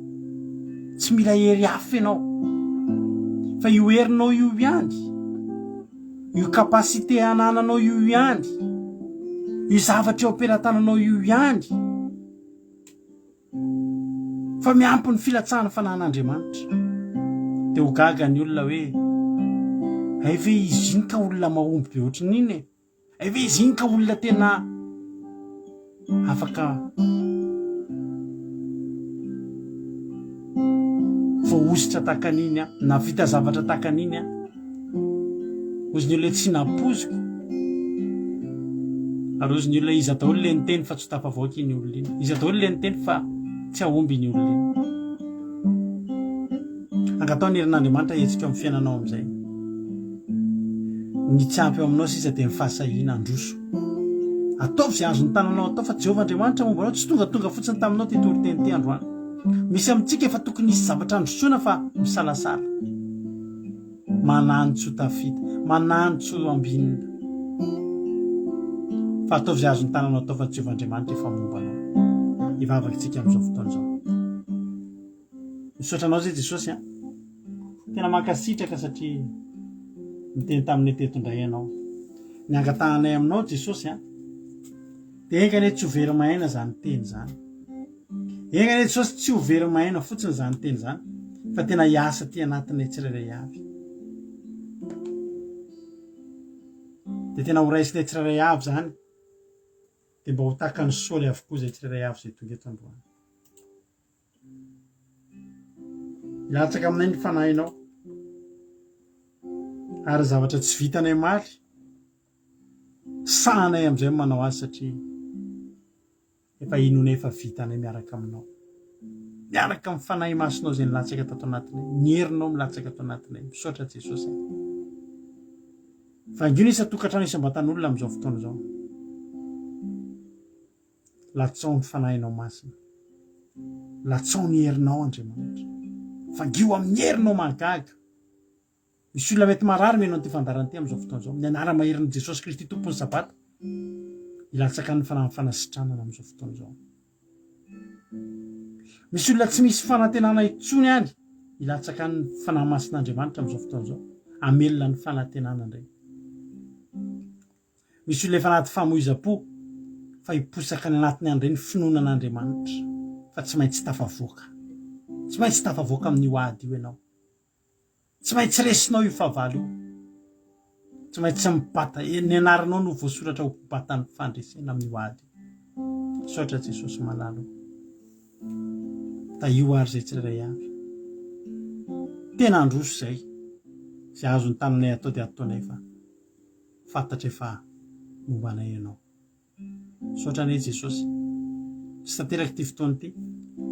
Tsy mila hery hafa ianao, fa io herinao io ihany, io capacité anananao io ihany, io zavatra eo am-pelatananao io ihany, Fa miampy ny filatsahan'ny fanahin'Andriamanitra. Dia ho gaga ny olona hoe, Hay ve izy iny ka olona mahomby be ohatran'iny e? Hay ve izy iny ka olona tena afaka voahosotra tahaka an'iny aho, nahavita zavatra tahaka an'iny aho. Hozy ny olona tsy nampoiziko. Ary hozy ny olona iza daholo le niteny fa tsy ho tafavoaka iny olona iny. Iza daholo le niteny fa tsy hahomby iny olona iny. Angataho ny herin'Andriamanitra hihetsika eo amin'ny fiainanao amin'izay. Ny tsy ampy eo aminao sisa dia ny fahasahiana handroso. Ataovy izay azon'ny tananao atao fa Jehovah Andriamanitra momba anao tsy tongatonga fotsiny taminao ity toriteny ity androany. Misy amintsika efa tokony hisy zavatra handrosoana fa misalasala. Manantso tafita, manantso ambinina. Fa ataovy izay azon'ny tananao atao fa Jehovah Andriamanitra efa momba anao. Hivavaka isika amin'izao fotoana izao. Misaotra anao zay Jesosy a. Tena mankasitraka satria niteny taminay teto indray ianao. Ny angatahanay aminao Jesosy a. Dia enga anie tsy ho very maina izany teny izany. Enga anie Jesosy tsy ho very maina fotsiny izany teny izany fa tena hiasa aty anatinay tsirairay avy. Dia tena ho raisinay tsirairay avy izany. Dia mba ho takan'ny Saoly avokoa izay tsirairay avy izay tonga eto androany. Hilatsaka aminay ny fanahinao. Ary zavatra tsy vitanay omaly, sahanay amin'izay ny manao azy satria efa inoanay efa vitanay miaraka aminao. Miaraka amin'ny fanahy masinao izay nilatsaka tato anatinay, ny herinao milatsaka ato anatinay. Misaotra Jesosy. Vangio ny isan-tokantrano isam-batan'olona amin'izao fotoana izao. Latsao ny Fanahinao Masina. Latsao ny herinao, Andriamanitra. Vangio amin'ny herinao mahagaga. Misy olona mety marary mihaino an'ity fandaharana ity amin'izao fotoana izao. Amin'ny anara-maherin'i Jesosy Kristy Tompon'ny Sabata, hilatsaka ny fanahin'ny fanasitranana amin'izao fotoana izao. Misy olona tsy misy fanantenana intsony any, hilatsaka ny Fanahy Masin'Andriamanitra amin'izao fotoana izao, hamelona ny fanantenana indray. Misy olona efa anaty famoizam-po fa hiposaka any anatiny any indray ny finoana an'Andriamanitra fa tsy maintsy tafavoaka. Tsy maintsy tafavoaka amin'io ady io ianao. Tsy maintsy resinao io fahavalo io. Tsy maintsy mibata, ny anaranao no voasoratra ho mpibata ny fandresena amin'io ady io. Misaotra Jesosy malala o. Tahio ary izay tsirairay avy. Tena handroso izay. Izay azon'ny tananay atao dia ataonay fa. Fantatray fa momba anay Ianao. Misaotra anay Jesosy. Tsy tanteraka ity fotoana ity.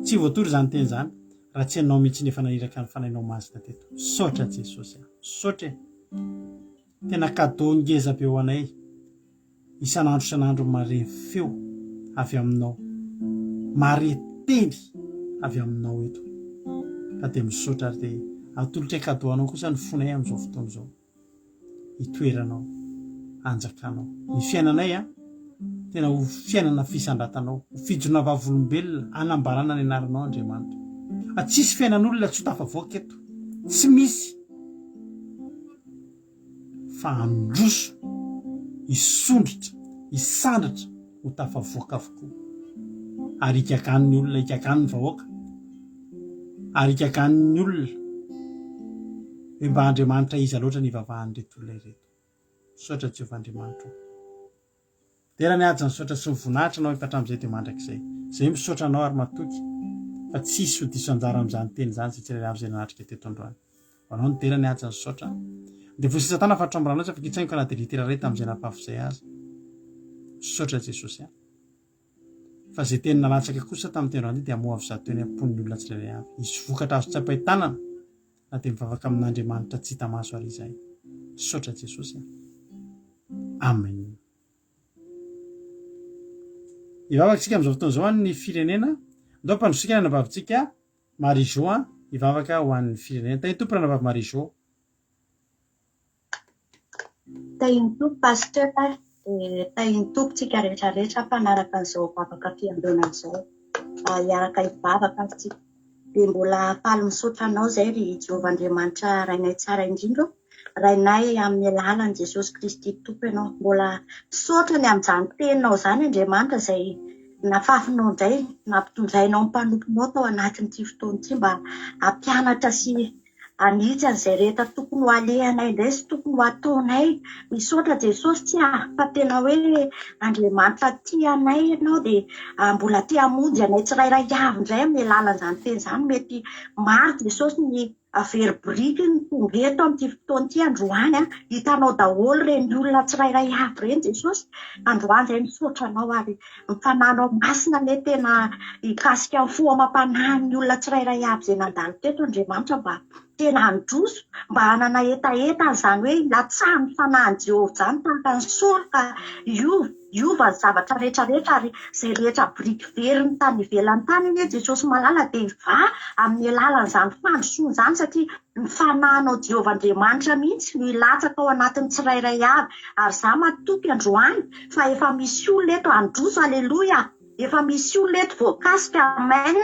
Tsy voatory izany teny izany raha tsy Ianao mihitsy no efa naniraka ny Fanahinao Masina teto. Misaotra Jesosy a. Misaotra e. Tena cadeau ngeza be ho anay. Isan'andro isan'andro mahare feo avy aminao. Mahare teny avy aminao eto. Ka dia misaotra ary dia atolotray cadeau anao kosa ny fonay amin'izao fotoana izao. itoeranao, anjakanao. Ny fiainanay an! Tena ho fiainana fisandratanao, ho fijoroana vavolombelona hanambarana ny anaranao Andriamanitra. Fa tsisy fiainan'olona tsy ho tafavoaka eto. Tsy misy. Fa handroso, hisondrotra, hisandratra ho tafavoaka avokoa. Ary higagan'ny olona, higagan'ny vahoaka. Ary higagan'ny olona hoe mba Andriamanitra iza loatra no ivavahan'ireto olona ireto. Misaotra Jehovah Andriamanitra o. Dera ny haja ny saotra sy ny voninahitra anao efa hatramin'izay dia mandrakizay. Izay misaotra anao ary matoky fa tsy hisy ho diso anjara amin'izany teny izany izay tsirairay avy izay nanatrika teto androany. Ho anao ny dera ny haja ny saotra. Devoly sy satana fa hatramin'ny tsy afaka hitsaingoka na dia litera iray tamin'izay nafafy izay aza. Misaotra Jesosy a. Fa izay teny nalatsaka kosa tamin'ity androany ity dia hamoha avy zato eny am-pon'ny olona tsirairay avy. Hisy vokatra azo tsapain-tanana na dia mivavaka amin'Andriamanitra tsy hita maso ary izahay. Misaotra Jesosy a. Amen. Hivavaka isika amin'izao fotoana izao an'ny firenena. Ndao ampandrosika ny anabavintsika Marie Jo a, hivavaka ho an'ny firenena. Tahin'ny Tompo ranabavy Marie Jo. Tahin'ny Tompo Pasteur dia tahin'ny Tompo tsika rehetra rehetra mpanaraka an'izao vavaka fiambenana izao. Hiaraka hivavaka ary tsika. Dia mbola faly misaotra anao izay ry Jehovah Andriamanitra Rainay tsara indrindra ô. Rainay amin'ny alalan'i Jesosy Kristy Tompo ianao. Mbola misaotra ny amin'izany teninao izany Andriamanitra izay nafafinao indray, nampitondrainao ny mpanomponao tao anatin'ity fotoana ity mba hampianatra sy hanitsy an'izay rehetra tokony ho alehanay indray sy tokony ho ataonay. Misaotra Jesosy tsy ah fa tena hoe Andriamanitra tia anay ianao dia mbola te hamonjy anay tsirairay avy indray amin'ny alalan'izany teny izany. Mety maro Jesosy ny very biriky ny tonga eto amin'ity fotoana ity androany. Hitanao daholo ireny olona tsirairay avy ireny Jesosy. Androany izay misaotra anao ary ny Fanahinao Masina anie tena hikasika ny fo amam-panahin'ny olona tsirairay avy izay nandalo teto Andriamanitra mba tena handroso, mba hanana hetaheta an'izany hoe hilatsahan'ny Fanahin'i Jehovah izany tahaka an'i Saoly ka hiova, hiova ny zavatra rehetra rehetra ary izay rehetra biriky veriny tany ivelany tany anie Jesosy malala dia hivaha amin'ny alalan'izany fandrosoana izany satria ny Fanahinao Jehovah Andriamanitra mihitsy no hilatsaka ao anatin'ny tsirairay avy ary izaho matoky androany fa efa misy olona eto handroso aleloia efa misy olona eto voakasika amen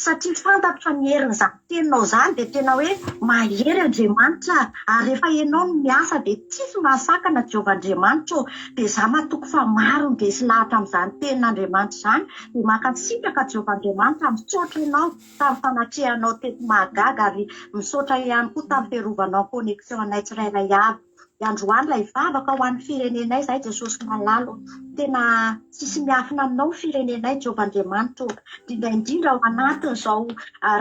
satria fantatro fa ny herin'izany teninao izany dia tena hoe mahery Andriamanitra ary rehefa ianao no miasa dia tsisy mahasakana Jehovah Andriamanitra ô dia izaho matoky fa maro ny resy lahatra amin'izany tenin'Andriamanitra izany dia mankasitraka Jehovah Andriamanitra misaotra anao tamin'ny fanatrehanao teto mahagaga ary misaotra ihany koa tamin'ny fiarovanao connexion anay tsirairay avy Androany ilay vavaka ho an'ny firenenay izahay Jesosy malala o. Tena tsisy miafina aminao ny firenenay Jehovah Andriamanitra o. Indrindra indrindra ao anatin'izao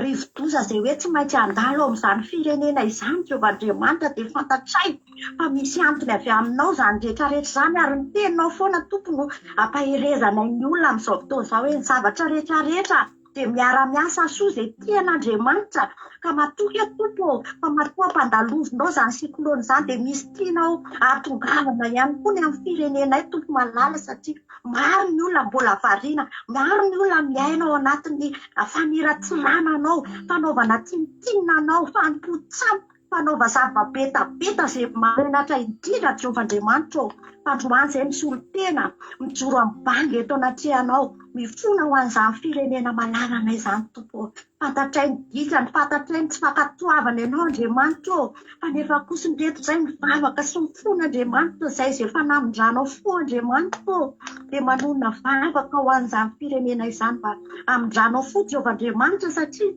rivodoza izay hoe tsy maintsy handalo ao amin'izany firenena izany Jehovah Andriamanitra dia fantatray fa misy antony avy aminao izany rehetra rehetra izany ary ny teninao foana Tompo no ampaherezanay ny olona amin'izao fotoana izao hoe ny zavatra rehetra rehetra dia miara-miasa soa izay tia an'Andriamanitra ka matoky aho Tompo ô fa matoa ampandalovinao izany cyclone izany dia misy tianao hahatongavana ihany koa ny amin'ny firenenay Tompo malala satria maro ny olona mbola variana, maro ny olona miaina ao anatin'ny faniratsirana anao, fanaovana tsinontsinona anao, fanompoan-tsampy. Fanaova zava-betabeta izay mahamenatra indrindra Jehovah Andriamanitra ô, fandroany izay misolo tena, mijoro amin'ny banga eto anatrehanao, mifona ho an'izany firenena malalanay izany Tompo ô. Fantatray ny dikany, fantatray ny tsy fankatoavana Ianao Andriamanitra ô, fa nefa kosa indreto izay mivavaka sy mifona Andriamanitra izay izay efa namindranao fo Andriamanitra ô, dia manonona vavaka ho an'izany firenena izany mba hamindranao fo Jehovah Andriamanitra satria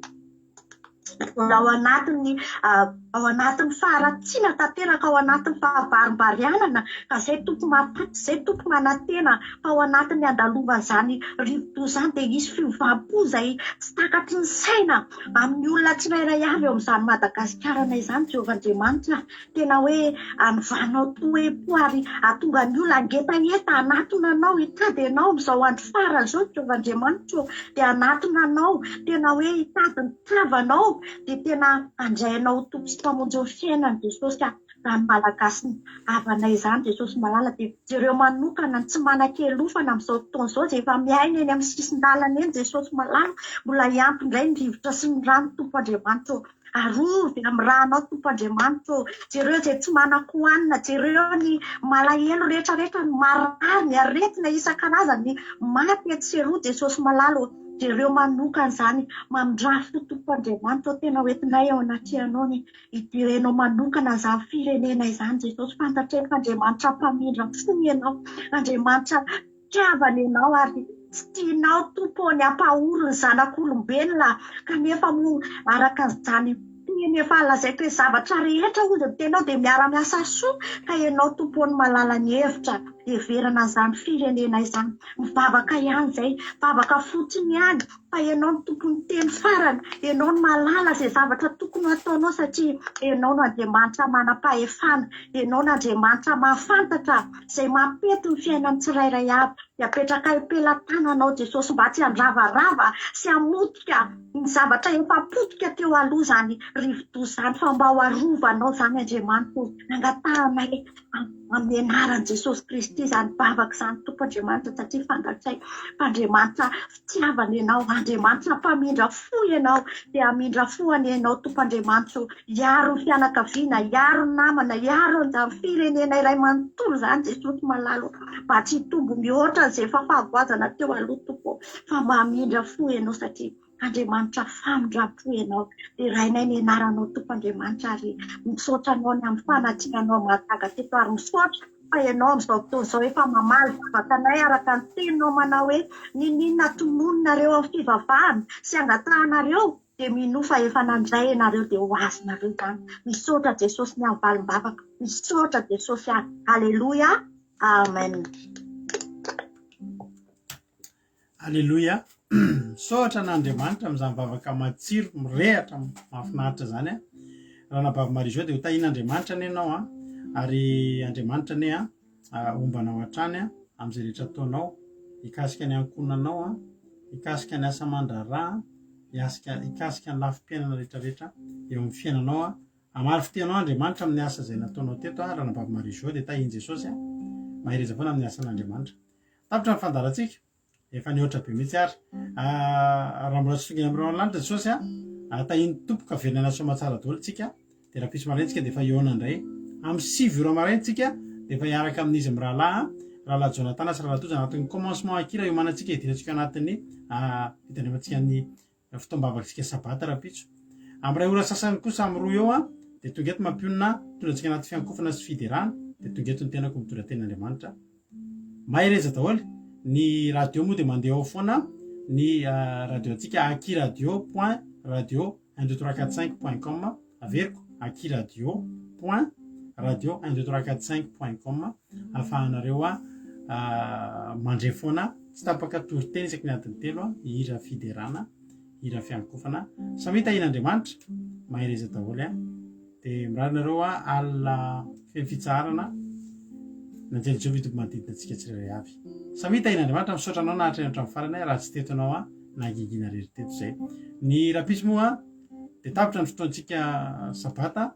Mbola ao anatin'ny ao anatin'ny faharatsiana tanteraka, ao anatin'ny fahavarimbarianana, ka izay Tompo matoky, izay Tompo manantena fa ao anatin'ny handalovan'izany rivodoza izany dia hisy fiovam-po izay tsy takatry ny saina amin'ny olona tsirairay avy eo amin'izany Madagasikara-nay izany, Jehovah Andriamanitra. Tena hoe anovanao toe-po ary hahatonga ny olona hangetaheta hanatona Anao, hitady Anao amin'izao andro farany izao, Jehovah Andriamanitra ô, dia hanatona Anao, tena hoe hitady ny tavanao, dia tena handray Anao ho Tompo sy Mpamonjy ny fiainany Jesosy a. Izany Malagasy havanay izany Jesosy malala dia jereo manokana ny tsy manan-kialofana amin'izao fotoana izao izay efa miaina eny amin'ny sisin-dalana eny Jesosy malala mbola hiampy indray ny rivotra sy ny rano Tompo Andriamanitra ô. Arovy amin'ny rànao Tompo Andriamanitra ô. Jereo izay tsy manan-kohanina, jereo ny malahelo rehetra rehetra, ny marary, ny aretina isan-karazany, ny maty etsy sy eroa Jesosy malala ô. Jereo manokana izany, mamindrà fo Tompo Andriamanitra ô, tena hoentinay eo anatrehanao ny hijerenao manokana izany firenena izany Jesosy. Fantatray fa Andriamanitra mpamindra fo Ianao, Andriamanitra fitiavana Ianao ary tsy tianao Tompo ô ny hampahory ny zanak'olombelona kanefa moa araka izany teny efa lazaiko hoe zavatra rehetra hozy ny teninao dia miara-miasa soa ka Ianao Tompo ô no mahalala ny hevitra heverana an'izany firenena izany. Mivavaka ihany izay, vavaka fotsiny ihany fa Ianao no tompon'ny teny farany, Ianao no mahalala izay zavatra tokony ho ataonao satria Ianao no Andriamanitra manam-pahefana, Ianao no Andriamanitra mahafantatra izay mampety ny fiainan'ny tsirairay avy. Dia apetrakay am-pelatananao Jesosy mba tsy handravarava sy hamotika ny zavatra efa potika teo aloha izany rivodoza izany fa mba ho arovanao izany Andriamanitra o. Angatahanay Amin'ny anaran'i Jesosy Kristy izany vavaka izany Tompo Andriamanitra satria fantatray fa Andriamanitra fitiavana Ianao, Andriamanitra mpamindra fo Ianao, dia hamindra fo anie Ianao Tompo Andriamanitra o, hiaro ny fianakaviana, hiaro ny namana, hiaro an'izany firenena iray manontolo izany Jesosy malala o, mba tsy hitombo mihoatra an'izay efa fahavoazana teo aloha Tompo o, fa mba hamindra fo Ianao satria Andriamanitra famindrampo Ianao. Derainay ny anaranao Tompo Andriamanitra ary misaotra Anao ny amin'ny fanatrehanao mahagaga teto ary misaotra fa Ianao amin'izao fotoana izao efa mamaly vavaka anay araka ny teninao manao hoe niniana tononinareo amin'ny fivavahana sy angatahanareo dia minoa fa efa nandray ianareo dia ho azonareo izany. Misaotra Jesosy ny amin'ny valim-bavaka. Misaotra Jesosy a. Aleloia. Amen. Aleloia! Misaotra an'Andriamanitra amin'izany vavaka matsiro, mirehatra, mahafinaritra izany an. Ranabavy Marie Jo dia ho tahian'Andriamanitra anie ianao an, ary Andriamanitra anie an homba anao hatrany an, amin'izay rehetra ataonao, hikasika ny ankohonanao an, hikasika ny asa aman-draharaha, hiasika hikasika ny lafim-piainana rehetrarehetra eo amin'ny fiainanao an. Hamaly fitia anao Andriamanitra amin'ny asa izay nataonao teto an, Ranabavy Marie Jo dia tahian'i Jesosy an. Mahereza foana amin'ny asan'Andriamanitra. Tapitra ny fandaharantsika. Efa nihoatra be mihitsy ary. Ah, raha mbola tsy tonga eny amin'ny rahona lanitra Jesosy a, ah, tahin'ny Tompo ka velona soamatsara daholo tsika. Dia rahampitso maraina tsika dia efa hihaona indray. Amin'ny 9 ora maraina tsika dia efa hiaraka amin'izy mirahalahy, rahalahy Jonathan sy rahalahy Tojo anatin'ny commencement akira hiomanantsika hidirantsika anatin'ny ah, fitandremantsika ny fotoam-bavakantsika sabata rahampitso. Amin'ny iray ora sasany kosa amin'ny roa eo an, dia tonga eto mampionona, mitondra antsika anaty fiankofana sy fiderana, dia tonga eto ny tenako mitondra tenin'Andriamanitra. Mahereza daholo, ny radio moa dia mandeha ao foana, ny radio antsika aki radio point radio un deux trois quatre cinq point com, averiko aki radio point radio un deux trois quatre cinq point com, ahafahanareo mandre foana tsy tapaka toriteny isaky ny adiny telo, hira fiderana, hira fiankofana. Samia tahian'Andriamanitra, mahereza daholo an. Dia mirary anareo alina feno fitsaharana ny anjely Jehovah hitombo manodidina antsika tsirairay avy. Samia tahian'Andriamanitra, misaotra anao nahatrehina hatramin'ny farany raha tsy teto ianao an, nangingina irery teto izay. Ny rahampitso moa dia tapitra ny fotoantsika sabata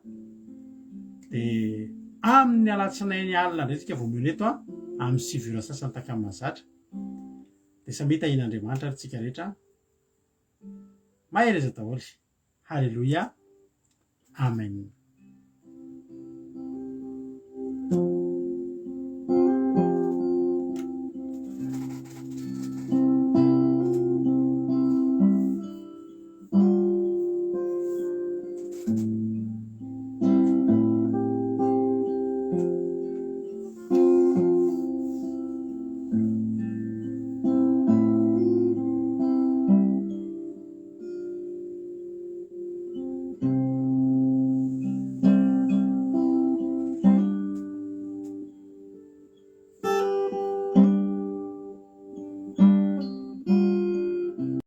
dia amin'ny alatsinainy alina indray tsika vao mihaona eto an, amin'ny sivy ora sasany tahaka ny mahazatra. Dia samia tahian'Andriamanitra ary tsika rehetra. Mahereza daholo. Haleloia. Amen.